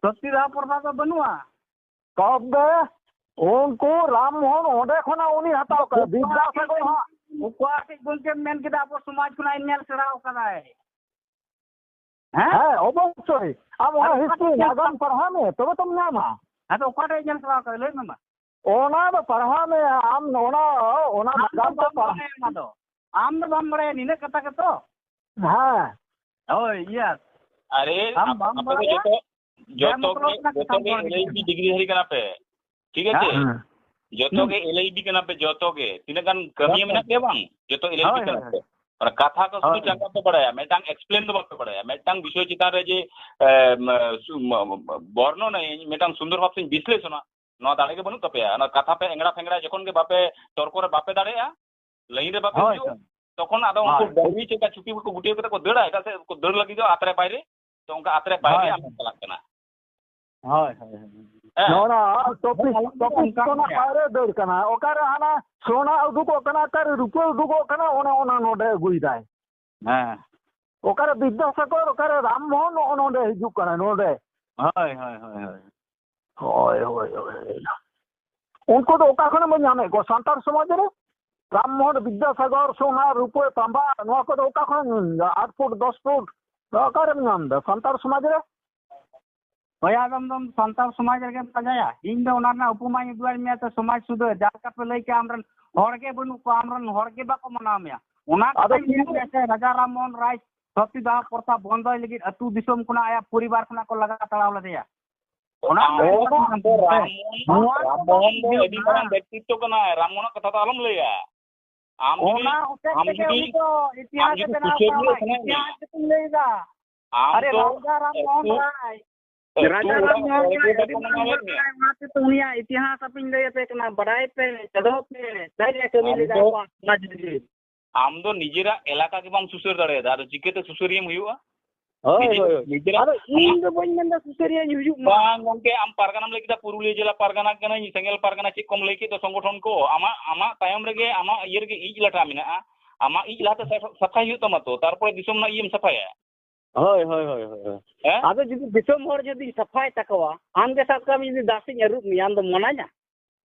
ᱥᱚᱛᱤ ᱫᱚᱦᱚ ᱯᱨᱚᱛᱷᱟ ᱫᱚ ᱵᱟᱹᱱᱩᱜᱼᱟ᱾ ᱛᱚᱵᱮ ᱩᱱᱠᱩ ᱨᱟᱢ ᱢᱳᱦᱚᱱ ᱚᱸᱰᱮ ᱠᱷᱚᱱᱟᱜ ᱩᱱᱤ ᱦᱟᱛᱟᱣ ᱠᱟᱫᱟ, ᱵᱤᱫᱽᱫᱟᱥᱟᱜᱚᱨ ᱦᱚᱸ᱾ ᱚᱠᱚᱭ ᱜᱚᱢᱠᱮᱢ ᱢᱮᱱ ᱠᱮᱫᱟ ᱟᱵᱚ ᱥᱚᱢᱟᱡᱽ ᱠᱷᱚᱱᱟᱜ ᱧᱮᱞ ᱥᱮᱬᱟ ᱟᱠᱟᱫᱟᱭ? ᱦᱮᱸ? ᱦᱮᱸ, ᱚᱵᱚᱥᱥᱳᱭ᱾ ᱟᱢ ᱚᱱᱟ ᱟᱫᱚ history, ᱚᱠᱟᱴᱟᱜ ᱧᱮᱞ ᱱᱟᱜᱟᱢ ᱯᱟᱲᱦᱟᱣ ᱢᱮ, ᱛᱚᱵᱮ ᱛᱚᱢ ᱧᱟᱢᱟ᱾ ᱟᱫᱚ ᱚᱠᱟᱴᱟᱜ ᱧᱮᱞ ᱥᱮᱬᱟ ᱟᱠᱟᱫᱟ? ᱞᱟᱹᱭ ᱢᱮ ᱢᱟ᱾ ᱚᱱᱟ ᱫᱚ ᱯᱟᱲᱦᱟᱣ ᱢᱮ, ᱟᱢ ᱚᱱᱟ, ᱚᱱᱟ ᱟᱢ ᱫᱚ ᱱᱟᱜᱟᱢ ᱫᱚ ᱵᱟᱢ ᱯᱟᱲᱦᱟᱣ᱾ ᱵᱟᱲᱟᱭᱟ ᱚᱱᱟ ᱫᱚ᱾ ᱟᱢ ᱫᱚ ᱵᱟᱢ ᱵᱟᱲᱟᱭᱟ ᱱᱤᱱᱟᱹᱜ ᱠᱟᱛᱷᱟ ᱜᱮᱛᱚ? ᱦᱮᱸ᱾ ᱦᱳᱭ, yes᱾ ᱟᱨᱮ, ᱟᱢ ᱟᱯ-, ᱵᱟᱢ ᱟᱯᱮ ᱫᱚ ᱵᱟᱲᱟᱭᱟ? ᱡᱚᱛᱚ, ᱡᱚᱛᱚ ᱵᱮᱢᱚᱛᱞᱚᱵ ᱜᱮ, ᱨᱮᱱᱟᱜ ᱡᱚᱛᱚ ᱠᱟᱛᱷᱟᱢ ᱜᱮ ᱨᱚᱲ ᱠᱮᱫᱟ᱾ L L B degree ᱫᱷᱟᱨᱤ ᱠᱟᱱᱟ ᱯᱮ᱾ ᱴᱷᱤᱠ ᱟᱪᱷᱮ? ᱦᱮᱸ᱾ ᱡᱚᱛᱚ ᱦᱩᱸ᱾ ᱜᱮ L L B ᱠᱟᱱᱟ ᱯᱮ, ᱡᱚᱛᱚ ᱜᱮ᱾ ᱛᱤᱱᱟᱹᱜ ᱜᱟᱱ ᱠᱟᱹᱢᱤᱭᱟᱹ ᱡᱚᱛᱚ᱾ ᱢᱮᱱᱟᱜ ᱯᱮᱭᱟ ᱵᱟᱝ? ᱡᱚᱛᱚ L L B ᱦᱳᱭ, ᱠᱟᱱᱟ ᱦᱳᱭ, ᱯᱮ᱾ ᱦᱳᱭ᱾ ᱚᱱᱟ ᱠᱟᱛᱷᱟ ᱠᱚ ᱥᱩᱫᱷᱩ ᱦᱳᱭ᱾ ᱪᱟᱸᱜᱟ ᱯᱮ ᱵᱟᱲᱟᱭᱟ, ᱢᱤᱫᱴᱟᱝ explain ᱫᱚ ᱵᱟᱯᱮ ᱵᱟᱲᱟᱭᱟ᱾ ᱢᱤᱫᱴᱟᱝ ᱵᱤᱥᱚᱭ ᱪᱮᱛᱟᱱ ᱨᱮ ᱡᱮ, ᱮ, ᱢ, ᱥᱩ-, ᱢ, ᱢ, ᱵᱚᱨᱱᱚᱱᱟᱭᱟᱹᱧ, ᱢᱤᱫᱴᱟᱝ ᱥᱩᱱᱫᱚᱨ ᱵᱷᱟᱵ ᱛᱮᱧ ᱵᱤᱥᱞᱮᱥᱚᱱᱟ, ᱱᱚᱣᱟ ᱫᱟᱲᱮ ᱜᱮ ᱵᱟᱹᱱᱩᱜ ᱛᱟᱯᱮᱭᱟ᱾ ᱚᱱᱟ ᱠᱟᱛᱷᱟ ᱯᱮ ᱮᱝᱲᱟ ᱯᱷᱮᱝᱲᱟ ᱡᱚᱠᱷᱚᱱ ᱜᱮ ᱵᱟᱯᱮ, ᱛᱚᱨᱠᱚ ᱨᱮ ᱵᱟᱯᱮ ᱫᱟᱲᱮᱭᱟᱜᱼᱟ, line ᱨᱮ ᱵᱟᱯᱮ ᱦᱳᱭ, ᱦᱤᱡᱩᱜᱼᱟ, ᱦᱳᱭ᱾ ᱛᱚᱠᱷᱚᱱ ᱟᱫᱚ ᱩᱱᱠᱩ ᱦᱳᱭ᱾ ᱰᱟᱹᱝᱨᱤ ᱪᱮᱫ ᱞᱮᱠᱟ ᱪᱩᱯᱤ ᱠᱚᱠᱚ ᱜᱩᱴᱤᱭᱟᱹᱣ ᱠᱟᱛᱮ ᱠᱚ ᱫᱟᱹᱲᱟ, ᱮᱴᱟᱜ ᱥᱮᱫ ᱠᱚ ᱫᱟᱹᱲ ᱞᱟᱹᱜᱤᱫᱚᱜᱼᱟ ᱟᱛᱨᱮ ᱵᱟᱭᱨᱮ, ᱛᱚ ᱚᱱᱠᱟ ᱟᱛᱨᱮ ᱵᱟᱭᱨᱮ ᱦᱳᱭ, ᱟᱢᱮᱢ ᱦᱳᱭ᱾ ᱪᱟᱞᱟᱜ ᱠᱟᱱᱟ᱾ ᱦᱳᱭ, ᱦᱳᱭ, ᱦᱳᱭ᱾ ᱦᱮᱸ᱾ ᱱᱚᱣᱟ ᱱᱟ ᱴᱚᱯᱤᱠ, ᱟᱞᱮ ᱫᱚ ᱴᱚᱯᱤᱠ ᱚᱱᱠᱟ ᱠᱷᱚᱱᱟᱜ ᱜᱮ᱾ ᱵᱟᱭᱨᱮ ᱫᱟᱹᱲ ᱠᱟᱱᱟ᱾ ᱚᱠᱟᱨᱮ ᱦᱟᱱᱟ ᱥᱚᱱᱟ ᱩᱰᱩᱠᱚᱜ ᱠᱟᱱᱟ, ᱚᱠᱟᱨᱮ ᱨᱩᱯᱟᱹ ᱩᱰᱩᱠᱚᱜ ᱠᱟᱱᱟ, ᱚᱱᱮ ᱚᱱᱟ ᱱᱚᱰᱮ ᱟᱹᱜᱩᱭᱮᱫᱟᱭ᱾ ᱦᱮᱸ᱾ ᱚᱠᱟᱨᱮ ᱵᱤᱫᱽᱫᱟᱥᱟᱜᱚᱨ, ᱚᱠᱟᱨᱮ ᱨᱟᱢ ᱢᱳᱦᱚᱱ, ᱱᱚᱜᱼᱚ ᱱᱚᱰᱮ ᱦᱤᱡᱩᱜ ᱠᱟᱱᱟ, ᱱᱚᱰᱮ᱾ ᱦᱳᱭ, ᱦᱳᱭ, ᱦᱳᱭ, ᱦᱳᱭ᱾ ᱦᱳᱭ, ᱦᱳᱭ, ᱦᱳᱭ᱾ ᱩᱱᱠᱩ ᱫᱚ ᱚᱠᱟ ᱠᱷᱚᱱ ᱵᱚᱱ ᱧᱟᱢᱮᱫ ᱠᱚᱣᱟ ᱥᱟᱱᱛᱟᱲ ᱥᱚᱢᱟᱡᱽ ᱨᱮ? ᱨᱟᱢ ᱢᱳᱦᱚᱱ, ᱵᱤᱫᱽᱫᱟᱥᱟᱜᱚᱨ, ᱥᱚᱱᱟ, ᱨᱩᱯᱟᱹ, ᱛᱟᱸᱵᱟ, ᱱᱚᱣᱟ ᱠᱚᱫᱚ ᱚᱠᱟ ᱠᱷᱚᱱ, ᱟᱴ ᱯᱷᱩᱴ, ᱫᱚᱥ ᱯᱷᱩᱴ, ᱱᱚᱣᱟ ᱚᱠᱟᱨᱮᱢ ᱧᱟᱢ ᱮᱫᱟ ᱥᱟᱱᱛᱟᱲ ᱥᱚᱢᱟᱡᱽ ᱨᱮ? ᱦᱳᱭ, ᱟᱫᱚᱢ ᱫᱚᱢ ᱥᱟᱱᱛᱟᱲ ᱥᱚᱢᱟᱡᱽ ᱨᱮᱜᱮᱢ ᱯᱟᱸᱡᱟᱭᱟ᱾ ᱤᱧ ᱫᱚ ᱚᱱᱟ ᱨᱮᱱᱟᱜ ᱩᱯᱚᱢᱟᱧ ᱩᱫᱩᱜ ᱟᱹᱧ ᱢᱮᱭᱟ, ᱛᱚ ᱥᱚᱢᱟᱡᱽ ᱥᱩᱫᱷᱟᱹ, ᱡᱟᱦᱟᱸ ᱞᱮᱠᱟ ᱯᱮ ᱞᱟᱹᱭ ᱠᱮᱜᱼᱟ, ᱟᱢᱨᱮᱱ ᱦᱚᱲ ᱜᱮ ᱵᱟᱹᱱᱩᱜ ᱠᱚᱣᱟ, ᱟᱢᱨᱮᱱ ᱦᱚᱲ ᱜᱮ ᱵᱟᱠᱚ ᱢᱟᱱᱟᱣ ᱢᱮᱭᱟ᱾ ᱚᱱᱟ ᱟᱫᱚ ᱠᱟᱛᱷᱟᱧ ᱢᱮᱱ ᱢᱮᱭᱟ ᱥᱮ, ᱨᱟᱡᱟ ᱨᱟᱢ ᱢᱳᱦᱚᱱ ᱨᱟᱭ ᱥᱚᱛᱤ ᱫᱟᱦᱚ ᱯᱨᱚᱛᱷᱟ ᱵᱚᱱᱫᱚᱭ ᱞᱟᱹᱜᱤᱫ ᱟᱹᱛᱩ ᱫᱤᱥᱚᱢ ᱠᱷᱚᱱᱟᱜ ᱟᱭᱟᱜ ᱯᱚᱨᱤᱵᱟᱨ ᱠᱷᱚᱱᱟᱜ ᱠᱚ ᱞᱟᱜᱟ ᱛᱟᱲᱟᱣ ᱞᱮᱫᱮᱭᱟ᱾ ᱚᱱᱟ ᱟᱢ ᱠᱟᱛᱷᱟ ᱫᱚ ᱠᱟᱱᱟ ᱨᱟᱢ ᱥᱮ? ᱢᱳᱦᱚᱱ, ᱱᱚᱣᱟ ᱨᱟᱢ ᱢᱳᱦᱚᱱ ᱫᱚ ᱟᱹᱰᱤ ᱢᱟᱨᱟᱝ ᱵᱮᱠᱛᱤᱛᱛᱚ ᱠᱟᱱᱟᱭ᱾ ᱨᱟᱢ ᱢᱳᱦᱚᱱᱟᱜ ᱠᱟᱛᱷᱟ ᱫᱚ ᱟᱞᱚᱢ ᱞᱟᱹᱭᱟ᱾ ᱟᱢ ᱡᱩᱫᱤ, ᱚᱱᱟ ᱦᱚᱛᱮᱡ ᱟᱢ ᱛᱮᱜᱮ ᱡᱩᱫᱤ, ᱩᱱᱤ ᱫᱚ ᱟᱢ ᱤᱛᱤᱦᱟᱥ ᱮ ᱡᱩᱫᱤ ᱵᱮᱱᱟᱣ ᱥᱩᱥᱟᱹᱨᱤᱭᱟᱹ ᱠᱟᱜᱼᱟ, ᱠᱟᱱᱟᱭ, ᱤᱛᱤᱦᱟᱥ ᱜᱮᱛᱚᱧ ᱞᱟᱹᱭ ᱮᱫᱟ᱾ ᱟᱢ ᱟᱨᱮ ᱫᱚ ᱨᱟᱡᱟ ᱨᱟᱢ ᱢᱳᱦᱚᱱ ᱟᱹᱛᱩ, ᱨᱟᱭ᱾ ᱟᱹᱛᱩ ᱨᱟᱡᱟ ᱚᱲᱟᱜ ᱨᱟᱢ ᱢᱳᱦᱚᱱ ᱦᱚᱲ ᱨᱟᱭ ᱜᱮ ᱟᱹᱰᱤ ᱵᱟᱠᱚ ᱢᱟᱨᱟᱝ ᱢᱟᱱᱟᱣᱮᱫ ᱦᱚᱲ ᱢᱮᱭᱟ᱾ ᱠᱟᱱᱟᱭ, ᱚᱱᱟ ᱛᱮ ᱛᱚ ᱩᱱᱤᱭᱟᱜ ᱤᱛᱤᱦᱟᱥ ᱟᱯᱮᱧ ᱞᱟᱹᱭ ᱟᱯᱮ ᱠᱟᱱᱟ, ᱵᱟᱰᱟᱭ ᱯᱮ, ᱪᱮᱫᱚᱜ ᱯᱮ, ᱪᱮᱫ ᱞᱮᱠᱟ ᱠᱟᱹᱢᱤ ᱟᱢ ᱞᱮᱫᱟ ᱫᱚ ᱟᱵᱚᱣᱟᱜ ᱥᱚᱢᱟᱡᱽ ᱞᱟᱹᱜᱤᱫ᱾ ᱟᱢ ᱫᱚ ᱱᱤᱡᱮᱨᱟᱜ ᱮᱞᱟᱠᱟ ᱜᱮ ᱵᱟᱢ ᱥᱩᱥᱟᱹᱨ ᱫᱟᱲᱮᱭᱟᱫᱟ, ᱟᱫᱚ ᱪᱤᱠᱟᱹᱛᱮ ᱥᱩᱥᱟᱹᱨᱤᱭᱟᱹᱢ ᱦᱩᱭᱩᱜᱼᱟ? ᱦᱳᱭ, ᱱᱤᱡᱮᱨᱟᱜ, ᱦᱳᱭ, ᱦᱳᱭ᱾ ᱱᱤᱡᱮᱨᱟᱜ ᱟᱫᱚ ᱤᱧ ᱫᱚ ᱵᱟᱹᱧ ᱢᱮᱱᱫᱟ ᱥᱩᱥᱟᱹᱨᱤᱭᱟᱹᱧ ᱦᱩᱭᱩᱜ ᱢᱟ᱾ ᱵᱟᱝ ᱜᱚᱝᱠᱮ, ᱟᱢ ᱯᱟᱨᱜᱟᱱᱟᱢ ᱞᱟᱹᱭ ᱠᱮᱫᱟ, ᱯᱩᱨᱩᱞᱤᱭᱟᱹ ᱡᱮᱞᱟ ᱯᱟᱨᱜᱟᱱᱟ ᱠᱟᱹᱱᱟᱹᱧ, ᱥᱮᱸᱜᱮᱞ ᱯᱟᱨᱜᱟᱱᱟ, ᱪᱮᱫ ᱠᱚᱢ ᱞᱟᱹᱭ ᱠᱮᱫ ᱫᱚ ᱥᱚᱝᱜᱚᱴᱷᱚᱱ ᱠᱚ, ᱟᱢᱟᱜ, ᱟᱢᱟᱜ ᱛᱟᱭᱚᱢ ᱨᱮᱜᱮ, ᱟᱢᱟᱜ ᱤᱭᱟᱹ ᱨᱮᱜᱮ ᱤᱡ ᱞᱟᱴᱷᱟ ᱢᱮᱱᱟᱜᱼᱟ᱾ ᱟᱢᱟᱜ ᱤᱡ ᱞᱟᱦᱟᱛᱮ ᱥᱟᱯᱷᱟ-, ᱥᱟᱯᱷᱟᱭ ᱦᱩᱭᱩᱜ ᱛᱟᱢᱟ ᱛᱚ, ᱛᱟᱨᱯᱚᱨᱮ ᱫᱤᱥᱚᱢ ᱨᱮᱱᱟᱜ ᱤᱭᱟᱹᱢ ᱥᱟᱯᱷᱟᱭᱟ᱾ ᱦᱳᱭ, ᱦᱳᱭ, ᱦᱳᱭ, ᱦᱳᱭ, ᱦᱳᱭ᱾ ᱦᱮᱸ? ᱟᱫᱚ ᱡᱩᱫᱤ ᱫᱤᱥᱚᱢ ᱦᱚᱲ ᱡᱩᱫᱤᱧ ᱥᱟᱯᱷᱟᱭ ᱛᱟᱠᱚᱣᱟ, ᱟᱢ ᱜᱮ ᱥᱟᱵ ᱠᱟᱜ ᱢᱮ ᱡᱩᱫᱤ ᱫᱟᱜ ᱥᱮᱫ ᱤᱧ ᱟᱹᱨᱩᱵ ᱢᱮᱭᱟ, ᱟᱢ ᱫᱚᱢ ᱢᱟᱱᱟᱧᱟ?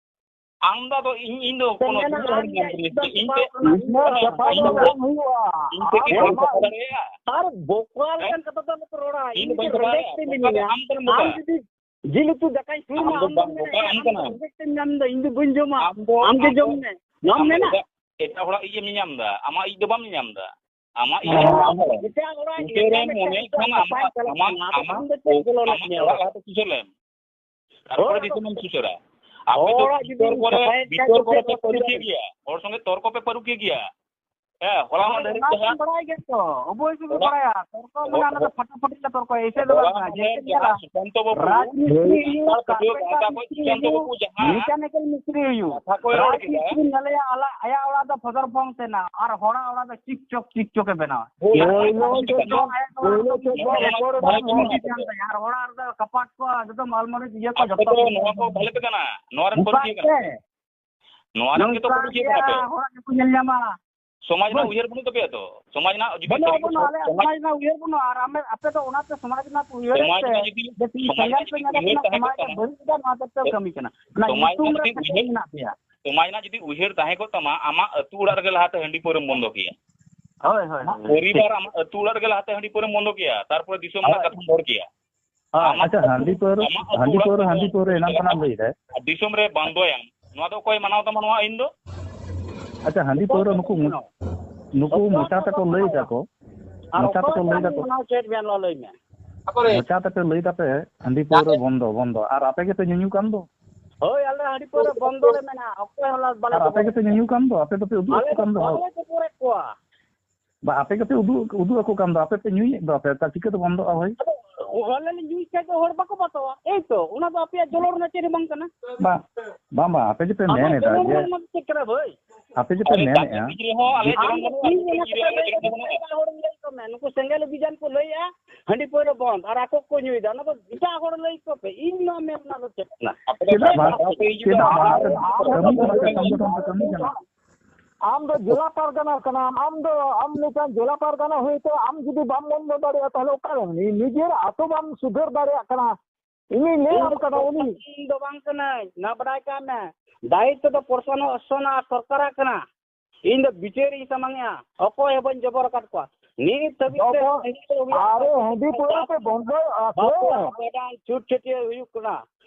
ᱟᱢ ᱫᱚ ᱟᱫᱚ ᱤᱧ, ᱤᱧ ᱫᱚ ᱥᱮᱢ ᱠᱳᱱᱳ ᱢᱮᱱᱟ, ᱫᱩᱞᱟᱹᱲ ᱟᱢ ᱦᱚᱲ ᱜᱮ ᱧᱟᱢ ᱠᱟᱹᱫᱤᱧᱟ ᱥᱮ? ᱤᱧ ᱛᱮ, ᱤᱧ ᱫᱚ ᱤᱧ ᱫᱚ ᱥᱟᱯᱷᱟ ᱫᱚ ᱵᱟᱝ ᱦᱩᱭᱩᱜᱼᱟ᱾ ᱤᱧ ᱛᱮ ᱠᱤ ᱟᱢ ᱵᱟᱹᱧ ᱥᱟᱯᱷᱟ ᱫᱟᱲᱮᱭᱟᱜᱼᱟ? ᱟᱨ ᱵᱚᱠᱟ ᱦᱮᱸ? ᱞᱮᱠᱟᱱ ᱠᱟᱛᱷᱟ ᱫᱚ ᱟᱞᱚᱯᱮ ᱨᱚᱲᱟ᱾ ᱤᱧ ᱤᱧ ᱫᱚ ᱵᱟᱹᱧ ᱡᱮ ᱥᱟᱯᱷᱟ ᱨᱮᱸᱜᱮᱡ ᱫᱟᱲᱮᱭᱟᱜᱼᱟ᱾ ᱛᱮ ᱵᱚᱠᱟ ᱫᱚ ᱢᱤᱱᱟᱹᱧᱟ, ᱟᱢ ᱠᱟᱱᱟᱢ ᱟᱢ ᱵᱚᱠᱟ᱾ ᱡᱩᱫᱤ ᱡᱤᱞ ᱩᱛᱩ ᱫᱟᱠᱟᱧ ᱥᱩᱨ ᱢᱟ, ᱟᱢ ᱫᱚ ᱟᱢ ᱫᱚᱢ ᱵᱟᱝ ᱢᱮᱱᱟ, ᱵᱚᱠᱟ ᱟᱢ ᱟᱢ ᱫᱚ ᱠᱟᱱᱟᱢ᱾ ᱨᱮᱸᱜᱮᱡ ᱛᱮᱢ ᱧᱟᱢ ᱮᱫᱟ, ᱤᱧ ᱫᱚ ᱵᱟᱹᱧ ᱡᱚᱢᱟ᱾ ᱟᱢ ᱫᱚ, ᱟᱢ ᱫᱚ ᱮᱴᱟᱜ, ᱮᱴᱟᱜ ᱦᱚᱲᱟᱜ ᱤᱭᱟᱹᱢ ᱧᱟᱢ ᱮᱫᱟ, ᱟᱢᱟᱜ ᱤᱡ ᱫᱚ ᱵᱟᱢ ᱧᱟᱢ ᱮᱫᱟ᱾ ᱟᱢᱟᱜ ᱤᱡ ᱫᱚ ᱵᱟᱢ ᱧᱟᱢ ᱮᱫᱟ᱾ ᱮᱴᱟᱜ ᱦᱚᱲᱟᱜ ᱩᱛᱟᱹᱨ ᱮᱴᱟᱜ ᱨᱮᱢ ᱢᱚᱱᱮᱭᱮᱫ ᱠᱷᱟᱱ ᱟᱢᱟᱜ, ᱟᱢᱟᱜ, ᱟᱢᱟᱜ, ᱟᱢᱟᱜ ᱚᱲᱟᱜ ᱞᱟᱦᱟᱛᱮ ᱥᱩᱥᱟᱹᱨ ᱞᱮᱢ᱾ ᱛᱟᱨᱯᱚᱨᱮ ᱦᱚᱲ ᱫᱤᱥᱚᱢᱮᱢ ᱥᱩᱥᱟᱹᱨᱟ᱾ ᱟᱯᱮ ᱫᱚ ᱦᱚᱲᱟᱜ ᱡᱩᱫᱤ ᱵᱤᱛᱚᱨᱠᱚ ᱨᱮ, ᱥᱟᱯᱷᱟᱭ ᱠᱷᱟᱡ ᱵᱤᱛᱚᱨᱠᱚ ᱫᱚ ᱨᱮᱯᱮ ᱪᱮᱫ ᱯᱟᱹᱨᱩᱠᱷᱤᱭᱟᱹ ᱜᱮᱭᱟ᱾ ᱦᱚᱲ ᱥᱚᱸᱜᱮ ᱛᱚᱨᱠᱚ ᱯᱮ ᱯᱟᱹᱨᱩᱠᱷᱤᱭᱟᱹ ᱜᱮᱭᱟ᱾ ᱦᱮᱸ, ᱦᱚᱞᱟ ᱦᱳᱭ, ᱢᱟᱫᱷᱮᱨ ᱚᱱᱟ ᱫᱚᱧ ᱡᱟᱦᱟᱸ ᱵᱟᱲᱟᱭ ᱜᱮᱭᱟ ᱛᱚ᱾ ᱚᱵᱚᱥᱥᱳᱭ ᱵᱚ ᱦᱚᱞᱟ, ᱵᱟᱲᱟᱭᱟ᱾ ᱛᱚᱨᱠᱚ ᱢᱟᱱᱮ ᱦᱚᱞᱟ, ᱟᱞᱮ ᱫᱚ ᱯᱷᱟᱴᱟᱯᱷᱟᱴᱤ ᱞᱮ ᱛᱚᱨᱠᱚᱭᱟ, ᱮᱭᱥᱮ ᱫᱚ ᱦᱚᱞᱟ ᱵᱟᱝ ᱠᱟᱱᱟ᱾ ᱢᱟᱫᱷᱮᱨ ᱡᱮᱭᱥᱮ ᱠᱤ ᱡᱟᱦᱟᱸ ᱟᱞᱟᱝ ᱥᱩᱥᱟᱱᱛᱚ ᱵᱟᱹᱵᱩ ᱨᱟᱡᱽᱱᱤᱛᱤ ᱥᱟᱱᱛᱟᱲ ᱯᱟᱹᱴᱷᱩᱣᱟᱹ ᱜᱟᱶᱛᱟ ᱠᱷᱚᱱ ᱥᱩᱥᱟᱱᱛᱚ ᱵᱟᱹᱵᱩ ᱡᱟᱦᱟᱸ ᱢᱮᱠᱟᱱᱤᱠᱮᱞ ᱢᱤᱥᱛᱨᱤ ᱦᱩᱭᱩᱜ᱾ ᱠᱟᱛᱷᱟ ᱠᱚᱭ ᱨᱚᱲ ᱠᱮᱫᱟ᱾ ᱨᱟᱡᱽᱢᱤᱥᱛᱨᱤ ᱧᱮᱞᱮᱭᱟ ᱟᱞᱟᱜ, ᱟᱭᱟᱜ ᱚᱲᱟᱜ ᱫᱚ ᱯᱷᱚᱫᱚᱨ ᱯᱷᱚᱝ ᱛᱮᱱᱟ, ᱟᱨ ᱦᱚᱲᱟᱜ ᱚᱲᱟᱜ ᱫᱚ ᱪᱤᱠ ᱪᱚᱠ, ᱪᱤᱠ ᱪᱚᱠᱮ ᱵᱮᱱᱟᱣᱟ᱾ ᱦᱳᱭ, ᱦᱳᱭ, ᱦᱳᱭ, ᱦᱳᱭ, ᱦᱳᱭ᱾ ᱟᱭᱟᱜ ᱚᱲᱟᱜ ᱫᱚ ᱦᱳᱭ, ᱦᱳᱭ, ᱦᱳᱭ, ᱦᱳᱭ, ᱦᱳᱭ᱾ ᱟᱨ ᱦᱚᱲᱟᱜ ᱚᱲᱟᱜ ᱫᱚ ᱠᱟᱯᱟᱴ ᱠᱚ, ᱮᱠᱫᱚᱢ ᱟᱞᱢᱟᱨᱤ ᱤᱭᱟᱹ ᱠᱚ ᱟᱯᱮ ᱡᱚᱛᱚ ᱫᱚ ᱠᱚ ᱱᱚᱣᱟ ᱠᱚ ᱵᱮᱱᱟᱣᱟ᱾ ᱵᱷᱟᱞᱮ ᱯᱮ ᱠᱟᱱᱟ, ᱱᱚᱣᱟ ᱨᱮᱱ ᱱᱚᱝᱠᱟ ᱯᱟᱹᱨᱩᱠᱷᱤᱭᱟᱹ ᱠᱟᱱᱟ ᱜᱮ, ᱯᱮ᱾ ᱱᱚᱣᱟ ᱨᱮᱱ ᱜᱮᱛᱚ ᱱᱚᱝᱠᱟ ᱯᱟᱹᱨᱩᱠᱷᱤᱭᱟᱹ ᱜᱮ ᱠᱟᱱᱟ ᱯᱮ᱾ ᱦᱚᱲᱟᱜ ᱜᱮᱠᱚ ᱧᱮᱞ ᱧᱟᱢᱟ᱾ ᱥᱚᱢᱟᱡᱽ ᱨᱮᱱᱟᱜ ᱵᱟᱹᱱᱩᱜ᱾ ᱩᱭᱦᱟᱹᱨ ᱵᱟᱹᱱᱩᱜ ᱛᱟᱯᱮᱭᱟ ᱛᱚ? ᱥᱚᱢᱟᱡᱽ ᱨᱮᱱᱟᱜ ᱡᱩᱫᱤ ᱵᱟᱹᱱᱩᱜᱼᱟ, ᱯᱟᱹᱨᱩᱠᱷᱤᱭᱟᱹ ᱵᱟᱹᱱᱩᱜᱼᱟ, ᱠᱟᱱᱟ, ᱟᱞᱮᱭᱟᱜ ᱥᱚᱢᱟᱡᱽ ᱥᱚᱢᱟᱡᱽ ᱨᱮᱱᱟᱜ ᱩᱭᱦᱟᱹᱨ ᱵᱟᱹᱱᱩᱜᱼᱟ᱾ ᱟᱨ ᱟᱢᱮ, ᱟᱯᱮ ᱫᱚ ᱚᱱᱟᱛᱮ ᱥᱚᱢᱟᱡᱽ ᱨᱮᱱᱟᱜ ᱩᱭᱦᱟᱹᱨᱮᱫ ᱥᱚᱢᱟᱡᱽ ᱛᱮ ᱨᱮᱱᱟᱜ ᱡᱩᱫᱤ, ᱡᱮ ᱛᱤᱧ ᱥᱚᱢᱟᱡᱽ ᱥᱮᱸᱜᱮᱞ ᱨᱮᱱᱟᱜ ᱯᱮ ᱡᱩᱫᱤ ᱧᱮᱞᱮᱫ ᱩᱭᱦᱟᱹᱨ ᱠᱟᱱᱟ, ᱛᱟᱦᱮᱸ ᱠᱚᱜ ᱥᱚᱢᱟᱡᱽ ᱛᱟᱢᱟ, ᱫᱚ ᱵᱟᱹᱲᱤᱡ ᱮᱫᱟ, ᱱᱚᱣᱟ ᱛᱮ ᱯᱮ ᱠᱟᱹᱢᱤ ᱠᱟᱱᱟ᱾ ᱚᱱᱟ ᱥᱚᱢᱟᱡᱽ ᱧᱩᱛᱩᱢ ᱨᱮᱱᱟᱜ ᱨᱮ ᱡᱩᱫᱤ ᱠᱷᱟᱹᱴᱤ ᱩᱭᱦᱟᱹᱨ, ᱢᱮᱱᱟᱜ ᱯᱮᱭᱟ᱾ ᱥᱚᱢᱟᱡᱽ ᱨᱮᱱᱟᱜ ᱡᱩᱫᱤ ᱩᱭᱦᱟᱹᱨ ᱛᱟᱦᱮᱸ ᱠᱚᱜ ᱛᱟᱢᱟ, ᱟᱢᱟᱜ ᱟᱹᱛᱩ ᱚᱲᱟᱜ ᱨᱮᱜᱮ ᱞᱟᱦᱟᱛᱮ ᱦᱟᱺᱰᱤ ᱯᱟᱹᱣᱨᱟᱹᱢ ᱵᱚᱱᱫᱚ ᱠᱮᱭᱟ᱾ ᱦᱳᱭ, ᱦᱳᱭ, ᱟᱢᱟᱜ ᱦᱳᱭ᱾ ᱯᱚᱨᱤᱵᱟᱨ, ᱟᱢᱟᱜ ᱟᱹᱛᱩ ᱚᱲᱟᱜ ᱨᱮᱜᱮ ᱞᱟᱦᱟᱛᱮ ᱦᱟᱺᱰᱤ ᱯᱟᱹᱣᱨᱟᱹᱢ ᱵᱚᱱᱫᱚ ᱠᱮᱭᱟ, ᱛᱟᱨᱯᱚᱨᱮ ᱫᱤᱥᱚᱢ ᱨᱮᱱᱟᱜ ᱦᱳᱭ᱾ ᱠᱟᱛᱷᱟᱢ ᱨᱚᱲ ᱠᱮᱭᱟ᱾ ᱦᱳᱭ᱾ ᱟᱢᱟᱜ ᱟᱪᱪᱷᱟ, ᱟᱹᱛᱩ, ᱦᱟᱺᱰᱤ ᱯᱟᱹᱣᱨᱟᱹ, ᱟᱢᱟᱜ ᱟᱹᱛᱩ ᱦᱟᱺᱰᱤ ᱚᱲᱟᱜ ᱯᱟᱹᱣᱨᱟᱹ, ᱠᱷᱚᱱ ᱦᱟᱺᱰᱤ ᱯᱟᱹᱣᱨᱟᱹ ᱮᱱᱟᱝ ᱠᱷᱚᱱᱟᱜ ᱮᱢ ᱞᱟᱹᱭ ᱮᱫᱟ᱾ ᱟᱨ ᱫᱤᱥᱚᱢ ᱨᱮ ᱵᱟᱱᱫᱚᱭᱟᱢ, ᱱᱚᱣᱟ ᱫᱚ ᱚᱠᱚᱭ ᱢᱟᱱᱟᱣ ᱛᱟᱢᱟ ᱱᱚᱣᱟ ᱟᱹᱭᱤᱱ ᱫᱚ? ᱟᱪᱪᱷᱟ, ᱦᱟᱺᱰᱤ ᱯᱟᱹᱣᱨᱟᱹ ᱱᱩᱠᱩ ᱢᱚ-, ᱱᱩᱠᱩ ᱚᱠᱚᱭ ᱢᱚᱪᱟ ᱛᱮᱠᱚ ᱞᱟᱹᱭ ᱢᱟᱱᱟᱣ ᱫᱟᱠᱚ, ᱟᱨ ᱢᱚᱪᱟ ᱚᱠᱚᱭ ᱛᱮᱠᱚ ᱞᱟᱹᱭ ᱢᱟᱱᱟᱣ ᱫᱟᱠᱚ, ᱢᱟᱱᱟᱣ ᱦᱚᱪᱚᱭᱮᱫ ᱢᱮᱭᱟ ᱱᱚᱣᱟ ᱞᱟᱹᱭ ᱢᱮ? ᱢᱚᱪᱟ ᱛᱮᱯᱮ ᱞᱟᱹᱭ ᱫᱟᱯᱮ ᱦᱟᱺᱰᱤ ᱯᱟᱹᱣᱨᱟᱹ ᱵᱚᱱᱫᱚ, ᱵᱚᱱᱫᱚ, ᱟᱨ ᱟᱯᱮ ᱜᱮᱯᱮ ᱧᱩᱧᱩ ᱠᱟᱱ ᱫᱚ᱾ ᱦᱳᱭ, ᱟᱞᱮ ᱦᱟᱺᱰᱤ ᱯᱟᱹᱣᱨᱟᱹ ᱵᱚᱱᱫᱚ ᱞᱮ ᱢᱮᱱᱟ, ᱚᱠᱚᱭ ᱦᱚᱸ ᱵᱟᱞᱮ ᱟᱨ ᱟᱯᱮ ᱜᱮᱯᱮ ᱧᱩᱧᱩ ᱠᱟᱱ ᱫᱚ, ᱟᱯᱮ ᱫᱚᱯᱮ ᱩᱫᱩᱜ ᱟᱞᱮ ᱟᱠᱚ ᱫᱚ ᱠᱟᱱ ᱫᱚ ᱦᱚᱲ᱾ ᱵᱟᱞᱮ ᱠᱚᱵᱚᱨᱮᱫ ᱠᱚᱣᱟ᱾ ᱵᱟ, ᱟᱯᱮ ᱜᱮᱯᱮ ᱩᱫᱩᱜ, ᱩᱫᱩᱜ ᱟᱠᱚ ᱠᱟᱱ ᱫᱚ, ᱟᱯᱮ ᱯᱮ ᱧᱩᱭᱮᱫ ᱫᱚ, ᱟᱯᱮ ᱛᱟ ᱪᱤᱠᱟᱹ ᱛᱮ ᱵᱚᱱᱫᱚᱜᱼᱟ ᱵᱷᱟᱹᱭ? ᱟᱫᱚ ᱟᱞᱮ ᱞᱮ ᱧᱩᱭ ᱠᱷᱟᱡ ᱫᱚ ᱦᱚᱲ ᱵᱟᱠᱚ ᱵᱟᱛᱟᱣᱟ, ᱮᱭ ᱛᱚ, ᱚᱱᱟ ᱫᱚ ᱟᱯᱮᱭᱟᱜ ᱡᱚᱞᱚ ᱨᱮᱱᱟᱜ ᱪᱮᱫ ᱦᱚᱸ ᱵᱟᱝ ᱠᱟᱱᱟ᱾ ᱵᱟ-, ᱵᱟᱝ, ᱵᱟᱝ, ᱟᱯᱮ ᱡᱮ ᱯᱮ ᱟᱢᱟᱜ ᱢᱮᱱ ᱮᱫᱟ ᱡᱚᱞᱚ ᱡᱮ, ᱨᱮᱱᱟᱜ ᱫᱚ ᱪᱮᱫ ᱠᱟᱱᱟ ᱵᱷᱟᱹᱭ? ᱟᱯᱮ ᱡᱮ ᱯᱮ ᱟᱞᱮ ᱢᱮᱱ ᱮᱫᱼᱟ, ᱤᱧ ᱢᱮᱱᱟ ᱠᱟᱛᱷᱟ ᱞᱟᱹᱭ ᱠᱟᱜ ᱢᱮ, ᱱᱩᱠᱩ ᱥᱮᱸᱜᱮᱞ ᱚᱵᱷᱤᱡᱟᱱ ᱠᱚ ᱞᱟᱹᱭᱮᱜᱼᱟ, ᱦᱟᱺᱰᱤ ᱯᱟᱹᱣᱨᱟᱹ ᱵᱚᱱᱫ, ᱟᱨ ᱟᱠᱚ ᱠᱚ ᱧᱩᱭᱮᱫᱟ, ᱚᱱᱟ ᱫᱚ ᱮᱴᱟᱜ ᱦᱚᱲ ᱞᱟᱹᱭ ᱠᱚᱯᱮ, ᱤᱧ ᱱᱚᱣᱟ ᱢᱮᱱ ᱨᱮᱱᱟᱜ ᱫᱚ ᱪᱮᱫ ᱠᱟᱱᱟ? ᱪᱮᱫᱟᱜ ᱵᱟᱝ? ᱪᱮᱫᱟᱜ ᱵᱟᱝ? ᱟᱯᱮ ᱠᱟᱹᱢᱤ ᱠᱟᱱᱟ ᱯᱮ, ᱥᱚᱝᱜᱚᱴᱷᱚᱱ ᱯᱮ ᱠᱟᱹᱢᱤ ᱠᱟᱱᱟ᱾ ᱟᱢ ᱫᱚ ᱡᱮᱞᱟ ᱯᱟᱨᱜᱟᱱᱟ ᱠᱟᱱᱟᱢ, ᱟᱢ ᱫᱚ, ᱟᱢ ᱢᱤᱫᱴᱟᱝ ᱡᱮᱞᱟ ᱯᱟᱨᱜᱟᱱᱟ ᱦᱩᱭᱛᱮ ᱟᱢ ᱡᱩᱫᱤ ᱵᱟᱢ ᱵᱚᱱᱫᱚ ᱫᱟᱲᱮᱭᱟᱜᱼᱟ, ᱛᱟᱦᱞᱮ ᱚᱠᱟᱨᱮ ᱱᱤ-, ᱱᱤᱡᱮᱨ ᱟᱛᱳ ᱵᱟᱢ ᱥᱩᱫᱷᱟᱹᱨ ᱫᱟᱲᱮᱭᱟᱜ ᱠᱟᱱᱟ? ᱤᱧᱤᱧ ᱞᱟᱹᱭ ᱤᱧ ᱟᱢ ᱫᱚ ᱠᱟᱱᱟ, ᱩᱱᱤ ᱤᱧ ᱫᱚ ᱵᱟᱝ ᱠᱟᱹᱱᱟᱹᱧ, ᱱᱚᱣᱟ ᱵᱟᱰᱟᱭ ᱠᱟᱜ ᱢᱮ᱾ ᱫᱟᱭᱤᱛᱛᱚ ᱫᱚ ᱯᱨᱚᱥᱟᱥᱚᱱ ᱟᱨ ᱥᱚᱨᱠᱟᱨᱟᱜ ᱠᱟᱱᱟ᱾ ᱤᱧ ᱫᱚ ᱵᱤᱪᱟᱹᱨ ᱤᱧ ᱥᱟᱢᱟᱝ ᱮᱜᱼᱟ, ᱚᱠᱚᱭ ᱦᱚᱸ ᱵᱟᱹᱧ ᱡᱚᱵᱚᱨ ᱟᱠᱟᱫ ᱠᱚᱣᱟ᱾ ᱱᱤᱛ ᱫᱷᱟᱹᱵᱤᱡ ᱛᱮ ᱡᱚᱵᱚᱨ, ᱦᱟᱺᱰᱤ ᱯᱟᱹᱣᱨᱟᱹ ᱟᱨᱮ ᱦᱟᱺᱰᱤ ᱯᱟᱹᱣᱨᱟᱹ ᱯᱮ ᱵᱚᱱᱫᱚᱭᱮᱜᱼᱟ ᱥᱮ? ᱵᱟᱯᱞᱟ ᱵᱷᱟᱸᱰᱟᱱ ᱪᱷᱩᱛ ᱪᱷᱟᱹᱴᱭᱟᱹᱨ ᱦᱩᱭᱩᱜ ᱠᱟᱱᱟ,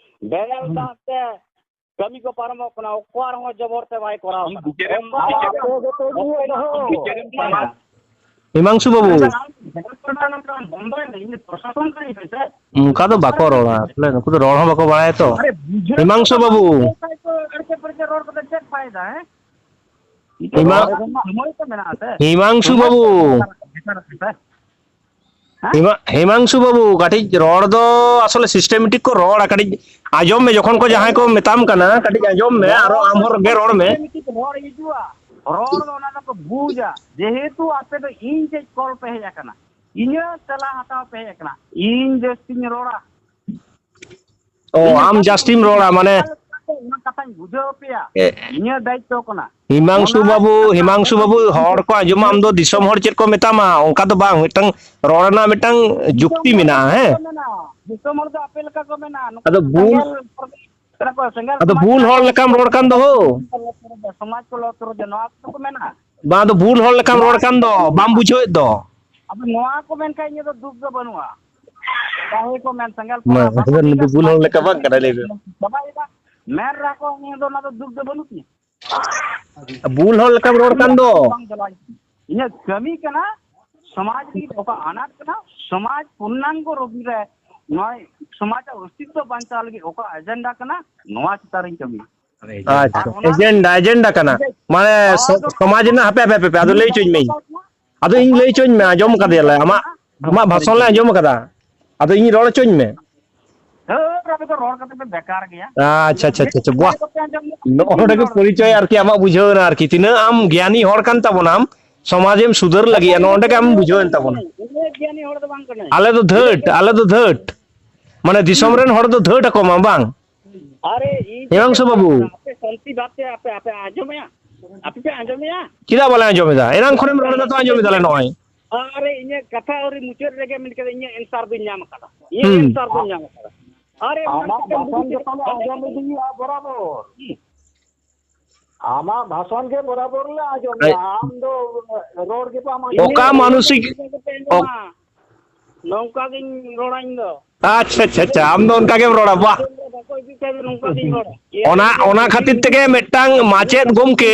ᱵᱮᱨᱮᱞ ᱦᱩᱸ᱾ ᱫᱟᱜ ᱛᱮ ᱠᱟᱹᱢᱤ ᱠᱚ ᱯᱟᱨᱚᱢᱚᱜ ᱠᱟᱱᱟ, ᱚᱠᱚᱭ ᱦᱚᱸ ᱡᱚᱵᱚᱨ ᱛᱮ ᱵᱟᱭ ᱠᱚᱨᱟᱣ ᱠᱟᱱᱟ᱾ ᱵᱤᱪᱟᱹᱨᱮᱢ, ᱚᱠᱚᱭ ᱟᱨ ᱵᱤᱪᱟᱹᱨᱮᱢ, ᱟᱯᱮ ᱜᱮᱯᱮ ᱤᱫᱤᱭᱮᱫ ᱫᱚ᱾ ᱵᱤᱪᱟᱹᱨᱮᱢ ᱯᱟᱲᱦᱟᱜᱼᱟ᱾ ᱦᱤᱢᱟᱝᱥᱩ ᱵᱟᱹᱵᱩ᱾ ᱟᱢ ᱡᱷᱟᱲᱠᱷᱚᱸᱰ ᱨᱮᱱ ᱟᱢ ᱵᱚᱱᱫᱚᱭ ᱢᱮ, ᱤᱧ ᱫᱚ ᱯᱨᱚᱥᱟᱥᱚᱱ ᱠᱟᱹᱱᱟᱹᱧ ᱥᱮ ᱪᱮᱫ? ᱚᱱᱠᱟ ᱫᱚ ᱵᱟᱠᱚ ᱨᱚᱲᱟ, ᱟᱥᱚᱞᱮ ᱱᱩᱠᱩ ᱫᱚ ᱨᱚᱲ ᱦᱚᱸ ᱵᱟᱠᱚ ᱵᱟᱲᱟᱭᱟ ᱛᱚ᱾ ᱟᱨᱮ ᱵᱩᱡᱷᱟᱹᱣ ᱦᱤᱢᱟᱝᱥᱩ ᱠᱟᱛᱮ ᱵᱟᱹᱵᱩ᱾ ᱵᱟᱝ ᱵᱩᱡᱷᱟᱹᱣ ᱠᱷᱟᱡ ᱫᱚ ᱟᱹᱲᱤᱥ ᱯᱟᱹᱲᱤᱥ ᱨᱚᱲ ᱠᱟᱛᱮ ᱪᱮᱫ ᱯᱷᱟᱭᱫᱟ, ᱦᱮᱸ? ᱱᱤᱛᱚᱜ ᱦᱤᱢᱟ-, ᱫᱚ ᱥᱚᱢᱚᱭ ᱠᱚ ᱢᱮᱱᱟᱜᱼᱟ ᱥᱮ? ᱦᱤᱢᱟᱝᱥᱩ ᱥᱚᱢᱚᱭ ᱵᱟᱹᱵᱩ᱾ ᱠᱚ ᱵᱮᱠᱟᱨ ᱟᱠᱟᱱᱟ, ᱦᱮᱸ? ᱦᱤᱢᱟ-, ᱦᱤᱢᱟᱝᱥᱩ ᱵᱟᱹᱵᱩ, ᱠᱟᱹᱴᱤᱡ ᱨᱚᱲ ᱫᱚ ᱟᱥᱚᱞᱮ systematic ᱠᱚ ᱨᱚᱲᱟ, ᱠᱟᱹᱴᱤᱡ ᱟᱸᱡᱚᱢ ᱢᱮ, ᱡᱚᱠᱷᱚᱱ ᱠᱚ ᱡᱟᱦᱟᱸᱭ ᱠᱚ ᱢᱮᱛᱟᱢ ᱠᱟᱱᱟ, ᱠᱟᱹᱴᱤᱡ ᱟᱸᱡᱚᱢ ᱢᱮ, ᱟᱨᱚ ᱨᱚᱲ ᱟᱢ ᱫᱚ ᱦᱚᱸ ᱨᱚᱲ ᱜᱮ ᱨᱚᱲ ᱢᱮ᱾ Systematic ᱨᱚᱲ ᱦᱤᱡᱩᱜᱼᱟ, ᱨᱚᱲ ᱫᱚ ᱚᱱᱟ ᱫᱚᱠᱚ ᱵᱩᱡᱟ, ᱡᱮᱦᱮᱛᱩ ᱟᱯᱮ ᱫᱚ ᱤᱧ ᱴᱷᱮᱡ ᱠᱚᱞ ᱯᱮ ᱦᱮᱡ ᱟᱠᱟᱱᱟ, ᱤᱧᱟᱹᱜ ᱛᱮᱞᱟ ᱦᱟᱛᱟᱣ ᱯᱮ ᱦᱮᱡ ᱟᱠᱟᱱᱟ, ᱤᱧ ᱡᱟᱹᱥᱛᱤᱧ ᱨᱚᱲᱟ᱾ ᱚ, ᱤᱧ ᱟᱢ ᱚᱠᱟ ᱡᱟᱹᱥᱛᱤᱢ ᱨᱚᱲᱟ, ᱢᱟᱱᱮ ᱚᱠᱟ ᱞᱮᱠᱟᱛᱮ ᱚᱱᱟ ᱠᱟᱛᱷᱟᱧ ᱵᱩᱡᱷᱟᱹᱣ ᱟᱯᱮᱭᱟ, ᱮ, ᱤᱧᱟᱹᱜ ᱫᱟᱭᱤᱛᱛᱚ ᱠᱟᱱᱟ᱾ ᱦᱤᱢᱟᱝᱥᱩ ᱚᱱᱟ ᱵᱟᱹᱵᱩ, ᱠᱟᱛᱷᱟ ᱦᱤᱢᱟᱝᱥᱩ ᱵᱟᱹᱵᱩ, ᱦᱚᱲ ᱠᱚ ᱟᱸᱡᱚᱢᱟ, ᱟᱢ ᱫᱚ ᱫᱤᱥᱚᱢ ᱦᱚᱲ ᱪᱮᱫ ᱠᱚ ᱢᱮᱛᱟᱢᱟ, ᱚᱱᱠᱟ ᱫᱚ ᱵᱟᱝ, ᱢᱤᱫᱴᱟᱝ ᱨᱚᱲ ᱨᱮᱱᱟᱜ ᱢᱤᱫᱴᱟᱝ ᱡᱩᱠᱛᱤ ᱫᱤᱥᱚᱢ ᱦᱚᱲ ᱫᱚ ᱢᱮᱱᱟᱜᱼᱟ, ᱪᱮᱫ ᱦᱮᱸ? ᱠᱚ ᱢᱮᱱᱟ? ᱫᱤᱥᱚᱢ ᱦᱚᱲ ᱫᱚ ᱟᱯᱮ ᱞᱮᱠᱟ ᱠᱚ ᱢᱮᱱᱟ, ᱱᱩᱠᱩ ᱟᱫᱚ ᱫᱚ ᱵᱩᱞ, ᱥᱮᱸᱜᱮᱞ, ᱠᱟᱱᱟ ᱠᱚ, ᱥᱮᱸᱜᱮᱞ ᱟᱫᱚ ᱥᱚᱢᱟᱡᱽ ᱵᱩᱞ ᱠᱟᱱᱟ ᱦᱚᱲ ᱠᱚ, ᱞᱮᱠᱟᱢ ᱨᱚᱲ ᱠᱟᱱ ᱫᱚ ᱦᱳ᱾ ᱥᱚᱢᱟᱡᱽ ᱠᱚ ᱞᱚ ᱛᱚᱨᱚᱡᱟ, ᱱᱚᱣᱟ ᱠᱚ ᱠᱚ ᱢᱮᱱᱟ᱾ ᱵᱟᱝ, ᱟᱫᱚ ᱵᱩᱞ ᱦᱚᱲ ᱞᱮᱠᱟᱢ ᱨᱚᱲ ᱱᱚᱣᱟ ᱠᱟᱱ ᱫᱚ, ᱠᱚ ᱵᱟᱢ ᱢᱮᱱᱟ᱾ ᱵᱩᱡᱷᱟᱹᱣᱮᱫ ᱫᱚ᱾ ᱟᱫᱚ ᱱᱚᱣᱟ ᱠᱚ ᱢᱮᱱᱠᱷᱟᱱ ᱤᱧᱟᱹᱜ ᱫᱚ ᱫᱩᱠ ᱫᱚ ᱵᱟᱹᱱᱩᱜᱼᱟ᱾ ᱡᱟᱦᱟᱸᱭ ᱠᱚ ᱢᱮᱱ ᱥᱮᱸᱜᱮᱞ ᱢᱟ, ᱯᱟᱲᱟᱜ ᱵᱟᱠᱚ ᱟᱫᱚ ᱱᱩᱭ ᱫᱚ ᱵᱩᱞ ᱦᱚᱲ ᱞᱮᱠᱟ ᱵᱟᱝ ᱠᱟᱱᱟᱭ, ᱞᱟᱹᱭ ᱢᱮ᱾ ᱪᱟᱵᱟᱭᱮᱫᱟ᱾ ᱢᱮᱱ ᱨᱮᱦᱚᱸ ᱠᱚ ᱤᱧᱟᱹᱜ ᱫᱚ ᱚᱱᱟ ᱫᱚ ᱫᱩᱠ ᱫᱚ ᱵᱟᱹᱱᱩᱜ ᱛᱤᱧᱟᱹ᱾ ᱵᱩᱞ ᱦᱚᱲ ᱞᱮᱠᱟᱢ ᱨᱚᱲ ᱠᱟᱱ ᱫᱚ᱾ ᱵᱟᱝ ᱪᱟᱞᱟᱜᱼᱟ᱾ ᱤᱧᱟᱹᱜ ᱠᱟᱹᱢᱤ ᱠᱟᱱᱟ, ᱥᱚᱢᱟᱡᱽ ᱞᱟᱹᱜᱤᱫ ᱚᱠᱟ ᱟᱱᱟᱴ ᱠᱟᱱᱟ, ᱥᱚᱢᱟᱡᱽ ᱯᱩᱨᱱᱟᱝᱜᱚ ᱨᱩᱯ ᱨᱮ ᱱᱚᱣᱟ ᱥᱚᱢᱟᱡᱽ ᱟᱜ ᱚᱥᱛᱤᱛᱛᱚ ᱵᱟᱧᱪᱟᱣ ᱞᱟᱹᱜᱤᱫ ᱚᱠᱟ ᱮᱡᱮᱱᱰᱟ ᱠᱟᱱᱟ, ᱱᱚᱣᱟ ᱪᱮᱛᱟᱱ ᱨᱤᱧ ᱠᱟᱹᱢᱤᱭᱟ᱾ ᱟᱪᱪᱷᱟ, ᱟᱨ ᱚᱱᱟ ᱮᱡᱮᱱᱰᱟ, ᱮᱡᱮᱱᱰᱟ ᱠᱟᱱᱟ᱾ ᱢᱟᱱᱮ ᱦᱚᱲ ᱥᱚ-, ᱫᱚ ᱥᱚᱢᱟᱡᱽ ᱨᱮᱱᱟᱜ, ᱦᱟᱯᱮ, ᱦᱟᱯᱮ, ᱦᱟᱯᱮ, ᱟᱫᱚ ᱞᱟᱹᱭ ᱦᱚᱪᱚᱧ ᱢᱮ ᱤᱧ᱾ ᱟᱫᱚ ᱤᱧ ᱞᱟᱹᱭ ᱦᱚᱪᱚᱧ ᱢᱮ, ᱟᱸᱡᱚᱢ ᱠᱟᱫᱮᱭᱟᱞᱮ, ᱟᱢᱟᱜ, ᱟᱢᱟᱜ ᱵᱷᱟᱥᱚᱱ ᱞᱮ ᱟᱸᱡᱚᱢ ᱠᱟᱫᱟ᱾ ᱟᱫᱚ ᱤᱧ ᱨᱚᱲ ᱦᱚᱪᱚᱧ ᱢᱮ᱾ ᱦᱳᱭ, ᱟᱯᱮ ᱫᱚ ᱨᱚᱲ ᱠᱟᱛᱮ ᱯᱮ ᱵᱮᱠᱟᱨ ᱜᱮᱭᱟ᱾ ᱟᱪᱪᱷᱟ, ᱟᱪᱪᱷᱟ, ᱟᱪᱪᱷᱟ, ᱟᱪᱪᱷᱟ, ᱵᱟᱦ᱾ ᱠᱚᱯᱮ ᱟᱸᱡᱚᱢ ᱧᱚᱜ ᱱᱚᱜᱼᱚ ᱱᱚᱰᱮ ᱜᱮ ᱨᱚᱲ᱾ ᱯᱚᱨᱤᱪᱚᱭ ᱟᱨᱠᱤ ᱟᱢᱟᱜ ᱵᱩᱡᱷᱟᱹᱣ ᱮᱱᱟ ᱟᱨᱠᱤ, ᱛᱤᱱᱟᱹᱜ ᱟᱢ ᱜᱮᱭᱟᱱᱤ ᱦᱚᱲ ᱠᱟᱱ ᱛᱟᱵᱚᱱᱟᱢ, ᱥᱚᱢᱟᱡᱽ ᱮᱢ ᱥᱩᱫᱷᱟᱹᱨ ᱞᱟᱹᱜᱤᱫ, ᱱᱚᱜᱼᱚ ᱱᱚᱰᱮ ᱜᱮ ᱟᱢ ᱵᱩᱡᱷᱟᱹᱣ ᱮᱱ ᱛᱟᱵᱚᱱᱟ᱾ ᱩᱱᱟᱹᱜ ᱜᱮᱭᱟᱱᱤ ᱦᱚᱲ ᱫᱚ ᱵᱟᱝ ᱠᱟᱹᱱᱟᱹᱧ᱾ ᱟᱞᱮ ᱫᱚ ᱫᱷᱟᱹᱴ, ᱟᱞᱮ ᱫᱚ ᱫᱷᱟᱹᱴ᱾ ᱢᱟᱱᱮ ᱫᱤᱥᱚᱢ ᱨᱮᱱ ᱦᱚᱲ ᱫᱚ ᱫᱷᱟᱹᱴ ᱟᱠᱚ ᱢᱟ, ᱵᱟᱝ? ᱟᱨᱮ, ᱤᱧ ᱦᱮᱸ, ᱵᱟᱝ ᱥᱮ ᱵᱟᱹᱵᱩ? ᱟᱯᱮ ᱥᱟᱱᱛᱤ ᱵᱷᱟᱵ ᱛᱮ ᱟᱯᱮ, ᱟᱯᱮ ᱟᱸᱡᱚᱢᱮᱜᱼᱟ? ᱟᱯᱮ ᱯᱮ ᱟᱸᱡᱚᱢᱮᱜᱼᱟ? ᱪᱮᱫᱟᱜ ᱵᱟᱞᱮ ᱟᱸᱡᱚᱢ ᱮᱫᱟ? ᱮᱱᱟᱝ ᱠᱷᱚᱱᱮᱢ ᱨᱚᱲ ᱮᱫᱟ ᱛᱚ, ᱟᱸᱡᱚᱢ ᱮᱫᱟᱞᱮ ᱱᱚᱜᱼᱚᱭ᱾ ᱟᱨᱮ, ᱤᱧᱟᱹᱜ ᱠᱟᱛᱷᱟ ᱟᱹᱣᱨᱤ ᱢᱩᱪᱟᱹᱫ ᱨᱮᱜᱮ ᱢᱮᱱ ᱠᱮᱫᱟ, ᱤᱧᱟᱹᱜ answer ᱫᱚᱧ ᱧᱟᱢ ᱟᱠᱟᱫᱟ᱾ ᱤᱧᱟᱹᱜ ᱦᱩᱸ᱾ Answer ᱫᱚᱧ ᱧᱟᱢ ᱟᱠᱟᱫᱟ᱾ ᱟᱨᱮ, ᱚᱱᱟ ᱟᱢᱟᱜ ᱪᱤᱠᱟᱹᱢ ᱵᱷᱟᱥᱚᱱ ᱵᱩᱡᱷᱟᱹᱣ ᱡᱚᱛᱚᱞᱮ ᱠᱮᱫᱟ? ᱟᱸᱡᱚᱢ ᱤᱫᱤᱭᱮᱫᱼᱟ ᱵᱚᱨᱟᱵᱚᱨ᱾ ᱦᱩᱸ᱾ ᱟᱢᱟᱜ ᱵᱷᱟᱥᱚᱱ ᱜᱮ ᱵᱚᱨᱟᱵᱚᱨ ᱞᱮ ᱟᱸᱡᱚᱢ ᱮᱫᱟ᱾ ᱟᱢ ᱫᱚ ᱨᱚᱲ ᱜᱮ ᱵᱟᱢ ᱟᱸᱡᱚᱢ ᱚᱠᱟ ᱮᱫᱟ᱾ ᱢᱟᱱᱚᱥᱤᱠ-, ᱱᱚᱝᱠᱟ ᱜᱤᱧ ᱨᱚᱲᱟ ᱤᱧ ᱫᱚ᱾ ᱟᱪᱪᱷᱟ, ᱟᱪᱪᱷᱟ, ᱟᱪᱪᱷᱟ, ᱟᱢ ᱫᱚ ᱚᱱᱠᱟ ᱜᱮᱢ ᱨᱚᱲᱟ, ᱵᱟᱦ᱾ ᱱᱚᱝᱠᱟ ᱜᱤᱧ ᱨᱚᱲᱟ᱾ ᱚᱱᱟ, ᱚᱱᱟ ᱠᱷᱟᱹᱛᱤᱨ ᱛᱮᱜᱮ ᱢᱤᱫᱴᱟᱝ ᱢᱟᱪᱮᱫ ᱜᱚᱢᱠᱮ,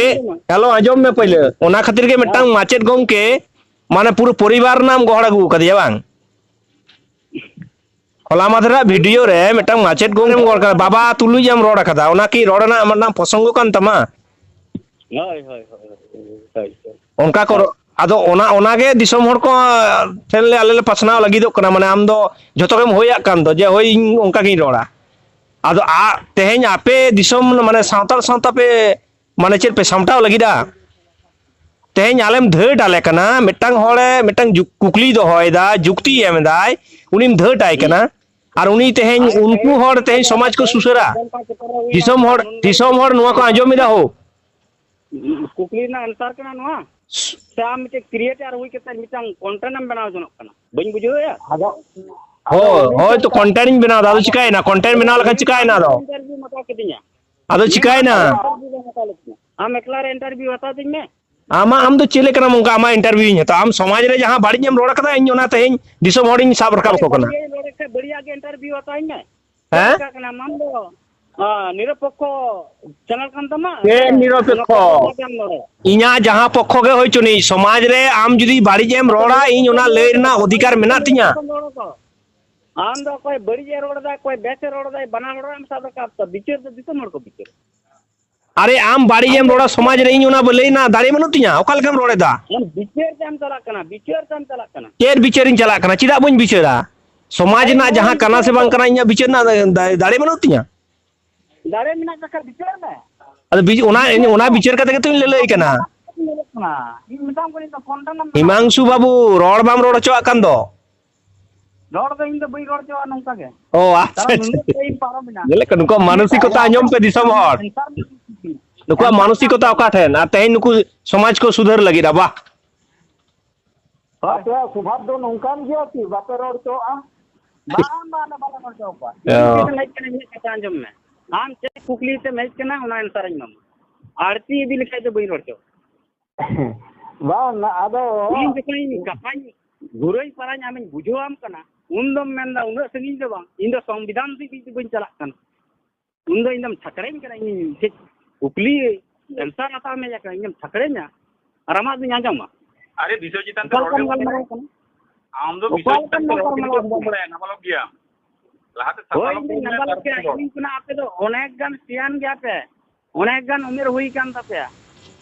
ᱦᱮᱞᱳ, ᱟᱸᱡᱚᱢ ᱢᱮ ᱯᱟᱹᱭᱞᱟᱹ᱾ ᱚᱱᱟ ᱠᱷᱟᱹᱛᱤᱨ ᱜᱮ ᱢᱤᱫᱴᱟᱝ ᱦᱮᱸ᱾ ᱢᱟᱪᱮᱫ ᱜᱚᱢᱠᱮ, ᱢᱟᱱᱮ, ᱯᱩᱨᱟᱹ ᱯᱚᱨᱤᱵᱟᱨ ᱨᱮᱱᱟᱜ ᱮᱢ ᱜᱚᱦᱚᱲ ᱟᱹᱜᱩ ᱟᱠᱟᱫᱮᱭᱟ, ᱵᱟᱝ? ᱦᱚᱞᱟ ᱢᱟᱫᱷᱮᱨᱟᱜ video ᱨᱮ ᱢᱤᱫᱴᱟᱝ ᱢᱟᱪᱮᱫ ᱜᱚᱢᱠᱮᱢ ᱨᱚᱲ ᱠᱟᱱᱟ, ᱵᱟᱵᱟ ᱛᱩᱞᱩᱡ ᱮᱢ ᱨᱚᱲ ᱟᱠᱟᱫᱟ, ᱚᱱᱟ ᱠᱤ ᱨᱚᱲ ᱨᱮᱱᱟᱜ ᱢᱤᱫᱴᱟᱝ ᱯᱨᱚᱥᱚᱝᱜᱚ ᱠᱟᱱ ᱛᱟᱢᱟ? ᱦᱳᱭ, ᱦᱳᱭ, ᱦᱳᱭ, ᱦᱳᱭ, ᱦᱳᱭ᱾ ᱚᱱᱠᱟ ᱠᱚ ᱨᱚ-, ᱟᱫᱚ ᱚᱱᱟ, ᱚᱱᱟᱜᱮ ᱫᱤᱥᱚᱢ ᱦᱚᱲ ᱠᱚ ᱴᱷᱮᱱ ᱞᱮ, ᱟᱞᱮ ᱞᱮ ᱯᱟᱥᱱᱟᱣ ᱞᱟᱹᱜᱤᱫᱚᱜ ᱠᱟᱱᱟ, ᱢᱟᱱᱮ ᱟᱢ ᱫᱚ ᱡᱷᱚᱛᱚ ᱜᱮᱢ ᱦᱳᱭᱟᱜ ᱠᱟᱱ ᱫᱚ, ᱡᱮ ᱦᱳᱭ, ᱤᱧ ᱚᱱᱠᱟ ᱜᱤᱧ ᱨᱚᱲᱟ᱾ ᱟᱫᱚ ᱟ-, ᱛᱮᱦᱮᱧ ᱟᱯᱮ ᱫᱤᱥᱚᱢ, ᱢᱟᱱᱮ ᱥᱟᱱᱛᱟᱲ ᱥᱟᱶᱛᱟ ᱯᱮ, ᱢᱟᱱᱮ ᱪᱮᱫ ᱯᱮ ᱥᱟᱢᱴᱟᱣ ᱞᱟᱹᱜᱤᱫᱟ? ᱛᱮᱦᱮᱧ ᱟᱞᱮᱢ ᱫᱷᱟᱹᱴ ᱟᱞᱮ ᱠᱟᱱᱟ, ᱢᱤᱫᱴᱟᱝ ᱦᱚᱲᱮ ᱢᱤᱫᱴᱟᱝ ᱡᱩ-, ᱠᱩᱠᱞᱤᱭ ᱫᱚᱦᱚᱭᱮᱫᱟ, ᱡᱩᱠᱛᱤᱭ ᱮᱢ ᱮᱫᱟᱭ, ᱩᱱᱤᱢ ᱫᱷᱟᱹᱴ ᱟᱭ ᱠᱟᱱᱟ, ᱟᱨ ᱩᱱᱤ ᱛᱮᱦᱮᱧ ᱩᱱᱠᱩ ᱦᱚᱲ ᱛᱮᱦᱮᱧ ᱥᱚᱢᱟᱡᱽ ᱠᱚ ᱥᱩᱥᱟᱹᱨᱟ᱾ ᱫᱤᱥᱚᱢ ᱦᱚᱲ, ᱫᱤᱥᱚᱢ ᱦᱚᱲ ᱱᱚᱣᱟ ᱠᱚ ᱟᱸᱡᱚᱢ ᱮᱫᱟ ᱦᱳ᱾ ᱠᱩᱠᱞᱤ ᱨᱮᱱᱟᱜ answer ᱠᱟᱱᱟ ᱱᱚᱣᱟ? ᱥᱮ ᱟᱢ ᱢᱤᱫᱴᱮᱱ creator ᱦᱩᱭ ᱠᱟᱛᱮ ᱢᱤᱫᱴᱟᱝ content ᱮᱢ ᱵᱮᱱᱟᱣ ᱡᱚᱱᱚᱜ ᱠᱟᱱᱟ? ᱵᱟᱹᱧ ᱵᱩᱡᱷᱟᱹᱣᱮᱫᱼᱟ᱾ ᱟᱫᱚ, ᱟᱫᱚ ᱦᱳᱭ, ᱩᱱᱤ ᱦᱳᱭ ᱪᱮᱫ ᱛᱚ, ᱞᱮᱠᱟ? Content ᱤᱧ ᱵᱮᱱᱟᱣ ᱮᱫᱟ, ᱟᱫᱚ ᱟᱫᱚ ᱪᱤᱠᱟᱭᱮᱱᱟ? Content ᱵᱮᱱᱟᱣ ᱞᱮᱠᱷᱟᱱ ᱪᱤᱠᱟᱭᱮᱱᱟ ᱟᱫᱚ? Interview ᱮᱢ ᱦᱟᱛᱟᱣ ᱠᱤᱫᱤᱧᱟ᱾ ᱟᱫᱚ ᱤᱧ ᱪᱤᱠᱟᱭᱮᱱᱟ? Interview ᱮᱢ ᱦᱟᱛᱟᱣ ᱞᱮᱫ ᱛᱤᱧᱟ᱾ ᱟᱢ ᱮᱠᱞᱟ ᱨᱮ interview ᱦᱟᱛᱟᱣ ᱛᱤᱧ ᱢᱮ᱾ ᱟᱢᱟᱜ, ᱟᱢ ᱫᱚ ᱪᱮᱫ ᱞᱮᱠᱟᱱᱟᱢ ᱚᱱᱠᱟ ᱟᱢᱟᱜ interview ᱤᱧ ᱦᱟᱛᱟᱣᱟ? ᱟᱢ ᱥᱚᱢᱟᱡᱽ ᱨᱮ ᱡᱟᱦᱟᱸ ᱵᱟᱹᱲᱤᱡ ᱮᱢ ᱨᱚᱲ ᱠᱟᱫᱟ, ᱤᱧ ᱚᱱᱟ ᱛᱮᱦᱮᱧ ᱫᱤᱥᱚᱢ ᱦᱚᱲᱤᱧ ᱥᱟᱵ ᱨᱟᱠᱟᱵ ᱟᱨᱮ ᱟᱠᱚ ᱠᱟᱱᱟ᱾ ᱵᱟᱹᱲᱤᱡ ᱤᱧ ᱨᱚᱲ ᱠᱷᱟᱱ ᱵᱟᱹᱲᱤᱡᱟᱜ ᱜᱮ interview ᱦᱟᱛᱟᱣ ᱤᱧ ᱢᱮ᱾ ᱪᱮᱫ ᱦᱮᱸ? ᱞᱮᱠᱟ ᱠᱟᱱᱟᱢ ᱟᱢ ᱫᱚ? ᱦᱮᱸ, ᱱᱤᱨᱚᱯᱮᱠᱠᱷᱚ channel ᱠᱟᱱ ᱛᱟᱢᱟ? ᱪᱮᱫ ᱦᱮᱸ, ᱱᱤᱨᱚᱯᱮᱠᱠᱷᱚ? ᱚᱱᱟ ᱠᱚ ᱵᱟᱝ ᱨᱚᱲᱟ᱾ ᱤᱧᱟᱹᱜ ᱡᱟᱦᱟᱸ ᱯᱚᱠᱠᱷᱚ ᱜᱮ ᱦᱩᱭ ᱪᱩᱱᱤᱡ, ᱥᱚᱢᱟᱡᱽ ᱨᱮ ᱟᱢ ᱡᱩᱫᱤ ᱵᱟᱹᱲᱤᱡ ᱮᱢ ᱨᱚᱲᱟ, ᱤᱧ ᱚᱱᱟ ᱞᱟᱹᱭ ᱨᱮᱱᱟᱜ ᱚᱫᱷᱤᱠᱟᱨ ᱢᱮᱱᱟᱜ ᱛᱤᱧᱟ᱾ ᱟᱢ ᱫᱚ ᱚᱠᱚᱭ ᱵᱟᱹᱲᱤᱡ ᱮ ᱨᱚᱲ ᱮᱫᱟ, ᱚᱠᱚᱭ ᱵᱮᱥ ᱮ ᱨᱚᱲ ᱮᱫᱟᱭ, ᱵᱟᱱᱟᱨ ᱦᱚᱲ ᱮᱢ ᱥᱟᱵ ᱨᱟᱠᱟᱵ ᱠᱚᱣᱟ᱾ ᱵᱤᱪᱟᱹᱨ ᱫᱚ ᱫᱤᱥᱚᱢ ᱦᱚᱲ ᱠᱚ ᱵᱤᱪᱟᱹᱨᱟ᱾ ᱟᱨᱮ, ᱟᱢ ᱵᱟᱹᱲᱤᱡ ᱮᱢ ᱨᱚᱲᱟ ᱥᱚᱢᱟᱡᱽ ᱨᱮ, ᱤᱧ ᱚᱱᱟ ᱞᱟᱹᱭ ᱨᱮᱱᱟᱜ ᱫᱟᱲᱮ ᱵᱟᱹᱱᱩᱜ ᱛᱤᱧᱟ? ᱚᱠᱟ ᱞᱮᱠᱟᱢ ᱨᱚᱲ ᱮᱫᱟ? ᱟᱢ ᱵᱤᱪᱟᱹᱨ ᱛᱮᱢ ᱪᱟᱞᱟᱜ ᱠᱟᱱᱟ, ᱵᱤᱪᱟᱹᱨ ᱛᱮᱢ ᱪᱟᱞᱟᱜ ᱠᱟᱱᱟ᱾ ᱪᱮᱫ ᱵᱤᱪᱟᱹᱨᱤᱧ ᱪᱟᱞᱟᱜ ᱠᱟᱱᱟ? ᱪᱮᱫᱟᱜ ᱵᱟᱹᱧ ᱵᱤᱪᱟᱹᱨᱟ? ᱥᱚᱢᱟᱡᱽ ᱟᱨᱮ, ᱨᱮᱱᱟᱜ ᱱᱚᱣᱟ ᱡᱟᱦᱟᱸ ᱠᱟᱱᱟ ᱥᱮ ᱵᱟᱝ ᱠᱟᱱᱟ, ᱤᱧᱟᱹᱜ ᱵᱤᱪᱟᱹᱨ ᱨᱮᱱᱟᱜ ᱫᱟ-, ᱫᱟᱲᱮ ᱵᱟᱹᱱᱩᱜ ᱛᱤᱧᱟ? ᱫᱟᱲᱮ ᱢᱮᱱᱟᱜ ᱠᱟᱜ ᱠᱷᱟᱱ ᱵᱤᱪᱟᱹᱨ ᱢᱮ᱾ ᱟᱫᱚ ᱵᱤ-, ᱚᱱᱟ, ᱵᱤᱪᱟᱹᱨ ᱚᱱᱟ ᱢᱮ᱾ ᱵᱤᱪᱟᱹᱨ ᱠᱟᱛᱮ ᱜᱮᱛᱚᱧ ᱞᱟᱹᱞᱟᱹᱭ ᱠᱟᱱᱟ᱾ ᱧᱮᱞᱚᱜ ᱠᱟᱱᱟ᱾ ᱤᱧ ᱢᱮᱛᱟᱢ ᱠᱟᱹᱱᱟᱹᱧ ᱛᱚ, ᱯᱷᱳᱱ ᱨᱮᱱᱟᱜ ᱱᱟᱢᱵᱟᱨ ᱦᱤᱢᱟᱝᱥᱩ ᱵᱟᱹᱵᱩ, ᱨᱚᱲ ᱵᱟᱢ ᱨᱚᱲ ᱦᱚᱪᱚᱣᱟᱜ ᱠᱟᱱ ᱫᱚ᱾ ᱨᱚᱲ ᱫᱚ ᱤᱧ ᱫᱚ ᱵᱟᱹᱧ ᱨᱚᱲ ᱦᱚᱪᱚᱣᱟᱜᱼᱟ ᱱᱚᱝᱠᱟ ᱜᱮ᱾ ᱚ, ᱟᱪᱪᱷᱟ, ᱠᱟᱨᱚᱱ ᱟᱪᱪᱷᱟ, ᱱᱩᱱᱟᱹᱜ ᱟᱪᱪᱷᱟ᱾ ᱴᱟᱭᱤᱢ ᱯᱟᱨᱚᱢ ᱮᱱᱟ᱾ ᱧᱮᱞᱮᱫ ᱠᱚ, ᱱᱩᱠᱩᱣᱟᱜ ᱢᱟᱱᱚᱥᱤᱠᱚᱛᱟ ᱟᱸᱡᱚᱢ ᱯᱮ, ᱫᱤᱥᱚᱢ ᱦᱚᱲ᱾ ᱥᱮᱱᱥᱟᱨ ᱱᱩᱠᱩᱣᱟᱜ ᱥᱮᱱᱥᱟᱨ ᱢᱟᱱᱚᱥᱤᱠᱚᱛᱟ ᱚᱠᱟ ᱴᱷᱮᱱ? ᱟᱨ ᱛᱮᱦᱮᱧ ᱱᱩᱠᱩ ᱥᱚᱢᱟᱡᱽ ᱠᱚ ᱥᱩᱫᱷᱟᱹᱨ ᱞᱟᱹᱜᱤᱫ, ᱟᱵᱟ᱾ ᱟᱯᱮᱭᱟᱜ ᱥᱚᱵᱷᱟᱵ ᱫᱚ ᱱᱚᱝᱠᱟᱱ ᱜᱮᱭᱟ ᱠᱤ? ᱵᱟᱯᱮ ᱨᱚᱲ ᱦᱚᱪᱚᱣᱟᱜᱼᱟ? ᱵᱟᱝ, ᱵᱟᱝ, ᱵᱟᱞᱮ ᱨᱚᱲ ᱦᱚᱪᱚ ᱠᱚᱣᱟ᱾ ᱚ᱾ ᱤᱧ ᱪᱮᱫ ᱮᱢ ᱦᱮᱡ ᱠᱟᱱᱟ, ᱤᱧᱟᱹᱜ ᱠᱟᱛᱷᱟ ᱟᱸᱡᱚᱢ ᱢᱮ᱾ ᱟᱢ ᱪᱮᱫ ᱠᱩᱠᱞᱤ ᱛᱮᱢ ᱦᱮᱡ ᱠᱟᱱᱟ, ᱚᱱᱟ answer ᱤᱧ ᱮᱢᱟᱢᱟ᱾ ᱟᱹᱲᱛᱤ ᱤᱫᱤ ᱞᱮᱠᱷᱟᱡ ᱫᱚ ᱵᱟᱹᱧ ᱨᱚᱲ ᱦᱚᱪᱚ᱾ ᱵᱟᱝ, ᱟᱫᱚ ᱤᱧ ᱡᱚᱠᱷᱚᱱ ᱤᱧ ᱠᱟᱛᱷᱟᱧ ᱜᱷᱩᱨᱟᱹᱧ ᱯᱟᱨᱟᱧ ᱟᱢᱤᱧ ᱵᱩᱡᱷᱟᱹᱣᱟᱢ ᱠᱟᱱᱟ, ᱩᱱ ᱫᱚᱢ ᱢᱮᱱᱫᱟ ᱩᱱᱟᱹᱜ ᱥᱟᱺᱜᱤᱧ ᱫᱚ ᱵᱟᱝ, ᱤᱧ ᱫᱚ ᱥᱚᱝᱵᱤᱫᱷᱟᱱ ᱫᱷᱟᱹᱵᱤᱡ ᱫᱚ ᱵᱟᱹᱧ ᱪᱟᱞᱟᱜ ᱠᱟᱱᱟ᱾ ᱩᱱ ᱫᱚ ᱤᱧ ᱫᱚᱢ ᱪᱷᱟᱠᱲᱟᱹᱧ ᱠᱟᱱᱟ, ᱤᱧ ᱪᱮᱫ ᱠᱩᱠᱞᱤ answer ᱦᱟᱛᱟᱣ ᱢᱮ ᱠᱟᱱᱟ, ᱤᱧ ᱫᱚᱢ ᱪᱷᱟᱠᱲᱟᱹᱧᱟ ᱟᱨ ᱟᱢᱟᱜ ᱫᱩᱧ ᱟᱸᱡᱚᱢᱟ? ᱟᱨᱮ ᱵᱤᱥᱚᱡᱤᱛ ᱟᱱ ᱚᱠᱟ ᱨᱚᱲ ᱞᱮᱠᱟᱢ ᱜᱮ ᱵᱟᱝ ᱜᱟᱞᱢᱟᱨᱟᱣ ᱠᱟᱱᱟ? ᱟᱢ ᱫᱚ ᱚᱠᱟ ᱵᱤᱥᱚᱡᱤᱛ ᱞᱮᱠᱟᱢ ᱟᱱ ᱨᱚᱲ ᱜᱟᱞᱢᱟᱨᱟᱣ ᱜᱮ ᱵᱟᱢ ᱠᱟᱱᱟ? ᱵᱟᱲᱟᱭᱟ, ᱱᱟᱵᱟᱞᱚᱠ ᱜᱮᱭᱟᱢ᱾ ᱞᱟᱦᱟᱛᱮ ᱦᱳᱭ, ᱥᱟᱥᱟᱞᱚᱠ ᱤᱧ ᱫᱩᱧ ᱠᱚ ᱢᱮ, ᱱᱟᱵᱟᱞᱚᱠ ᱛᱟᱨᱯᱚᱨᱮ ᱜᱮᱭᱟ, ᱨᱚᱲ᱾ ᱤᱧ ᱠᱷᱚᱱᱟᱜ ᱟᱯᱮ ᱫᱚ ᱚᱱᱮᱠ ᱜᱟᱱ ᱥᱮᱭᱟᱱ ᱜᱮᱭᱟ ᱯᱮ, ᱚᱱᱮᱠ ᱜᱟᱱ ᱩᱢᱮᱨ ᱦᱩᱭ ᱠᱟᱱ ᱛᱟᱯᱮᱭᱟ,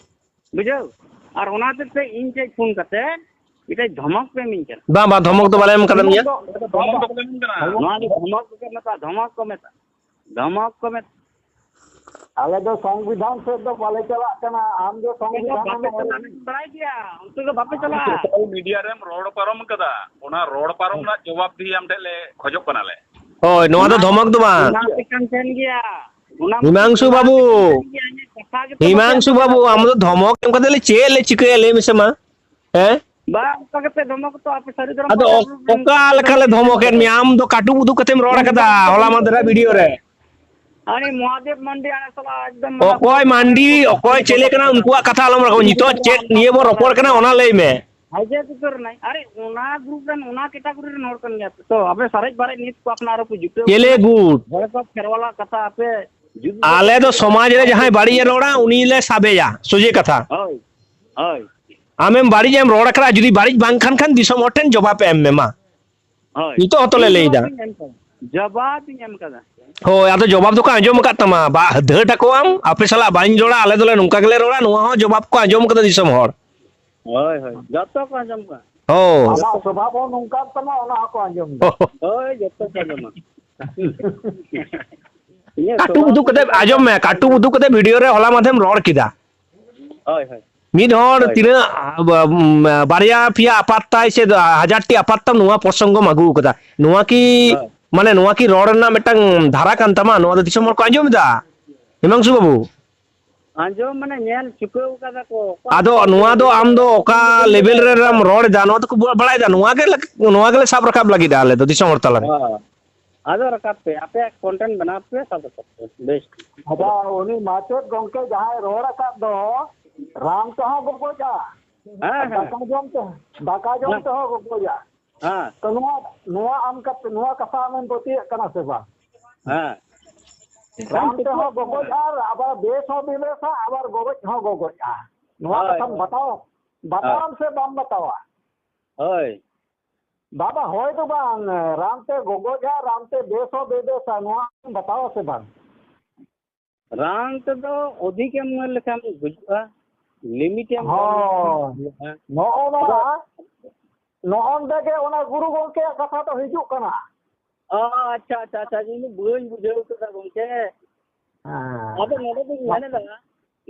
ᱵᱩᱡᱷᱟᱹᱣ? ᱟᱨ ᱚᱱᱟ ᱦᱚᱛᱮᱡ ᱛᱮ ᱤᱧ ᱴᱷᱮᱡ ᱯᱷᱳᱱ ᱠᱟᱛᱮ ᱢᱤᱫᱴᱮᱡ ᱫᱷᱚᱢᱚᱠ ᱯᱮ ᱮᱢᱤᱧ ᱠᱟᱱᱟ᱾ ᱵᱟᱝ, ᱵᱟᱝ, ᱫᱷᱚᱢᱚᱠ ᱫᱚ ᱵᱟᱞᱮ ᱮᱢ ᱠᱟᱫᱟ ᱢᱮᱭᱟ᱾ ᱫᱷᱚᱢᱚᱠ ᱫᱚ ᱵᱟᱞᱮ ᱮᱢ ᱠᱟᱱᱟ᱾ ᱱᱚᱣᱟ ᱫᱚ ᱫᱷᱚᱢᱚᱠ ᱠᱚ ᱢᱮᱛᱟᱜᱼᱟ, ᱫᱷᱚᱢᱚᱠ ᱠᱚ ᱢᱮᱛᱟᱜᱼᱟ, ᱫᱷᱚᱢᱚᱠ ᱠᱚ ᱢᱮᱛᱟᱜᱼᱟ᱾ ᱟᱞᱮ ᱫᱚ ᱥᱚᱝᱵᱤᱫᱷᱟᱱ ᱥᱮᱫ ᱫᱚ ᱵᱟᱞᱮ ᱪᱟᱞᱟᱜ ᱠᱟᱱᱟ᱾ ᱟᱢ ᱫᱚ ᱟᱯᱮ ᱫᱚ ᱥᱚᱝᱵᱤᱫᱷᱟᱱ ᱵᱟᱯᱮ ᱮᱢ ᱚᱞ ᱪᱟᱞᱟᱜ ᱵᱟᱲᱟᱭ ᱜᱮᱭᱟ, ᱚᱱᱛᱮ ᱫᱚ ᱵᱟᱯᱮ ᱪᱟᱞᱟᱜᱼᱟ᱾ ᱥᱳᱥᱟᱞ ᱢᱤᱰᱤᱭᱟ ᱨᱮᱢ ᱨᱚᱲ ᱯᱟᱨᱚᱢ ᱠᱟᱫᱟ, ᱚᱱᱟ ᱨᱚᱲ ᱯᱟᱨᱚᱢ ᱨᱮᱱᱟᱜ ᱡᱚᱵᱟᱵ ᱫᱤᱦᱤ ᱟᱢ ᱴᱷᱮᱱ ᱞᱮ ᱠᱷᱚᱡᱚᱜ ᱠᱟᱱᱟᱞᱮ᱾ ᱦᱳᱭ, ᱱᱚᱣᱟ ᱫᱚ ᱚᱱᱟ ᱫᱷᱚᱢᱚᱠ ᱫᱚ ᱵᱟᱝ᱾ ᱚᱱᱟ ᱪᱮᱛᱟᱱ ᱴᱷᱮᱱ ᱜᱮᱭᱟ, ᱚᱱᱟ ᱦᱤᱢᱟᱝᱥᱩ ᱚᱱᱟ ᱵᱟᱹᱵᱩ, ᱪᱮᱛᱟᱱ ᱴᱷᱮᱱ ᱜᱮᱭᱟ, ᱤᱧᱟᱹᱜ ᱠᱟᱛᱷᱟ ᱜᱮᱛᱚ ᱵᱟᱯᱮ ᱦᱤᱢᱟᱝᱥᱩ ᱟᱸᱡᱚᱢ ᱵᱟᱹᱵᱩ, ᱫᱟ᱾ ᱟᱢ ᱫᱚ ᱫᱷᱚᱢᱚᱠ ᱮᱢ ᱠᱟᱛᱮ ᱞᱮ ᱪᱮᱫ ᱞᱮ ᱪᱤᱠᱟᱹᱭᱟ, ᱞᱟᱹᱭ ᱢᱮᱥᱮ ᱢᱟ? ᱦᱮᱸ? ᱵᱟᱝ, ᱚᱱᱠᱟ ᱠᱟᱛᱮ ᱫᱷᱚᱢᱚᱠ ᱫᱚ ᱟᱯᱮ ᱥᱟᱹᱨᱤ ᱫᱷᱚᱨᱚᱢ ᱟᱫᱚ ᱯᱟᱥᱴᱟ ᱚ-, ᱜᱨᱩᱯ ᱨᱮᱱ ᱚᱠᱟ ᱠᱚ ᱞᱮᱠᱟ ᱞᱮ ᱫᱷᱚᱢᱚᱠᱮᱫ ᱢᱮᱭᱟ? ᱟᱢ ᱫᱚ ᱠᱟᱹᱴᱩᱵ ᱩᱫᱩᱜ ᱠᱟᱛᱮᱢ ᱨᱚᱲ ᱠᱟᱫᱟ ᱦᱚᱞᱟ ᱢᱟᱫᱷᱮᱨᱟᱜ ᱵᱷᱤᱰᱤᱭᱳ ᱨᱮ᱾ ᱟᱨᱮ ᱢᱚᱦᱟᱫᱮᱵ ᱢᱟᱱᱰᱤ ᱟᱲᱮ ᱥᱟᱞᱟ ᱮᱠᱫᱚᱢ ᱢᱟᱱᱮ ᱚᱠᱚᱭ ᱢᱟᱱᱰᱤ, ᱚᱠᱚᱭ ᱪᱮᱞᱮ ᱠᱟᱱᱟ, ᱩᱱᱠᱩᱣᱟᱜ ᱠᱟᱛᱷᱟ ᱟᱞᱚᱢ ᱨᱟᱠᱟᱵᱟ᱾ ᱱᱤᱛᱚᱜ ᱪᱮᱫ ᱱᱤᱭᱟᱹ ᱵᱚᱱ ᱨᱚᱯᱚᱲ ᱠᱟᱱᱟ, ᱚᱱᱟ ᱞᱟᱹᱭ ᱢᱮ᱾ ᱦᱟᱭᱡᱮ ᱩᱛᱟᱹᱨ ᱱᱟᱭ᱾ ᱟᱨᱮ, ᱚᱱᱟ ᱜᱨᱩᱯ ᱨᱮᱱ, ᱚᱱᱟ ᱠᱮᱴᱟᱜᱚᱨᱤ ᱨᱮᱱ ᱦᱚᱲ ᱠᱟᱱ ᱜᱮᱭᱟ ᱯᱮ ᱛᱚ᱾ ᱟᱯᱮ ᱥᱟᱨᱮᱡ ᱵᱟᱨᱮᱡ ᱱᱤᱛ ᱠᱚ ᱟᱯᱱᱟᱨ ᱠᱚ ᱡᱩᱴᱟᱹᱣ ᱪᱮᱞᱮ ᱠᱟᱱᱟ᱾ ᱜᱩᱴ? ᱦᱚᱲ ᱠᱚ ᱠᱷᱮᱨᱣᱟᱞᱟ ᱠᱟᱛᱷᱟ ᱟᱯᱮ ᱡᱩᱫᱤ ᱟᱞᱮ ᱫᱚ ᱥᱚᱢᱟᱡᱽ ᱨᱮ ᱡᱟᱦᱟᱸᱭ ᱵᱟᱹᱲᱤᱡ ᱮ ᱨᱚᱲᱟ, ᱩᱱᱤ ᱞᱮ ᱥᱟᱵᱮᱭᱟ, ᱥᱚᱡᱷᱮ ᱠᱟᱛᱷᱟ᱾ ᱦᱳᱭ, ᱦᱳᱭ᱾ ᱟᱢᱮᱢ ᱵᱟᱹᱲᱤᱡ ᱮᱢ ᱨᱚᱲ ᱟᱠᱟᱫᱟ, ᱡᱩᱫᱤ ᱵᱟᱹᱲᱤᱡ ᱵᱟᱝ ᱠᱷᱟᱱ, ᱠᱷᱟᱱ ᱫᱤᱥᱚᱢ ᱦᱚᱲ ᱴᱷᱮᱱ ᱡᱚᱵᱟᱵ ᱮᱢ ᱢᱮ ᱢᱟ᱾ ᱦᱳᱭ᱾ ᱱᱤᱛᱚᱜ ᱦᱚᱸᱛᱚ ᱞᱮ ᱤᱧ ᱞᱟᱹᱭ ᱮᱫᱟ᱾ ᱡᱚᱵᱟᱵ ᱤᱧ ᱮᱢ ᱛᱟᱢᱟ᱾ ᱡᱚᱵᱟᱵ ᱤᱧ ᱮᱢ ᱠᱟᱫᱟ᱾ ᱦᱳᱭ, ᱟᱫᱚ ᱡᱚᱵᱟᱵ ᱫᱚᱠᱚ ᱟᱸᱡᱚᱢ ᱟᱠᱟᱫ ᱛᱟᱢᱟ, ᱵᱟ, ᱫᱷᱟᱹᱴ ᱟᱠᱚᱣᱟᱢ, ᱟᱯᱮ ᱥᱟᱞᱟᱜ ᱵᱟᱹᱧ ᱨᱚᱲᱟ, ᱟᱞᱮ ᱫᱚᱞᱮ ᱱᱚᱝᱠᱟ ᱜᱮᱞᱮ ᱨᱚᱲᱟ, ᱱᱚᱣᱟ ᱦᱚᱸ ᱡᱚᱵᱟᱵ ᱠᱚ ᱟᱸᱡᱚᱢ ᱠᱟᱫᱟ ᱫᱤᱥᱚᱢ ᱦᱚᱲ᱾ ᱦᱳᱭ, ᱦᱳᱭ, ᱡᱚᱛᱚ ᱠᱚ ᱟᱸᱡᱚᱢ ᱠᱟᱫᱟ᱾ ᱦᱳᱭ᱾ ᱟᱢᱟᱜ ᱥᱚᱵᱷᱟᱵ ᱦᱚᱸ ᱱᱚᱝᱠᱟᱱ ᱛᱟᱢᱟ, ᱚᱱᱟ ᱦᱚᱸᱠᱚ ᱟᱸᱡᱚᱢ ᱫᱟ᱾ ᱦᱳᱭ, ᱡᱚᱛᱚ ᱠᱚ ᱟᱸᱡᱚᱢᱟ᱾ ᱤᱧᱟᱹᱜ ᱠᱟᱹᱴᱩᱵ ᱥᱚᱵᱷᱟᱵ ᱩᱫᱩᱜ ᱦᱚᱸ ᱠᱟᱛᱮ ᱱᱚᱝᱠᱟᱱ ᱟᱸᱡᱚᱢ ᱛᱟᱢᱟ᱾ ᱢᱮ, ᱠᱟᱹᱴᱩᱵ ᱩᱫᱩᱜ ᱠᱟᱛᱮ ᱵᱷᱤᱰᱤᱭᱳ ᱨᱮ ᱦᱚᱞᱟ ᱢᱟᱫᱷᱮᱢ ᱨᱚᱲ ᱠᱮᱫᱟ᱾ ᱦᱳᱭ, ᱦᱳᱭ᱾ ᱢᱤᱫ ᱦᱚᱲ ᱦᱳᱭ᱾ ᱛᱤᱱᱟᱹᱜ, ᱟ, ᱵᱟ-, ᱩᱢ, ᱵᱟᱨᱭᱟ ᱯᱮᱭᱟ ᱟᱯᱟᱛ ᱛᱟᱭ ᱥᱮ ᱦᱟᱡᱟᱨ ᱴᱤ ᱟᱯᱟᱛ ᱛᱟᱢ, ᱱᱚᱣᱟ ᱯᱨᱚᱥᱚᱝᱜᱚᱢ ᱟᱹᱜᱩ ᱟᱠᱟᱫᱟ᱾ ᱱᱚᱣᱟ ᱠᱤ, ᱦᱳᱭ᱾ ᱢᱟᱱᱮ, ᱱᱚᱣᱟ ᱠᱤ ᱨᱚᱲ ᱨᱮᱱᱟᱜ ᱢᱤᱫᱴᱟᱝ ᱫᱷᱟᱨᱟ ᱠᱟᱱ ᱛᱟᱢᱟ? ᱱᱚᱣᱟ ᱫᱚ ᱫᱤᱥᱚᱢ ᱦᱚᱲ ᱠᱚ ᱟᱸᱡᱚᱢ ᱮᱫᱟ, ᱦᱤᱢᱟᱝᱥᱩ ᱵᱟᱹᱵᱩ? ᱟᱸᱡᱚᱢ, ᱢᱟᱱᱮ, ᱧᱮᱞ ᱪᱩᱠᱟᱹᱣ ᱠᱟᱫᱟ ᱠᱚ᱾ ᱚᱠᱟ ᱟᱫᱚ ᱞᱮᱠᱟ ᱱᱚᱣᱟ ᱫᱚ ᱟᱢ ᱫᱚ ᱚᱠᱟ ᱵᱟᱹᱧ ᱞᱮᱵᱮᱞ ᱨᱮ ᱵᱟᱲᱟᱭᱟ᱾ ᱟᱢ ᱨᱚᱲ ᱮᱫᱟ, ᱱᱚᱣᱟ ᱫᱚᱠᱚ ᱵᱟᱲᱟᱭ ᱮᱫᱟ᱾ ᱱᱚᱣᱟ ᱜᱮ ᱞᱟᱹᱠ-, ᱱᱚᱣᱟ ᱜᱮᱞᱮ ᱥᱟᱵ ᱨᱟᱠᱟᱵ ᱞᱟᱹᱜᱤᱫ ᱟᱞᱮ ᱫᱚ ᱫᱤᱥᱚᱢ ᱦᱚᱲ ᱛᱟᱞᱟᱨᱮ᱾ ᱦᱳᱭ᱾ ᱟᱫᱚ ᱨᱟᱠᱟᱵ ᱯᱮ, ᱟᱯᱮᱭᱟᱜ content ᱵᱮᱱᱟᱣ ᱯᱮ, ᱥᱟᱵ ᱨᱟᱠᱟᱵ ᱯᱮ᱾ ᱵᱮᱥ᱾ ᱟᱫᱚ ᱩᱱᱤ ᱢᱟᱪᱮᱫ ᱜᱚᱢᱠᱮ ᱡᱟᱦᱟᱸᱭ ᱨᱚᱲ ᱟᱠᱟᱫ ᱫᱚ, ᱨᱟᱱ ᱛᱮᱦᱚᱸ ᱜᱚᱜᱚᱡᱟ, ᱦᱮᱸ, ᱦᱮᱸ᱾ ᱫᱟᱠᱟ ᱡᱚᱢ ᱛᱮ, ᱫᱟᱠᱟ ᱡᱚᱢ ᱦᱮᱸ᱾ ᱛᱮᱦᱚᱸ ᱜᱚᱜᱚᱡᱟ᱾ ᱦᱮᱸ᱾ ᱛᱚ ᱱᱚᱣᱟ, ᱱᱚᱣᱟ ᱟᱢ ᱠᱟᱛᱮ, ᱱᱚᱣᱟ ᱠᱟᱛᱷᱟ ᱟᱢᱮᱢ ᱯᱟᱹᱛᱭᱟᱹᱜ ᱠᱟᱱᱟ ᱥᱮ ᱵᱟᱝ? ᱦᱮᱸ᱾ ᱨᱟᱱ ᱛᱮᱦᱚᱸ ᱜᱚᱜᱚᱡ ᱟᱨ ᱟᱵᱟᱨ ᱵᱮᱥ ᱦᱚᱸ ᱵᱮᱵᱮᱥᱟ, ᱟᱵᱟᱨ ᱜᱚᱜᱚᱡ ᱦᱚᱸ ᱜᱚᱜᱚᱡᱼᱟ᱾ ᱱᱚᱣᱟ ᱦᱳᱭ, ᱠᱟᱛᱷᱟᱢ ᱦᱳᱭ᱾ ᱵᱟᱛᱟᱣᱟ, ᱦᱳᱭ᱾ ᱵᱟᱛᱟᱣᱟᱢ ᱥᱮ ᱵᱟᱢ ᱵᱟᱛᱟᱣᱟ? ᱦᱳᱭ᱾ ᱵᱟᱵᱟ, ᱦᱳᱭ ᱫᱚ ᱵᱟᱝ, ᱨᱟᱱ ᱛᱮ ᱜᱚᱜᱚᱡᱼᱟ, ᱨᱟᱱ ᱛᱮ ᱵᱮᱥ ᱦᱚᱸ ᱵᱮᱵᱮᱥᱟ, ᱱᱚᱣᱟᱢ ᱵᱟᱛᱟᱣᱟ ᱥᱮ ᱵᱟᱝ? ᱨᱟᱱ ᱛᱮᱫᱚ ᱚᱫᱷᱤᱠ ᱮᱢ ᱧᱩ ᱞᱮᱠᱷᱟᱱ ᱜᱩᱡᱩᱜᱼᱟ, limit ᱮᱢ ᱡᱚᱢ ᱞᱮᱠᱷᱟᱱ ᱦᱳᱭ᱾ ᱜᱩᱡᱩᱜᱼᱟ᱾ ᱱᱚᱜᱼᱚ ᱟᱫᱚ ᱱᱚᱣᱟ, ᱱᱚᱜᱼᱚ ᱱᱚᱰᱮ ᱜᱮ ᱚᱱᱟ ᱜᱩᱨᱩ ᱜᱚᱢᱠᱮᱭᱟᱜ ᱠᱟᱛᱷᱟ ᱫᱚ ᱦᱤᱡᱩᱜ ᱠᱟᱱᱟ᱾ ᱚ, ᱟᱪᱪᱷᱟ, ᱟᱪᱪᱷᱟ, ᱟᱪᱪᱷᱟ, ᱤᱧ ᱫᱚ ᱵᱟᱹᱧ ᱵᱩᱡᱷᱟᱹᱣ ᱠᱮᱫᱟ ᱜᱚᱢᱠᱮ᱾ ᱦᱮᱸ᱾ ᱟᱫᱚ ᱱᱚᱰᱮ ᱫᱚᱧ ᱢᱮᱱᱮᱫᱟ,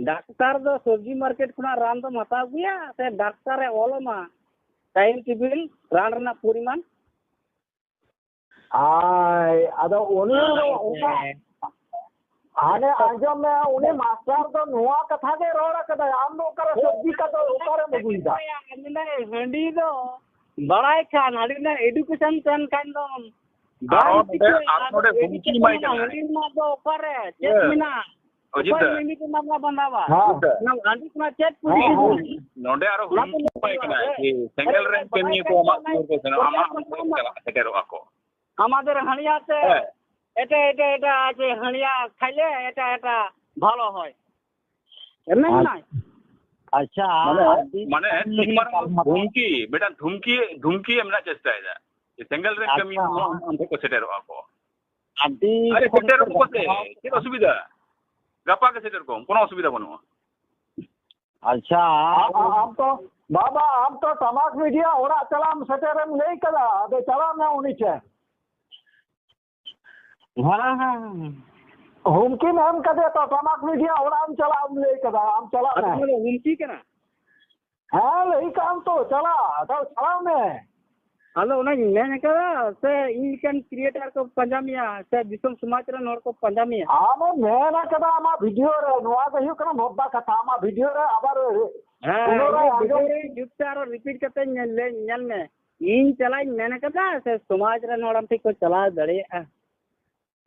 ᱰᱟᱠᱛᱟᱨ ᱫᱚ ᱥᱚᱵᱽᱡᱤ market ᱠᱷᱚᱱᱟᱜ ᱨᱟᱱ ᱫᱚᱢ ᱦᱟᱛᱟᱣ ᱟᱹᱜᱩᱭᱟ ᱥᱮ ᱰᱟᱠᱛᱟᱨᱮ ᱚᱞ ᱟᱢᱟ time table ᱨᱟᱱ ᱨᱮᱱᱟᱜ ᱯᱚᱨᱤᱢᱟᱱ? ᱟᱭ, ᱟᱫᱚ ᱩᱱᱤ ᱫᱚ ᱚᱱᱟ, ᱦᱮᱸ᱾ ᱦᱟᱱᱮ ᱟᱸᱡᱚᱢ ᱢᱮ, ᱩᱱᱤ ᱢᱟᱥᱴᱟᱨ ᱫᱚ ᱱᱚᱣᱟ ᱠᱟᱛᱷᱟ ᱜᱮ ᱨᱚᱲ ᱟᱠᱟᱫᱟᱭ, ᱟᱢ ᱫᱚ ᱚᱠᱟᱨᱮ ᱥᱚᱵᱽᱡᱤ ᱠᱟᱫᱚ ᱚᱠᱟᱨᱮᱢ ᱟᱹᱜᱩᱭᱮᱫᱟ? ᱢᱮᱱᱫᱟᱹᱧ, ᱦᱟᱺᱰᱤ ᱫᱚ ᱵᱟᱲᱟᱭ ᱠᱷᱟᱱ, ᱦᱟᱺᱰᱤ ᱨᱮᱱᱟᱜ education ᱛᱟᱦᱮᱱ ᱠᱷᱟᱱ ᱫᱚ ᱟᱨᱚ ᱵᱟᱝ ᱱᱚᱰᱮ, ᱪᱤᱠᱟᱹᱭᱟ, ᱟᱨᱚ ᱟᱫᱚ ᱱᱚᱰᱮ ᱦᱩᱢᱠᱤ education ᱮᱢᱟᱭ ᱢᱮᱱᱟᱜᱼᱟ, ᱠᱟᱱᱟᱭ᱾ ᱦᱟᱺᱰᱤ ᱨᱮᱱᱟᱜ ᱫᱚ ᱚᱠᱟᱨᱮ? ᱪᱮᱫ ᱤᱭᱟᱹ᱾ ᱢᱮᱱᱟᱜᱼᱟ? ᱚᱡᱤᱛ ᱚᱠᱚᱭ ᱫᱟ᱾ ᱢᱤᱢᱤᱫ ᱮᱢᱟ ᱵᱚᱱ ᱫᱟᱵᱟ? ᱦᱮᱸ᱾ ᱚᱡᱤᱛ ᱫᱟ᱾ ᱚᱱᱟ ᱦᱟᱺᱰᱤ ᱠᱷᱚᱱᱟᱜ ᱪᱮᱫ ᱦᱮᱸ, ᱯᱩᱨᱟᱹ ᱦᱮᱸ᱾ ᱱᱚᱰᱮ ᱟᱨᱚ ᱚᱱᱟ ᱦᱩᱢᱠᱤ ᱠᱚ ᱮᱢᱟᱭ ᱠᱟᱱᱟ ᱞᱟᱹᱭᱟ᱾ ᱡᱮ ᱥᱮᱸᱜᱮᱞ ᱨᱮᱱ ᱠᱟᱹᱢᱤᱭᱟᱹ ᱠᱚ ᱟᱢᱟᱜ ᱥᱩᱨ ᱠᱚ ᱥᱮᱱᱚᱜᱼᱟ, ᱟᱢᱟᱜ ᱦᱚᱲᱢᱚ ᱠᱚ ᱪᱟᱞᱟᱜ ᱥᱮᱴᱮᱨᱚᱜᱼᱟ ᱠᱚ᱾ আমাদের হাঁড়িয়াতে হ্যাঁ। এটা, এটা, এটা আছে, হাঁড়িয়া খাইলে এটা, এটা ভালো হয়। এমনি আচ্ছা। নাই? ᱟᱪᱪᱷᱟ, ᱢᱟᱱᱮ, ᱟᱹᱰᱤ ᱢᱟᱱᱮ ᱟᱹᱰᱤ ᱛᱤᱱ ᱢᱟᱨᱟᱝ ᱜᱟᱞᱢᱟᱨᱟᱣ᱾ ᱫᱷᱩᱢᱠᱤ, ᱢᱤᱫᱴᱟᱝ ᱫᱷᱩᱢᱠᱤ, ᱫᱷᱩᱢᱠᱤ ᱮᱢ ᱨᱮᱱᱟᱜ ᱪᱮᱥᱴᱟᱭᱮᱫᱟ᱾ ᱡᱮ ᱥᱮᱸᱜᱮᱞ ᱨᱮᱱ ᱠᱟᱹᱢᱤ ᱟᱪᱪᱷᱟ᱾ ᱦᱚᱸ ᱟᱢ ᱴᱷᱮᱱ ᱠᱚ ᱥᱮᱴᱮᱨᱚᱜᱼᱟ ᱠᱚ᱾ ᱟᱹᱰᱤ ᱟᱨᱮ, ᱠᱷᱚᱱ ᱥᱮᱴᱮᱨᱚᱜ ᱠᱚ ᱠᱚ ᱥᱮ, ᱪᱮᱫ ᱚᱥᱩᱵᱤᱫᱷᱟ? ᱜᱟᱯᱟ ᱜᱮ ᱥᱮᱴᱮᱨ ᱠᱚᱢ, ᱠᱳᱱᱳ ᱚᱥᱩᱵᱤᱫᱷᱟ ᱵᱟᱹᱱᱩᱜᱼᱟ᱾ ᱟᱪᱪᱷᱟ᱾ ᱟ-, ᱟ-, ᱟᱢ ᱛᱚ, ᱵᱟᱵᱟ, ᱟᱢ ᱛᱚ ᱴᱟᱢᱟᱠ ᱢᱤᱰᱤᱭᱟ ᱚᱲᱟᱜ ᱪᱟᱞᱟᱜ ᱮᱢ ᱥᱮᱴᱮᱨᱮᱢ ᱞᱟᱹᱭ ᱠᱟᱫᱟ, ᱟᱫᱚ ᱪᱟᱞᱟᱜ ᱢᱮ ᱩᱱᱤ ᱴᱷᱮᱱ᱾ ᱦᱮᱸ, ᱦᱮᱸ, ᱦᱮᱸ᱾ ᱦᱩᱢᱠᱤᱢ ᱮᱢ ᱠᱟᱫᱮᱭᱟ ᱛᱚ, ᱴᱟᱢᱟᱠ ᱢᱤᱰᱤᱭᱟ ᱚᱲᱟᱜ ᱮᱢ ᱪᱟᱞᱟᱜ ᱮᱢ ᱞᱟᱹᱭ ᱠᱟᱫᱟ, ᱟᱢ ᱪᱟᱞᱟᱜ ᱟᱫᱚ ᱢᱮ᱾ ᱚᱱᱟ ᱫᱚ ᱦᱩᱢᱠᱤ ᱠᱟᱱᱟ? ᱦᱮᱸ, ᱞᱟᱹᱭ ᱠᱟᱜ ᱟᱢ ᱛᱚ, ᱪᱟᱞᱟᱜ, ᱟᱫᱚ ᱪᱟᱞᱟᱜ ᱢᱮ᱾ ᱟᱫᱚ ᱚᱱᱟᱧ ᱢᱮᱱ ᱠᱟᱫᱟ, ᱥᱮ ᱤᱧ ᱞᱮᱠᱟᱱ creator ᱠᱚ ᱯᱟᱸᱡᱟ ᱢᱮᱭᱟ, ᱥᱮ ᱫᱤᱥᱚᱢ ᱥᱚᱢᱟᱡᱽ ᱨᱮᱱ ᱦᱚᱲ ᱠᱚ ᱯᱟᱸᱡᱟ ᱢᱮᱭᱟ? ᱟᱢᱮᱢ ᱢᱮᱱ ᱠᱟᱫᱟ ᱟᱢᱟᱜ ᱵᱷᱤᱰᱤᱭᱳ ᱨᱮ, ᱱᱚᱣᱟ ᱜᱮ ᱦᱩᱭᱩᱜ ᱠᱟᱱᱟ ᱢᱚᱫᱫᱟ ᱠᱟᱛᱷᱟ, ᱟᱢᱟᱜ ᱵᱷᱤᱰᱤᱭᱳ ᱨᱮ ᱟᱵᱟᱨ ᱦᱮᱸ, ᱯᱩᱱᱚᱨᱟᱭ ᱤᱧᱟᱹᱜ ᱟᱸᱡᱚᱢ᱾ ᱵᱷᱤᱰᱤᱭᱳ ᱨᱮ ᱡᱩᱛ ᱛᱮ ᱟᱨᱚ repeat ᱠᱟᱛᱮ ᱧᱮᱞ, ᱧᱮᱞ ᱢᱮ, ᱤᱧ ᱪᱟᱞᱟᱜ ᱤᱧ ᱢᱮᱱ ᱠᱟᱫᱟ ᱥᱮ ᱥᱚᱢᱟᱡᱽ ᱨᱮᱱ ᱦᱚᱲ ᱟᱢ ᱴᱷᱮᱱ ᱠᱚ ᱪᱟᱞᱟᱣ ᱫᱟᱲᱮᱭᱟᱜᱼᱟ?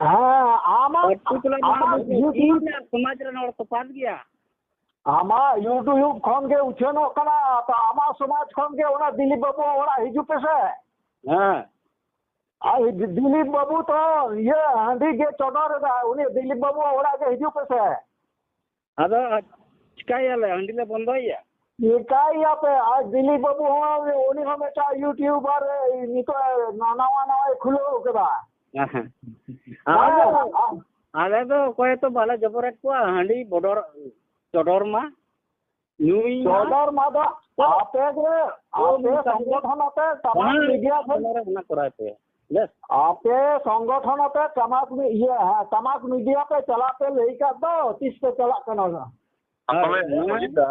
ᱦᱮᱸ, ᱟᱢᱟᱜ, particular ᱱᱚᱣᱟ ᱟᱢᱟᱜ ᱫᱚ YouTube ᱤᱧ ᱟᱨ ᱥᱚᱢᱟᱡᱽ ᱨᱮᱱ ᱦᱚᱲ ᱛᱚᱯᱷᱟᱛ ᱜᱮᱭᱟ᱾ ᱟᱢᱟᱜ YouTube ᱠᱷᱚᱱ ᱜᱮ ᱩᱪᱷᱟᱹᱱᱚᱜ ᱠᱟᱱᱟ, ᱛᱚ ᱟᱢᱟᱜ ᱥᱚᱢᱟᱡᱽ ᱠᱷᱚᱱ ᱜᱮ ᱚᱱᱟ ᱫᱤᱞᱤᱯ ᱵᱟᱹᱵᱩ ᱚᱲᱟᱜ ᱦᱤᱡᱩᱜ ᱯᱮᱥᱮ᱾ ᱦᱮᱸ᱾ ᱟᱨ ᱫᱤᱞᱤᱯ ᱵᱟᱹᱵᱩ ᱛᱚ ᱤᱭᱟᱹ ᱦᱟᱺᱰᱤ ᱜᱮ ᱪᱚᱰᱚᱨ ᱮᱫᱟ, ᱩᱱᱤ ᱫᱤᱞᱤᱯ ᱵᱟᱹᱵᱩ ᱚᱲᱟᱜ ᱜᱮ ᱦᱤᱡᱩᱜ ᱯᱮᱥᱮ᱾ ᱟᱫᱚ ᱪᱤᱠᱟᱹᱭᱟᱞᱮ, ᱦᱟᱺᱰᱤ ᱞᱮ ᱵᱚᱱᱫᱚᱭᱮᱭᱟ? ᱪᱤᱠᱟᱹᱭᱟᱯᱮ? ᱟᱨ ᱫᱤᱞᱤᱯ ᱵᱟᱹᱵᱩ ᱦᱚᱸ, ᱩᱱᱤ ᱦᱚᱸ ᱢᱤᱫᱴᱟᱝ YouTuber ᱱᱤᱛᱚᱜ ᱱᱟᱣᱟ ᱱᱟᱣᱟᱭ ᱠᱷᱩᱞᱟᱹᱣ ᱠᱟᱫᱟ᱾ ᱦᱮᱸ᱾ ᱟᱫᱚ ᱦᱮᱸ, ᱟᱞᱮ ᱫᱚ ᱚᱠᱚᱭ ᱦᱚᱸᱛᱚ ᱵᱟᱞᱮ ᱡᱚᱵᱚᱨᱮᱫ ᱠᱚᱣᱟ, ᱦᱟᱺᱰᱤ ᱵᱚᱰᱚᱨ, ᱪᱚᱰᱚᱨ ᱢᱟ, ᱧᱩᱭ ᱢᱟ᱾ ᱪᱚᱰᱚᱨ ᱢᱟ ᱫᱚ ᱟᱯᱮ ᱜᱮ, ᱟᱯᱮ ᱥᱚᱝᱜᱚᱴᱷᱚᱱ ᱟᱯᱮ, ᱴᱟᱢᱟᱠ ᱢᱤᱰᱤᱭᱟ ᱠᱷᱚᱱ᱾ ᱚᱱᱟ ᱠᱚᱨᱟᱣ ᱯᱮ᱾ ᱵᱮᱥ᱾ ᱟᱯᱮ ᱥᱚᱝᱜᱚᱴᱷᱚᱱ ᱟᱯᱮ, ᱴᱟᱢᱟᱠ ᱢᱤ-, ᱤᱭᱟᱹ, ᱦᱮᱸ, ᱴᱟᱢᱟᱠ ᱢᱤᱰᱤᱭᱟ ᱯᱮ ᱪᱟᱞᱟᱜ ᱯᱮ ᱞᱟᱹᱭ ᱠᱟᱫ ᱫᱚ, ᱛᱤᱥ ᱯᱮ ᱪᱟᱞᱟᱜ ᱠᱟᱱᱟ? ᱟᱨ ᱛᱚᱵᱮ ᱱᱚᱣᱟ, ᱚᱡᱤᱛ ᱫᱟ,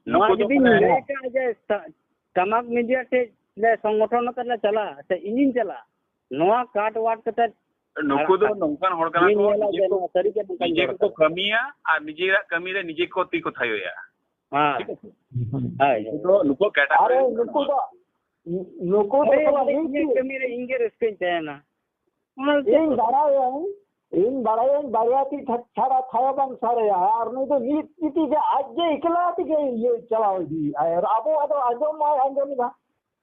ᱱᱚᱣᱟ ᱱᱩᱠᱩ ᱫᱚ ᱡᱩᱫᱤᱧ ᱢᱟᱱᱮ ᱞᱟᱹᱭ ᱠᱟᱜᱼᱟ ᱡᱮ ᱴᱟ-, ᱴᱟᱢᱟᱠ ᱢᱤᱰᱤᱭᱟ ᱴᱷᱮᱡ ᱞᱮ ᱥᱚᱝᱜᱚᱴᱷᱚᱱ ᱠᱟᱛᱮ ᱞᱮ ᱪᱟᱞᱟᱜᱼᱟ, ᱥᱮ ᱤᱧᱤᱧ ᱪᱟᱞᱟᱜᱼᱟ, ᱱᱚᱣᱟ ᱠᱟᱴ ᱣᱟᱴ ᱠᱟᱛᱮ ᱱᱩᱠᱩ ᱫᱚ ᱟᱲᱟᱜ ᱱᱚᱝᱠᱟᱱ ᱦᱚᱲ ᱠᱟᱱᱟ ᱤᱧ ᱠᱚ, ᱧᱮᱞᱟ ᱱᱤᱡᱮ ᱡᱮ ᱠᱚ, ᱱᱚᱣᱟ ᱥᱟᱹᱨᱤ ᱜᱮ ᱱᱚᱝᱠᱟᱧ ᱱᱤᱡᱮ ᱨᱚᱲ ᱜᱮᱠᱚ ᱠᱟᱱᱟ᱾ ᱠᱟᱹᱢᱤᱭᱟ ᱟᱨ ᱱᱤᱡᱮᱨᱟᱜ ᱠᱟᱹᱢᱤ ᱨᱮ ᱱᱤᱡᱮ ᱠᱚ ᱛᱤ ᱠᱚ ᱛᱷᱟᱭᱚᱭᱟ᱾ ᱦᱮᱸ᱾ ᱴᱷᱤᱠ ᱟᱪᱷᱮ? ᱦᱳᱭ᱾ ᱱᱩᱠᱩ ᱫᱚ, ᱱᱩᱠᱩᱣᱟᱜ category ᱟᱨᱮ, ᱠᱟᱱᱟ᱾ ᱱᱩᱠᱩ ᱫᱚ, ᱱᱩᱠᱩ ᱫᱚ ᱦᱳᱭ, ᱥᱟᱞᱟ ᱤᱧ ᱢᱤᱫ ᱤᱧᱟᱹᱜ ᱠᱟᱹᱢᱤ ᱨᱮ ᱤᱧ ᱜᱮ ᱨᱟᱹᱥᱠᱟᱹᱧ ᱛᱟᱦᱮᱱᱟ᱾ ᱚᱱᱟ ᱫᱚ ᱪᱮᱫ ᱤᱧ ᱠᱚ? ᱵᱟᱲᱟᱭᱟᱹᱧ, ᱤᱧ ᱵᱟᱲᱟᱭᱟᱹᱧ ᱵᱟᱨᱭᱟ ᱛᱤ ᱪᱷᱟ-, ᱪᱷᱟᱲᱟ ᱛᱷᱟᱭᱚ ᱵᱟᱝ ᱥᱟᱰᱮᱭᱟ᱾ ᱟᱨ ᱱᱩᱭ ᱫᱚ ᱢᱤᱫ ᱛᱤ ᱛᱮᱜᱮ ᱟᱡ ᱜᱮ ᱮᱠᱞᱟ ᱛᱮᱜᱮ ᱤᱭᱟᱹ ᱪᱟᱞᱟᱣ ᱤᱫᱤᱭᱮᱫᱟᱭ᱾ ᱟᱨ ᱟᱵᱚ ᱟᱫᱚ ᱟᱸᱡᱚᱢ ᱢᱟᱭ ᱟᱸᱡᱚᱢ ᱮᱫᱟ᱾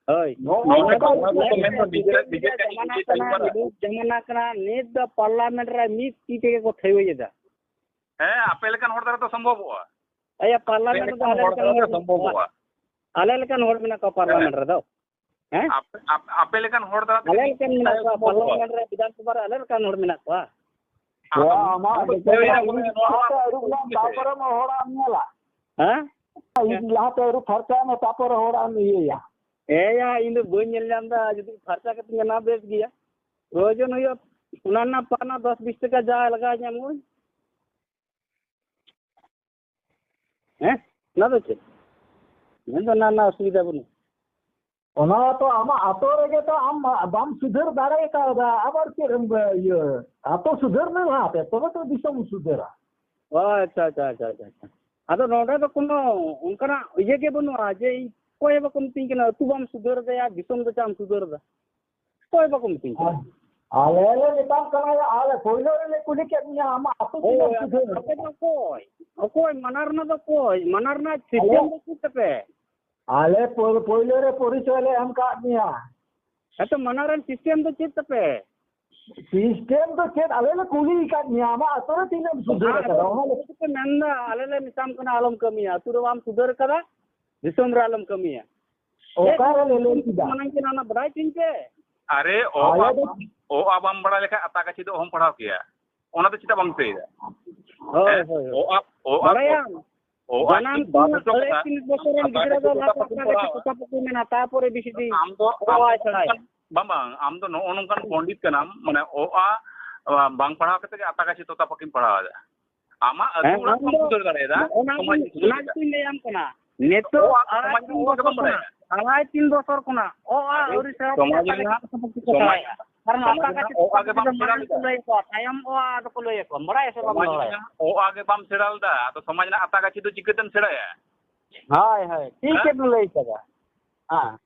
ᱦᱳᱭ᱾ ᱱᱚᱜᱼᱚ ᱱᱚᱣᱟ ᱱᱚᱝᱠᱟ ᱫᱚ, ᱱᱚᱣᱟ ᱫᱚ ᱢᱮᱱ ᱫᱚ ᱱᱤᱡᱮᱨᱟᱜ, ᱱᱤᱡᱮᱨᱟᱜ ᱡᱟᱢᱟᱱᱟ ᱤᱡᱮ ᱠᱟᱱᱟ, ᱪᱟᱹᱞᱩ ᱠᱟᱱᱟ᱾ ᱡᱩᱜᱽ ᱡᱟᱢᱟᱱᱟ ᱠᱟᱱᱟ᱾ ᱱᱤᱛ ᱫᱚ parliament ᱨᱮ ᱢᱤᱫ ᱛᱤ ᱛᱮᱜᱮ ᱠᱚ ᱛᱷᱟᱭᱚᱭᱮᱫᱟ᱾ ᱦᱮᱸ, ᱟᱯᱮ ᱞᱮᱠᱟᱱ ᱦᱚᱲ ᱫᱟᱨᱟ ᱫᱚ ᱥᱚᱢᱵᱷᱚᱵᱚᱜᱼᱟ᱾ ᱟᱭᱟ, ᱟᱯᱮ parliament ᱨᱮᱫᱚ ᱞᱮᱠᱟᱱ ᱟᱞᱮ ᱦᱚᱲ ᱞᱮᱠᱟᱱ ᱫᱟᱨᱟ ᱦᱚᱲ ᱫᱚ ᱢᱮᱱᱟᱜ ᱠᱚᱣᱟ᱾ ᱥᱚᱢᱵᱷᱚᱵᱚᱜᱼᱟ᱾ ᱟᱞᱮ ᱞᱮᱠᱟᱱ ᱦᱚᱲ ᱢᱮᱱᱟᱜ ᱠᱚᱣᱟ parliament ᱦᱮᱸ᱾ ᱨᱮᱫᱚ᱾ ᱦᱮᱸ? ᱟᱯᱮ, ᱟᱯ-, ᱟᱯᱮ ᱞᱮᱠᱟᱱ ᱦᱚᱲ ᱫᱟᱨᱟ ᱛᱮᱜᱮ ᱟᱞᱮ ᱞᱮᱠᱟᱱ ᱢᱮᱱᱟᱜ ᱠᱚᱣᱟ, ᱛᱟᱭᱚᱢ ᱵᱚᱦᱚᱜ ᱯᱟᱨᱞᱟᱢᱮᱱᱴ ᱨᱮ ᱵᱤᱫᱷᱟᱱ ᱥᱚᱵᱷᱟ ᱨᱮ ᱟᱞᱮ ᱞᱮᱠᱟᱱ ᱦᱚᱲ ᱢᱮᱱᱟᱜ ᱠᱚᱣᱟ᱾ ᱟᱫᱚ ᱟᱢᱟᱜ ᱟᱫᱚ ᱫᱚ ᱠᱟᱹᱢᱤ ᱨᱮ ᱩᱱᱤ ᱵᱚᱞᱮ ᱱᱚᱣᱟ ᱞᱟᱦᱟᱛᱮ ᱟᱹᱨᱩᱵ ᱞᱮᱢ, ᱛᱟᱨᱯᱚᱨᱮ ᱢᱟ ᱦᱚᱲᱟᱜ ᱮᱢ ᱧᱮᱞᱟ᱾ ᱦᱮᱸ? ᱤᱧ ᱞᱟᱦᱟᱛᱮ ᱟᱹᱨᱩᱵ ᱯᱷᱟᱨᱪᱟᱭ ᱢᱮ, ᱛᱟᱨᱯᱚᱨᱮ ᱦᱚᱲᱟᱜ ᱮᱢ ᱤᱭᱟᱹᱭᱟ᱾ ᱦᱮᱸᱭᱟ, ᱤᱧ ᱫᱚ ᱵᱟᱹᱧ ᱧᱮᱞ ᱧᱟᱢ ᱮᱫᱟ, ᱡᱩᱫᱤ ᱯᱷᱟᱨᱪᱟ ᱠᱟᱛᱮᱧ ᱧᱮᱞᱟ ᱵᱮᱥ ᱜᱮᱭᱟ᱾ ᱯᱨᱚᱭᱳᱡᱚᱱ ᱦᱩᱭᱩᱜᱼᱟ, ᱚᱱᱟ ᱨᱮᱱᱟᱜ ᱯᱟᱨᱱᱟ ᱫᱚᱥ ᱵᱤᱥ ᱴᱟᱠᱟ ᱡᱟ ᱞᱟᱜᱟᱣ ᱧᱟᱢᱚᱜᱼᱟ᱾ ᱦᱮᱸ? ᱚᱱᱟ ᱫᱚ ᱪᱮᱫ? ᱢᱮᱱᱫᱚ ᱚᱱᱟ ᱨᱮᱱᱟᱜ ᱚᱥᱩᱵᱤᱫᱷᱟ ᱵᱟᱹᱱᱩᱜᱼᱟ᱾ ᱚᱱᱟ ᱛᱚ ᱟᱢᱟᱜ ᱟᱛᱳ ᱨᱮᱜᱮ ᱛᱚ ᱟᱢ ᱵᱟᱢ ᱥᱩᱫᱷᱟᱹᱨ ᱫᱟᱲᱮ ᱠᱟᱣᱫᱟ, ᱟᱵᱟᱨ ᱪᱮᱫ ᱮᱢ, ᱤᱭᱟᱹ, ᱟᱛᱳ ᱥᱩᱫᱷᱟᱹᱨ ᱢᱮ ᱞᱟᱦᱟᱛᱮ, ᱛᱚᱵᱮ ᱛᱚ ᱫᱤᱥᱚᱢ ᱥᱩᱫᱷᱟᱹᱨᱟ᱾ ᱚ, ᱟᱪᱪᱷᱟ, ᱟᱪᱪᱷᱟ, ᱟᱪᱪᱷᱟ, ᱟᱪᱪᱷᱟ, ᱟᱪᱪᱷᱟ᱾ ᱟᱫᱚ ᱱᱚᱰᱮ ᱫᱚ ᱠᱳᱱᱳ ᱚᱱᱠᱟᱱᱟᱜ ᱤᱭᱟᱹ ᱜᱮ ᱵᱟᱹᱱᱩᱜᱼᱟ ᱡᱮ ᱤᱧ ᱚᱠᱚᱭ ᱦᱚᱸ ᱵᱟᱠᱚ ᱢᱤᱛᱟᱹᱧ ᱠᱟᱱᱟ, ᱟᱹᱛᱩ ᱵᱟᱢ ᱥᱩᱫᱷᱟᱹᱨ ᱫᱟ, ᱫᱤᱥᱚᱢ ᱫᱚ ᱪᱟᱜ ᱮᱢ ᱥᱩᱫᱷᱟᱹᱨ ᱫᱟ? ᱚᱠᱚᱭ ᱵᱟᱠᱚ ᱢᱤᱛᱟᱹᱧ ᱠᱟᱱᱟ᱾ ᱟᱨ ᱟᱞᱮ ᱞᱮ ᱢᱮᱛᱟᱢ ᱠᱟᱱᱟ, ᱟᱞᱮ ᱯᱳᱭᱞᱳ ᱨᱮᱞᱮ ᱠᱩᱞᱤ ᱠᱮᱫ ᱢᱮᱭᱟ, ᱟᱢᱟᱜ ᱟᱹᱛᱩ ᱛᱤᱱᱟᱹᱜ ᱦᱳᱭ, ᱥᱩᱫᱷᱟᱹᱨ ᱟᱯᱮ ᱫᱚ ᱟᱠᱟᱱᱟ? ᱚᱠᱚᱭ? ᱚᱠᱚᱭ ᱢᱟᱱᱟ ᱨᱮᱱᱟᱜ ᱫᱚ ᱚᱠᱚᱭ? ᱢᱟᱱᱟ ᱨᱮᱱᱟᱜ ᱟᱞᱮ, ᱥᱤᱥᱴᱮᱢ ᱫᱚ ᱪᱮᱫ ᱛᱟᱯᱮ? ᱟᱞᱮ ᱯᱳ-, ᱯᱳᱭᱞᱳ ᱨᱮ ᱯᱚᱨᱤᱪᱚᱭ ᱞᱮ ᱮᱢ ᱠᱟᱫ ᱢᱮᱭᱟ᱾ ᱦᱮᱸᱛᱚ, ᱢᱟᱱᱟ ᱨᱮᱱ ᱥᱤᱥᱴᱮᱢ ᱫᱚ ᱪᱮᱫ ᱛᱟᱯᱮ? ᱥᱤᱥᱴᱮᱢ ᱫᱚ ᱪᱮᱫ? ᱟᱞᱮ ᱞᱮ ᱠᱩᱞᱤ ᱟᱠᱟᱫ ᱢᱮᱭᱟ, ᱟᱢᱟᱜ ᱟᱛᱳ ᱨᱮ ᱛᱤᱱᱟᱹᱜ ᱮᱢ ᱥᱩᱫᱷᱟᱹᱨ ᱚᱱᱟ ᱟᱠᱟᱫᱟ? ᱟᱫᱚ ᱚᱱᱟ ᱞᱮ ᱪᱮᱫ ᱯᱮ ᱢᱮᱱᱫᱟ? ᱟᱞᱮ ᱞᱮ ᱢᱮᱛᱟᱢ ᱠᱟᱱᱟ, ᱟᱞᱚᱢ ᱠᱟᱹᱢᱤᱭᱟ, ᱟᱛᱳ ᱨᱮ ᱵᱟᱢ ᱥᱩᱫᱷᱟᱹᱨ ᱠᱟᱫᱟ, ᱫᱤᱥᱚᱢ ᱨᱮ ᱟᱞᱚᱢ ᱠᱟᱹᱢᱤᱭᱟ᱾ ᱚᱠᱟ ᱨᱮ ᱞᱮ ᱞᱟᱹᱭ ᱠᱮᱫᱟ? ᱢᱟᱱᱟᱧ ᱠᱟᱱᱟ, ᱚᱱᱟ ᱵᱟᱰᱟᱭ ᱛᱤᱧ ᱯᱮ᱾ ᱟᱨᱮ, ᱚ ᱟᱞᱮ ᱵᱟᱢ, ᱫᱚ ᱚ ᱟ ᱵᱟᱢ ᱵᱟᱲᱟᱭ ᱞᱮᱠᱷᱟᱡ ᱟᱛᱟ ᱠᱟᱹᱪᱷᱤ ᱫᱚ ᱚᱦᱚᱢ ᱯᱟᱲᱦᱟᱣ ᱠᱮᱭᱟ᱾ ᱚᱱᱟ ᱫᱚ ᱪᱮᱫᱟᱜ ᱵᱟᱢ ᱫᱤᱥᱟᱹᱭᱮᱫᱟ? ᱦᱳᱭ, ᱦᱮᱸ? ᱦᱳᱭ, ᱦᱳᱭ᱾ ᱚ ᱟ, ᱚ ᱟ, ᱵᱟᱲᱟᱭᱟᱢ, ᱚ ᱟ ᱡᱟᱱᱟᱢ ᱪᱮᱫ ᱵᱟᱢ ᱠᱷᱚᱱᱟᱜ ᱟᱸᱡᱚᱢ ᱟᱹᱲᱟᱹᱭ ᱠᱟᱫᱟ? ᱛᱤᱱ ᱵᱚᱪᱷᱚᱨ ᱨᱮᱱ ᱟᱛᱟ ᱜᱤᱫᱽᱨᱟᱹ ᱠᱟᱹᱪᱷᱤ ᱫᱚ ᱫᱚ ᱞᱟᱦᱟ ᱚᱠᱟ ᱠᱚ ᱯᱟᱹᱛᱤᱢ ᱟᱛᱟ ᱠᱟᱹᱪᱷᱤ ᱯᱟᱲᱦᱟᱣᱟ? ᱠᱚ ᱢᱮᱱᱟ, ᱛᱟᱯᱚᱨᱮ ᱵᱤᱥᱤ ᱫᱤᱱ ᱟᱢ ᱫᱚ, ᱚ ᱟᱢ ᱟ ᱫᱚ ᱪᱷᱟᱲᱟᱭᱟ᱾ ᱱᱚᱝᱠᱟᱱ, ᱵᱟᱝ, ᱵᱟᱝ, ᱟᱢ ᱫᱚ ᱱᱚᱜᱼᱚ ᱱᱚᱝᱠᱟᱱ ᱯᱚᱱᱰᱤᱛ ᱠᱟᱱᱟᱢ, ᱢᱟᱱᱮ ᱚ ᱟ, ᱟ, ᱵᱟᱝ ᱯᱟᱲᱦᱟᱣ ᱠᱟᱛᱮ ᱜᱮ ᱟᱛᱟ ᱠᱟᱹᱪᱷᱤ ᱛᱚᱛᱟ ᱯᱟᱹᱠᱤᱢ ᱯᱟᱲᱦᱟᱣ ᱮᱫᱟ᱾ ᱟᱢᱟᱜ ᱟᱹᱛᱩ ᱦᱮᱸ, ᱚᱲᱟᱜ ᱚᱱᱟ ᱵᱟᱢ ᱫᱚ, ᱥᱩᱫᱷᱟᱹᱨ ᱫᱟᱲᱮᱭᱟᱫᱟ, ᱚᱱᱟ ᱥᱚᱢᱟᱡᱽ ᱫᱚ ᱤᱧ, ᱥᱩᱫᱷᱟᱹᱨ ᱚᱱᱟ ᱞᱮᱫᱟ᱾ ᱜᱮᱛᱚᱧ ᱞᱟᱹᱭᱟᱢ ᱠᱟᱱᱟ᱾ ᱱᱤᱛᱚᱜ ᱚ ᱟ ᱟᱲᱟᱭ ᱥᱚᱢᱟᱡᱽ ᱨᱮᱱᱟᱜ ᱛᱤᱱ ᱚ ᱟ ᱜᱮ ᱵᱟᱢ ᱵᱚᱪᱷᱚᱨ ᱵᱟᱲᱟᱭᱟ᱾ ᱠᱷᱚᱱᱟᱜ, ᱟᱲᱟᱭ ᱛᱤᱱ ᱵᱚᱪᱷᱚᱨ ᱠᱷᱚᱱᱟᱜ ᱚ ᱟ ᱟᱨᱮ ᱟᱹᱣᱨᱤ ᱥᱮᱬᱟ ᱥᱚᱢᱟᱡᱽ ᱠᱟᱛᱮ ᱨᱮᱱᱟᱜ, ᱟᱛᱟ ᱠᱟᱹᱪᱷᱤ ᱛᱚᱛᱟ ᱥᱚᱢᱟᱡᱽ ᱯᱟᱲᱦᱟᱣ ᱨᱮᱱᱟᱜ ᱮᱫᱟ᱾ ᱚ ᱟ ᱜᱮ ᱠᱟᱨᱚᱱ ᱵᱟᱢ ᱟᱛᱟ ᱥᱮᱬᱟ ᱠᱟᱹᱪᱷᱤ ᱞᱮᱫᱟ᱾ ᱠᱚ ᱞᱟᱹᱭ ᱟᱠᱚᱣᱟ, ᱛᱟᱭᱚᱢ ᱚ ᱟ ᱫᱚᱠᱚ ᱞᱟᱹᱭ ᱟᱠᱚᱣᱟ, ᱵᱟᱲᱟᱭᱟ ᱥᱮ ᱵᱟᱢ ᱥᱚᱢᱟᱡᱽ ᱵᱟᱲᱟᱭᱟ? ᱨᱮᱱᱟᱜ ᱚ ᱟ ᱜᱮ ᱵᱟᱢ ᱥᱮᱬᱟ ᱞᱮᱫᱟ, ᱟᱫᱚ ᱥᱚᱢᱟᱡᱽ ᱨᱮᱱᱟᱜ ᱟᱛᱟ ᱠᱟᱹᱪᱷᱤ ᱫᱚ ᱪᱤᱠᱟᱹᱛᱮᱢ ᱥᱮᱬᱟᱭᱟ? ᱦᱳᱭ, ᱦᱳᱭ, ᱴᱷᱤᱠ ᱦᱮᱸ? ᱜᱮᱢ ᱞᱟᱹᱭ ᱠᱟᱫᱟ᱾ ᱦᱮᱸ᱾